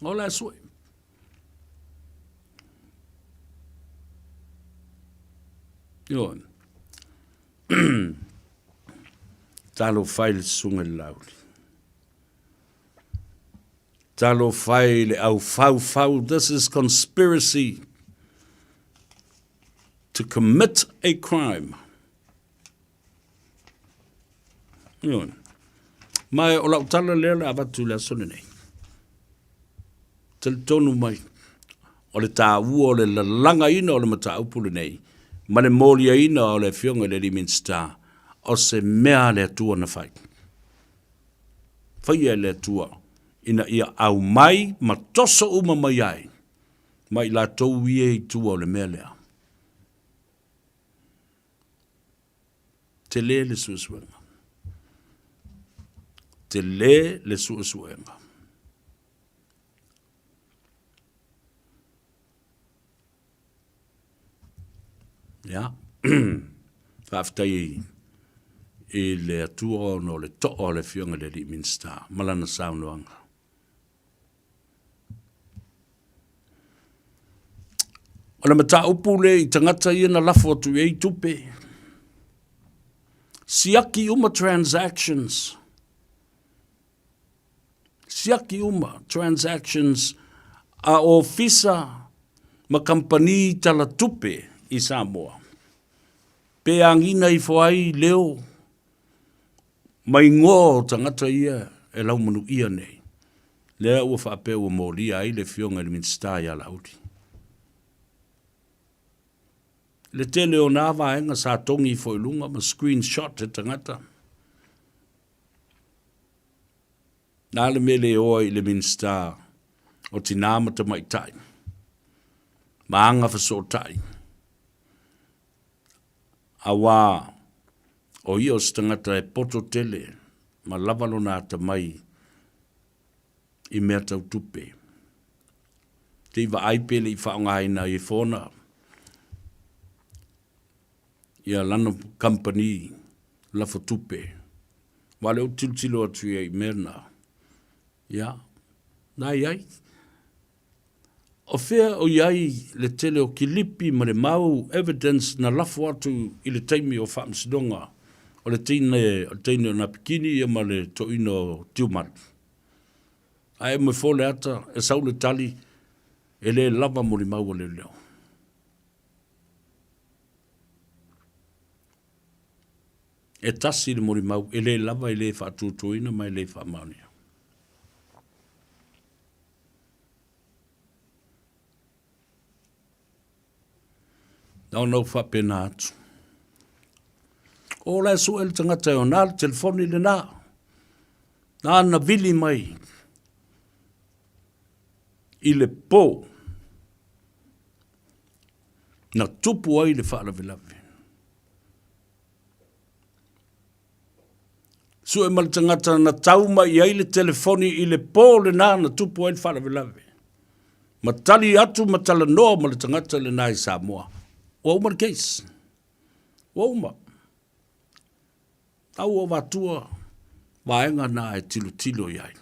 O la e sue. Ioe. Talofa e le susuga i le Laauli. Talofa e i le au faufau, this is conspiracy to commit a crime. Ioe. Ma o lau tala lea le avatu i le aso lenei. Talitonu mai, o le taua o le lalagaina o le mataupu lenei ma le moliaina o le Afioga i le alii Minisita, o se mea a le Atua na fai. Faia e le Atua ina ia aumai ma toso uma mai ai ma i latou ia i tua o le mea lea. Tele le suesuega. Tele le suesuega. Ia, faafetai i le Atua ona o le to'a o le Afioga i le Alii Minisita ma lana saunoaga. O le mataupu lea i tagata ia na lafo atu i ai tupe, siaki uma transactions, siaki uma transactions a ofisa ma kamupani tala tupe i Samoa. Pe agina ifo ai leo ma igoa o tagata ia e laumanuia nei, lea ua faapea ua molia ai le Afioga i le Minisita ia Laauli. Le tele o nā vaega sa togi ifo i luga ma screenshot e tagata. Na le mea le oa i le Minisita o Tinā ma Tamaitai ma Agafesootai, auā o ia o se tagata e poto tele ma lava lona atamai i mea tau tupe. Te i vaai pe le i faaaogaina ai e fona ia lana kamupani lafo tupe. Aua o lea ou te tilotilo atu i ai i mea na, ia, na i ai. O fea o i ai le tele o kilipi ma le mau evidence na lafo atu i le taimi o faamasinoga o le teine, o le teine o Napikini ia ma le toeaina o Tiumalu. Ae emo e fo le ata, e sau le tali, e le lava molimau a leoleo. E tasi le molimau, e le lava, e le faatuatuaina ma e le faamaonia. Na ona ou faapena atu. O la e sue le tagata e ona le telefoni lena. Na ana vili mai i le po na tupu ai le faalavelave. Sue ma le tagata na tau mai i ai le telefoni i le po lena na tupu ai le faalavelave. Ma tali atu ma talanoa ma le tagata lena i Samoa. Ua uma le case. Ua uma. Tau o avatua vaega na e tilotilo i ai.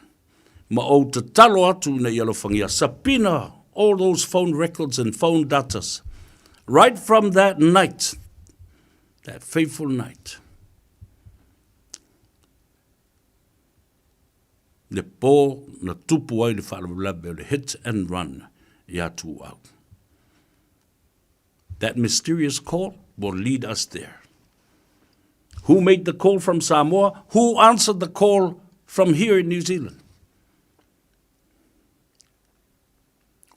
Ma ou tatalo atu ina ia alofagia, subpoena all those phone records and phone datas right from that night, that fateful night. Le po na tupu ai le faalavelave o le hit and run ia Tuuau. That mysterious call will lead us there. Who made the call from Samoa? Who answered the call from here in New Zealand?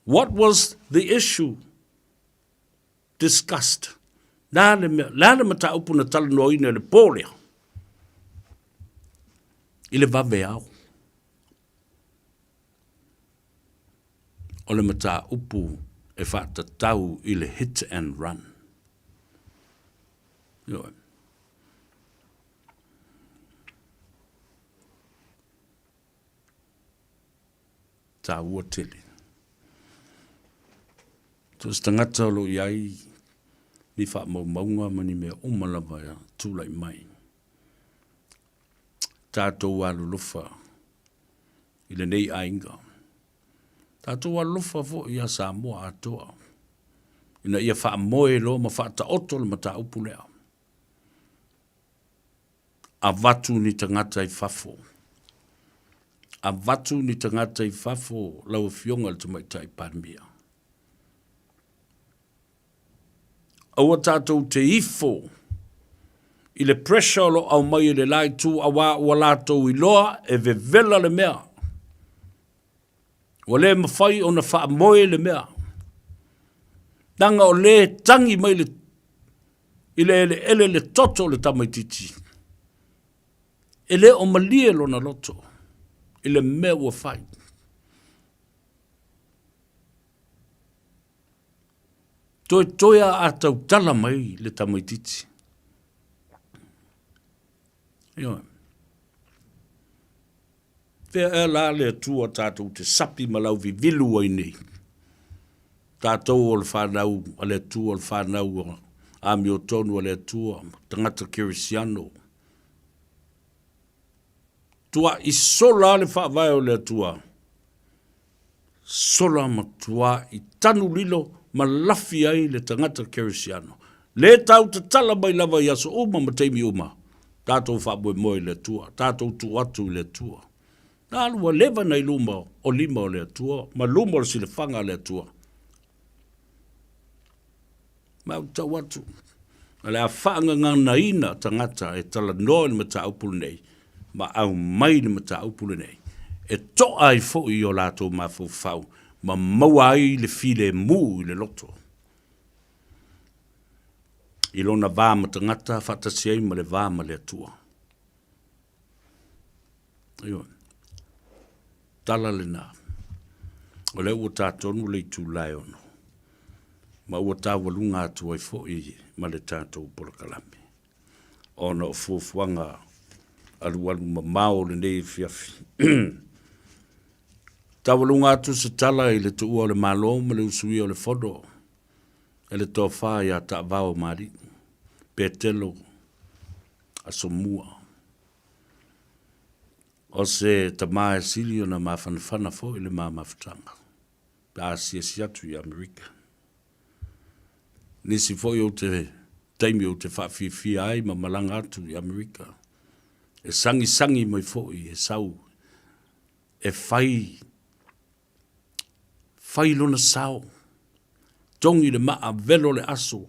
What was the issue discussed? Le a le mea, le a le mataupu na talanoaina i le pō lea? I le vaveao. O le mataupu e faatatau i le hit and run. Ioe. Taua tele. So se tagata o lo o i ai ni faamaumauga ma ni mea uma lava e tulai mai. Tatou alolofa i lenei aiga. Tatou alolofa foi ia Samoa atoa ina ia faamoe loa ma faataoto le mataupu lea. Avatu ni tagata i fafo. Avatu ni tagata i fafo lau Afioga i le Tamaitai Palemia. Aua tatou te ifo i le pressure o lo o aumai e le la itu auā ua latou iloa e vevela le mea. Ua le mafai ona faamoe le mea. Leaga o lea e tagi mai le, i le eleele le toto o le tamaitiiti. E le o malie lona loto i le mea ua fai. Toetoe a a tautala mai le tamaitiiti. Ioe. Fea ea la le Atua tatou te sapi ma lauvivilu ai nei? Tatou o le fanau a le Atua, o le fanau amiotonu a le Atua, tagata kerisiano. Tua'i sola le faavae o le Atua. Sola ma tua'i tanu lilo ma lafi ai le tagata kerisiano. Le tau tatala mai lava i aso uma ma taimi uma. Tatou faamoemoe i le Atua, tatou tuu atu i le Atua. Na alu ua leva na i luma o lima o le Atua ma luma o le silafaga a le Atua. Ma ou tau atu, o le a faagaganaina tagata e talanoa i le mataupu lenei ma aumai le mataupu lenei e to'a ai foi i o latou mafaufau ma maua ai le filemu i le loto i lona va ma tagata faatasi ai ma le va ma le Atua. Ioe. Tala lena. O lea ua ta tonu le itula e 6, ma ua taualuga atu ai foi ma le tatou polokalame, ona o fuafuaga alualu mamao o lenei afiafi. Taualuga atu se tala i le tuua o le Malo ma le usuia o le Fono e le Tofa ia Taavao Maali'i Petelo Asomua. O se tama e sili ona mafanafana foi le ma mafutaga pe a asiasi atu i Amerika. Nisi foi ou te taimi ou te faafiafia ai ma malaga atu i Amerika, e sagisagi mai foi e sau e fai fai lona sao, togi le maa, velo le aso,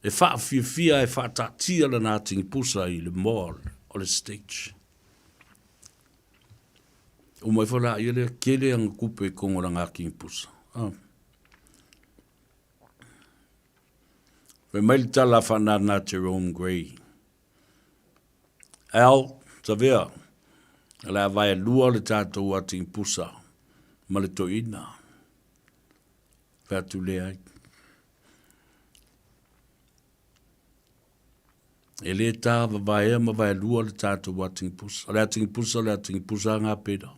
e faafiafia e faataatia lana atigipusa i le moa o le stage. Uma ifo la ia lea kele anga kupe i kongo langa atigipusa. Ah. Fai mai le tala a whanana Jerome Gray. Al, Tavea, o le a vaelua le tatou atigipusa ma le toeaina. Fai atu leai. E le ta vavaea ma vaelua le tatou atigipusa. O le atigipusa, o le atigipusa a ngā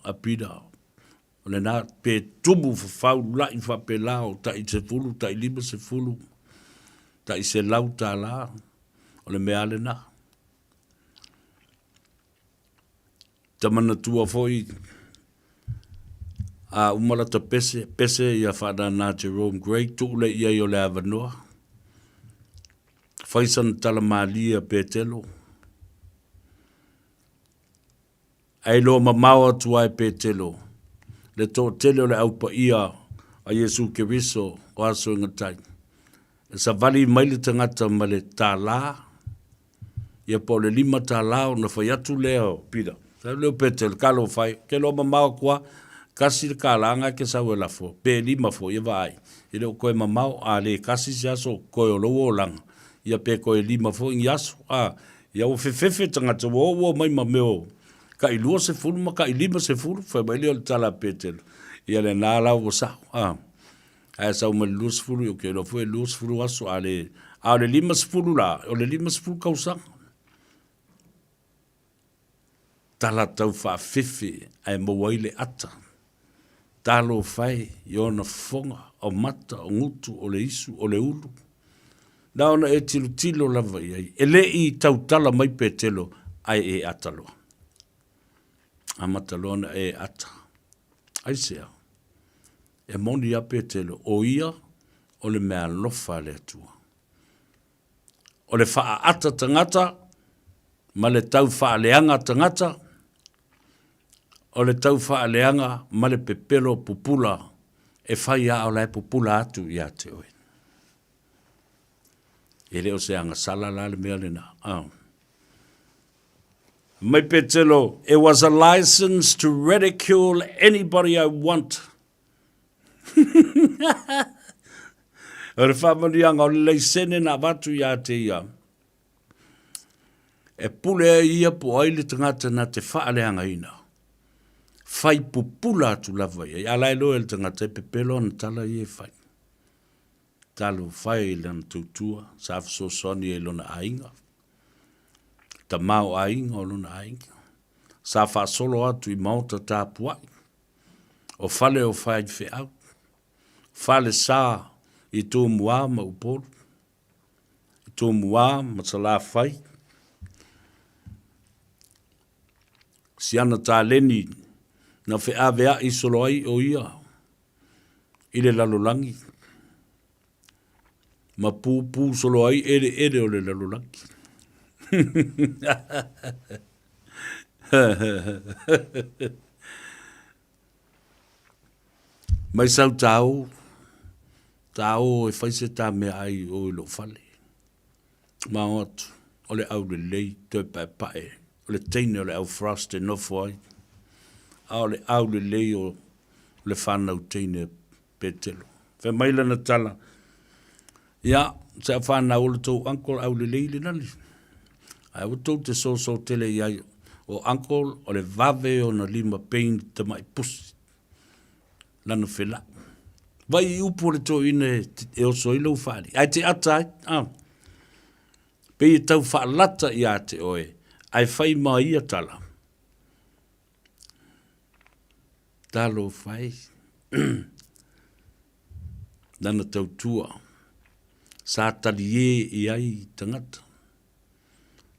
a Pita. O lena pe tumu fafau la'i faapelā o ta'i sefulu, ta'i 50, ta'i $100, o le mea a lena. Ta manatua foi a uma lata pese, pese ia whaanana Jerome Gray, tuu le i ai o le avanoa. Fai sana tala malie a Petelo. Ae iloa mamao atu ai Petelo le toatele o le Au Paia a Iesu Keriso o aso e gatai. E savali mai le tagata ma le tālā, ia po o le $5 ona fai atu lea o Pita. Fai atu lea o Petelo, Talofa e, ke loa mamao atu a, kasi le kālā nga ke sau e lafo, pe lima foi e vaai. E le o koe mamao, a le kasi se aso o koe o lou olaga, ia pe koe lima foi ni aso, a, Ia ua fefefe tagata ua oo ua mai ma mea o ka'i 20 ma ka'i 50, fai mai lea o le tala a Petelo, ia lena la ua sa'o, a. Ae sau mai le 20, ia ou te iloa foi e 20 aso, a le, a o le 50 la, o le 50 tausaga. Tala tau faafefe ae maua ai le ata. Talofa e i ona fofoga. o mata, o gutu, o le isu, o le ulu. Na ona e tilotilo lava i ai. E le i tautala mai Petelo, ae e ata loa. Amata loa ona e ata. Aisea? E moni ia Petelo, o ia o le meaalofa a le Atua. O le faaata tagata ma le tau faaleaga tagata, o le tau faaleaga ma le pepelo pupula e fai a o la e pupula atu ia te oe. E le o se agasala la le mea lena. Oh. Mai Petelo, it was a license to ridicule anybody I want. O le faamanuiaga o le laisene na avatu ia te ia, e pule ai ia po o ai le tagata na te faaleagaina, fai pupula atu lava i ai. A la e loa e le tagata e pepelo ana tala ia e fai. Talofa e i lana tautua, sa fesoasoani ai i lona aiga, tama o aiga o lona aiga. Sa faasolo atu i maota tapuai, o fale o faifeau, fale sa i Tumua ma Upolu, i Tumua ma Salafai, siana taleni na feaveai solo ai o ia i le lalolagi ma pupū solo ai eleele o le lalolagi. Mai sau tāo, tāo e fai se tā mea ai o i lou fale. Ma o atu, o le au lelei, toe paepae, o le teine o le au Frost e nofo ai, a o le au lelei o le whanau teine Petelo. Fai mai lana tala, Ia, se au whanau o le tou uncle au lelei le nani. Ae ua tou te soso tele i ai, o uncle o le vave ona lima paint tamai pusi. Lana felau. Vai i upu o le toeaina e oso ai lou faalii. Ae te ata ai, ah. Pei e tau faalata ia te oe, ae fai ma ia tala. Talofa e. Lana tautua. Sa taliē i ai tagata.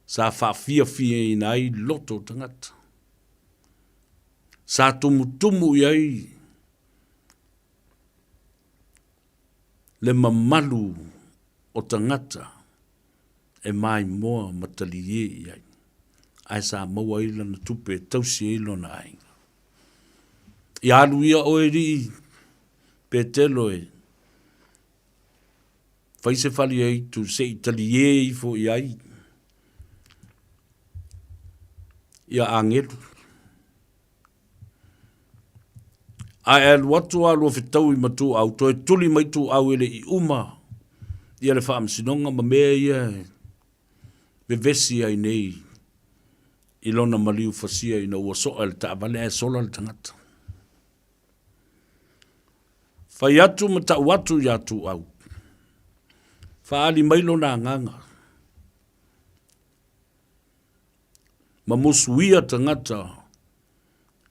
Sa faafiafiaina ai loto o tagata. Sa tumutumu i ai le mamalu o tagata e maimoa ma taliē i ai, ae sa maua ai lana tupe e tausi ai lona aiga. Ia alu ia oe lii Petelo e fai se fale aitu se i taliē ifo i ai ia agelu. Ae alu atu a lua fetaui ma Tuuau, toe tuli mai Tuuau e le i uma ia le faamasinoga ma mea ia e vevesi ai nei i lona maliu fasia ina ua soa e le taavale ae sola le tagata. Fai atu ma tau atu iā Tuuau, faaali mai lona agaga ma musuia tagata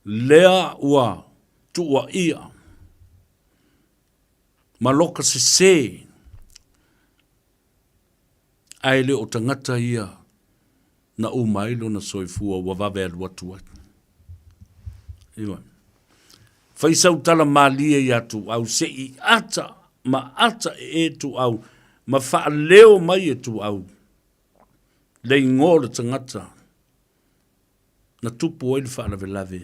lea ua tuuaia ma loka sese, ae le o tagata ia na uma ai lona soifua ua vave alu atu ai. Ioe. Fai sau tala malie iā Tuuau se i ata ma ata e e Tuuau ma faaleo mai e Tuuau le igoa o le tagata na tupu ai le faalavelave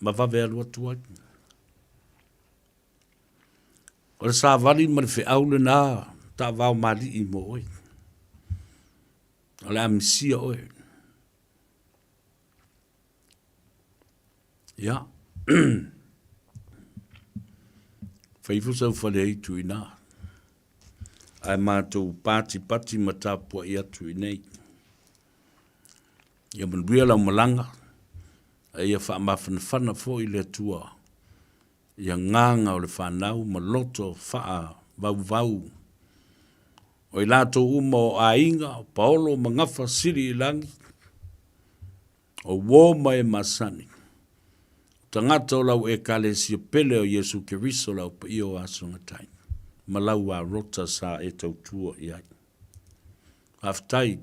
ma vave alu atu ai. O le savali ma le feau lenā taavao malii mo oe. O le a misia oe. Ia. Fai ifo sau fale aitu inā. Ae matou patipati ma tapuai atu i nei. Ia manuia lau malaga, a ia faamafanafana foi le Atua i agaga o le fanau ma loto faavauvau o i latou uma o aiga, o paolo ma gafa sili i lagi, o uo ma e masani, o tagata o lau Ekalesia pele o Iesu Keriso lau paia o aso gatai. ma lau arota sa e tautua i ai. Faafetai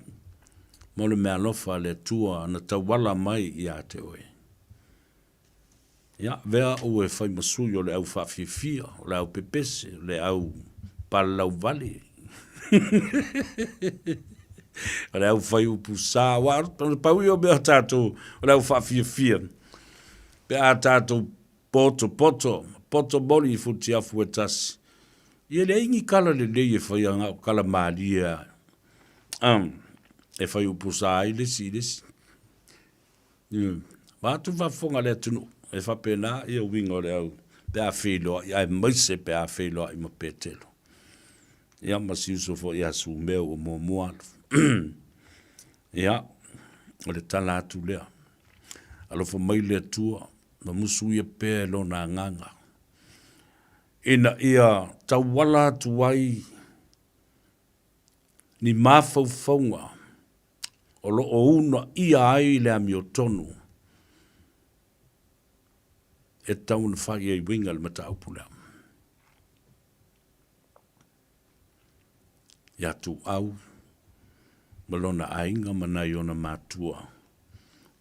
mo le meaalofa a le Atua na tauala mai ia te oe. Ia, avea oe e fai ma sui o le au faafiafia, o le au pepese, o le au palalau vale, o le au fai upu sa, aua o le pau ia o mea o tatou, o le au faafiafia, pe a tatou potopoto, poto moni i futiafu e tasi. Ia leai ni kala lelei e faia na o kala malie lava e fai upu sa ai le isi i le isi. Vaeatu le faafofoga a le atunuu, e faapena ia uiga o le au pe a feiloai, aemaise pe a feiloai ma Petelo. Ia ma si uso foi ia Sumeo ua muamua alu. Ia, o le tala atu lea. Alofa mai le Atua, ma musuia pea e Lona Agaga, ina ia tauala atu ai ni mafaufauga o lo o uunaia ai le amiotonu e tatau ona fai ai uiga i le mataupu lea. Ia Tuau ma lona aiga ma nai ona matua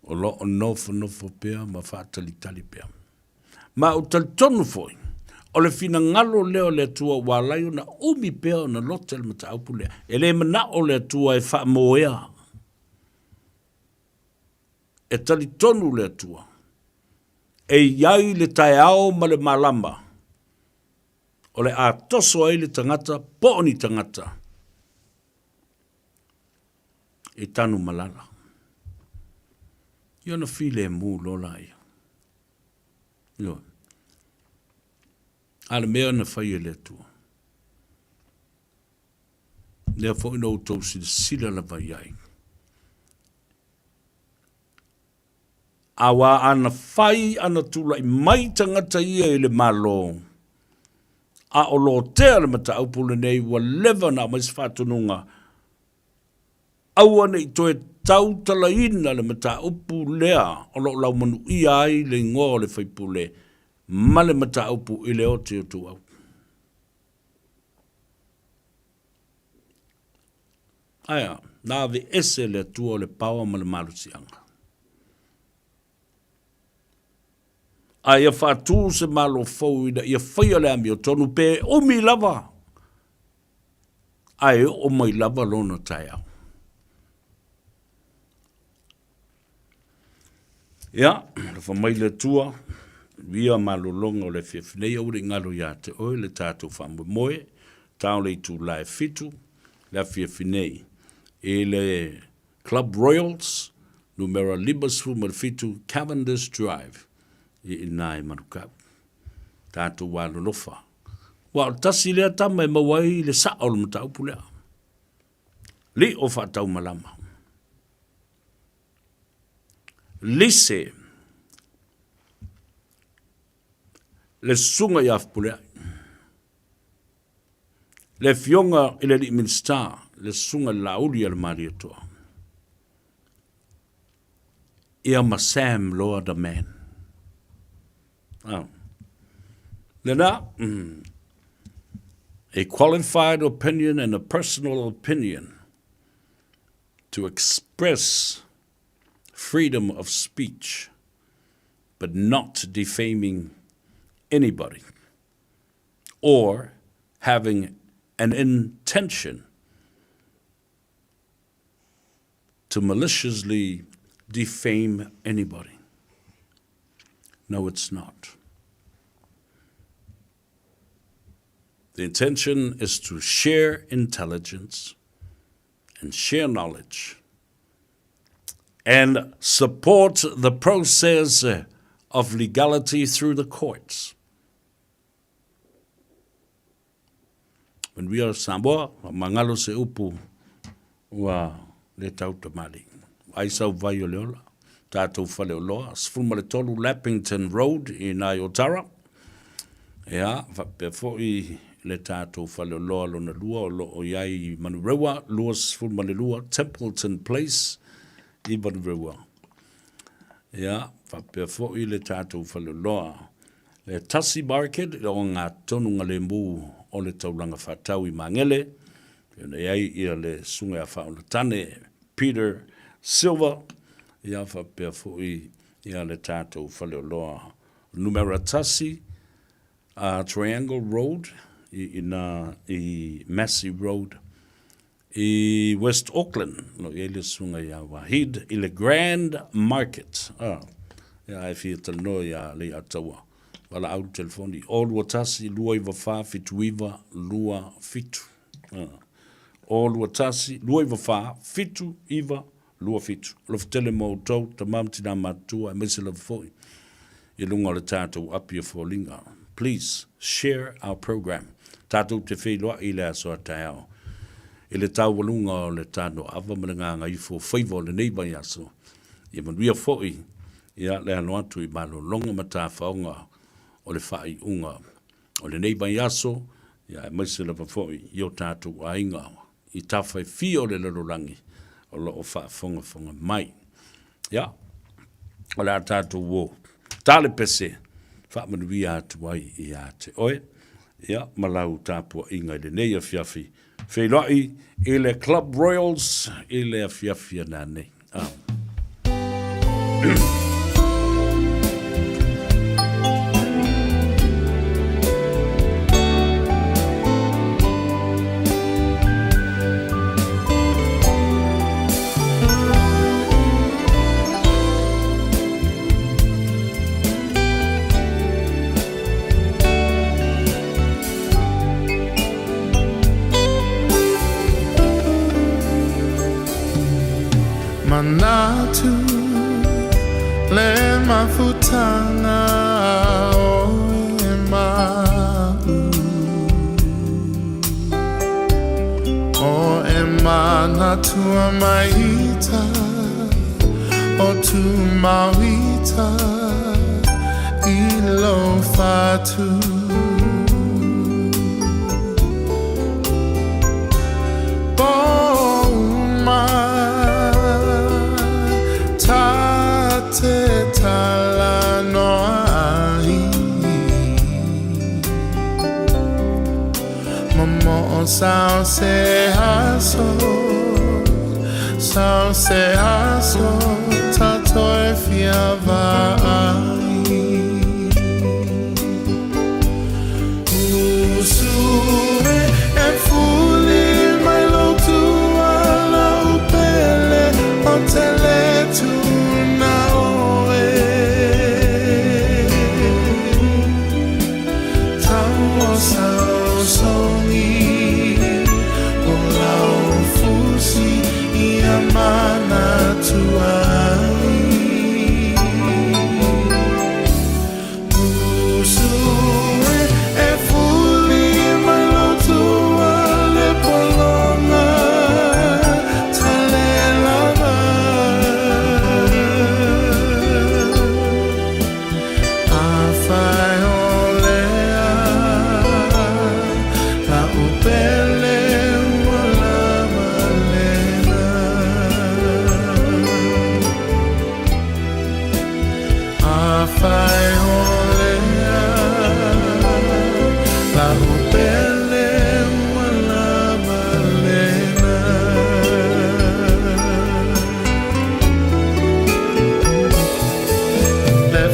o lo o nofonofo pea ma faatalitali pea. Ma ou talitonu foi, o le finagalo lea o le Atua ua ala ai ona umi pea ona lote le mataupu lea. E le manao le Atua e faamoea. E talitonu le Atua, e i ai le taeao ma le malama o le a toso ai le tagata po o ni tagata i Tanumalala. Ia ona filemu loa laia. Ioe. A o le mea na fai e le Atua, lea foi na outou silasila lava i ai, aua ana fai ana tulai mai tagata ia i le Malo, a o lotea le mataupu lenei ua leva ona aumai se faatonuga, Aua ne i toe tautalaina le mataupu lea o lo o laumanuia ai le igoa o le faipule ma le mataupu i le oti o Tuau. Ae a? Na aveese e le Atua o le paoa ma le malosiaga. A ia faatu se Malo fou ina ia faia le amiotonu pe umi lava ae oo mai lava lona taeao. Ia, alofa mai le Atua, ia malologa o le afiafi nei, aua ne i galo ia te oe le tatou faamoemoe, tao le itula e 7 le afiafi nei i le Club Royals, numera 57 Cavendish Drive i ina i Manukau. Tatou alolofa. Aua o le tasi lea tama e maua ai le sao o le mataupu lea. Lio faataumalama. Lise le susuga ia Fepuleai. Le Afioga i le Alii Minisita, le Susuga i le Laauli a le Malietoa. Ia ma Sam Loa the man. Ah. Lena, a qualified opinion and a personal opinion to express freedom of speech, but not defaming anybody or having an intention to maliciously defame anybody. No, it's not. The intention is to share intelligence and share knowledge and support the process of legality through the courts. When we are Samoa, mangalo se upu ua le tau tamali. Ai sau vai o le ola, tātou fale o loa, 13 Lappington Road i nai Otara. Ia, faapea foi le tātou fale o loa lona lua o lo o i ai i Manurewa, 22 Templeton Place i Manurewa. Ia, faapea foi le tātou fale o loa Le Tasi Market, o ngā tonu ngā lemu o le taulaga faatau i Magele, pei ona i ai ia le Susuga ia Faaolatane Peter Silva, ia faapea foi ia le tatou faleoloa numera 1, Triangle Road i ina i Massey Road i West Auckland, o lo o i ai le susuga ia Wahid i le Grand Market. Ah, ia ae fia talanoa ia Leiataua. Valaau le telefoni 021 294 79 27. Ah, 021 294 79 27. Alofa tele mo outou, tama ma tina matutua, aemaise lava foi i luga o le tatou api o foliga. Please share our program. Tatou te feiloai i le aso a taeao i le taualuga o le tanoaava ma le gagaifo faiva o lenei vaiaso. Ia manuia foi ia le alo atu i malologa ma tafaoga o le faaiuga o lenei vaiaso, ia aemaise lava foi i o tatou aiga i tafa e fia o le lalolagi o lo o faafogafoga mai. Ia, o le a tatou o ta le pese faamanuia atu ai ia te oe, ia, ma lau tapuaiga i lenei afiafi. Feiloai i le Club Royals i le afiafi a nanei. Ah. Manatu le mafutanga o e ma'u O e manatua maita o tu mauita i lo fatu Pouma ta te talanoa ai Momo'o sao se aso Sao se aso ta toe fia vaai Usu e fuli mai lou tuala u pele o te le tuna oe Tau o sao songi o lau fusi ia manatua ai Usu e e fuli mai lou tua le pologa tale lava Afai o lea la'u pele ua lava lena Afai o lea la'u pele ua lava lena. Le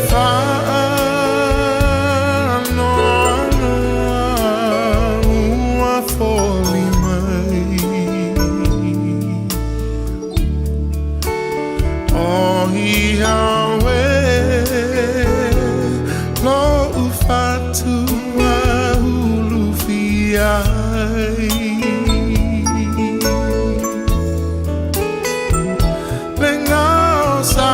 faanoanoa ua foli mai O ia oe lo'u fatu ulufia ai Le gao sa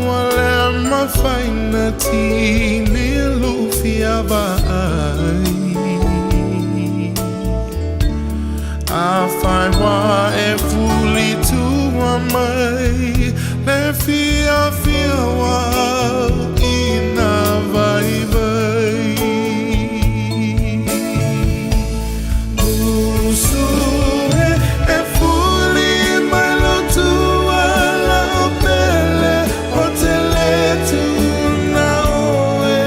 ua le mafai na tini lufia vaai Afai ua e fuli tua mai le fiafia ua ina vaivai Usu e e fuli mai lou tua la'u pele o te le tuna oe.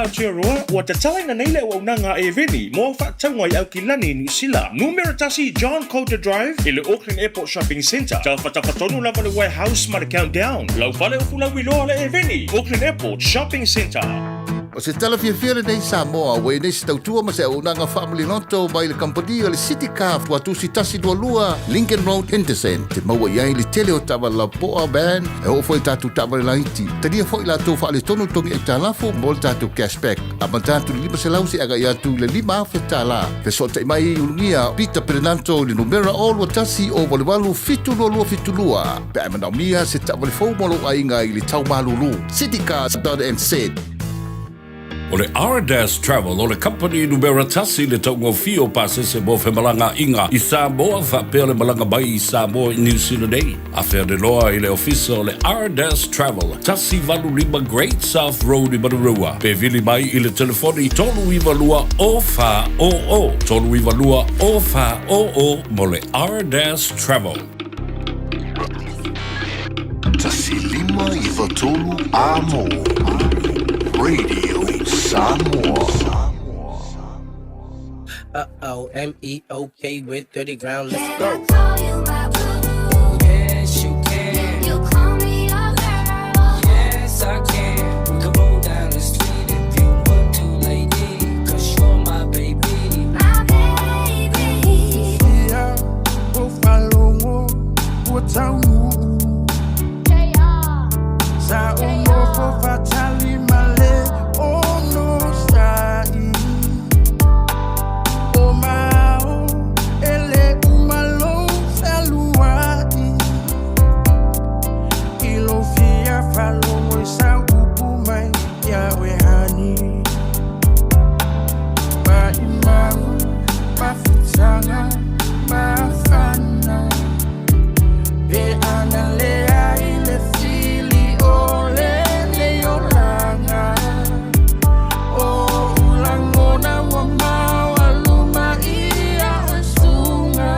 ma Aotearoa, ua tatalaina nei le auaunaga a Eveni mo au faatauga i Aukilani, Niu Sila. Numera 1 John Coulter Drive i le Auckland Airport Shopping Centre, taufataufatonu lava le Warehouse ma le Countdown. Lau fale o fulauiloa le Eveni, Auckland Airport Shopping Centre. O se tala fiafia lenei Samoa ua i nei se tautua ma se auaunaga faamaliloto mai le kamupani o le City Car Tuatusi 122 Lincoln Road Henderson te maua i ai le tele o taavale lapoa van e oo foi i tatou taavale laiti. Talia foi latou faaletonu togi aitalafu mo le tatou cashback amata atu i le 500 seia agai atu i le $5,000. Fesootai mai i Ulugia Peter Perenanto i le numera 021 088 7272 pe a e manaomia se taavale fou mo lou aiga i le tau malulu. Citycars.nz. O le Ardas Travel o le kamupani numera tasi i le taugofie o pasese mo femalagaaiga i Samoa faapea le malaga mai i Samoa i Niu Sila nei. Afe ane loa i le ofisa o le Ardas Travel, 185 Great South Road i Manurewa, pe vili mai i le telefoni 392 0400, 392 0400 mo le Ardas Travel. 1593 A-mo, Radio Samoa. Uh oh, M E O K with dirty ground. Let's go. Yes, you can. You call me your girl. Yes, I can. We can roll down the street if you want to, lady. Cause you're my baby. My baby. Ia o faalogo ua taunuu Sa ou nofo faatali ma le onosaʻi O maʻo e lē uma lou fealuaʻi I lou fia faalogo i sau upu mai iā oe hani Maʻimau mafutaga mafana Pe ana leai le fili o lenei olaga O oʻu lagona ua maualuma ia oe suga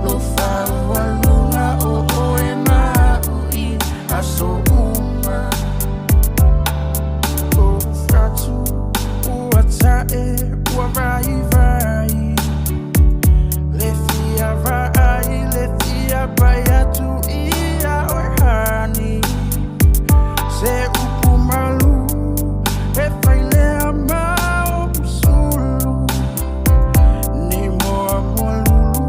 Lou faaualuga o oe ma aʻu i aso uma Lou fatu ua taʻe ua vaivai Le fia vaai le fia pai atu ia oe hani Se upu malu e fai lea ma oʻu sulu Nei moa moa lulu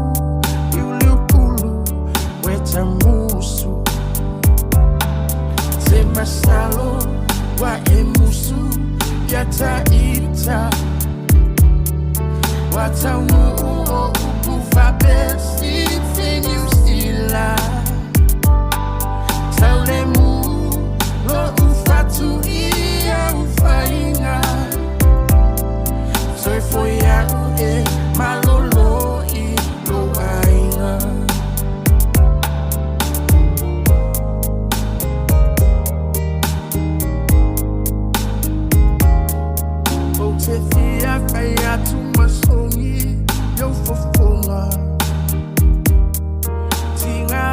liuliu pulu ueta musu Se masalo ua e musu ia taʻita Ua taunuu o upu faapea Niu Sila Taulemu loʻu fatu i au faiga Soifo iaʻu e malolo i lou aiga. Ou te fia fai atu ma sogi i ou fofoga. Tiga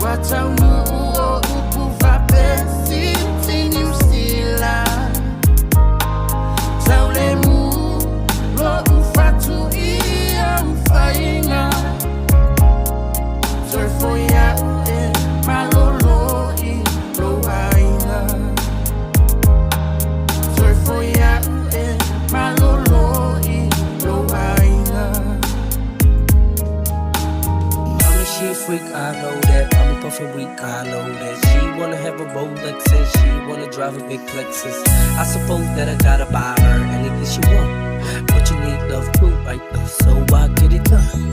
Ua taunuu o upu faapea Siti Niu Sila. Taulemu lo'u fatu i au faiga. Toe foi a'u e malolo i lou aiga. Toe foi a'u e malolo i lou aiga. Mommy, she a freak, I know that. Mommy puffin' weak, I know that. She wanna have a Rolex and she wanna drive a big Lexus. I suppose that I gotta buy her anything she want. But you need love too, right? So I get it done.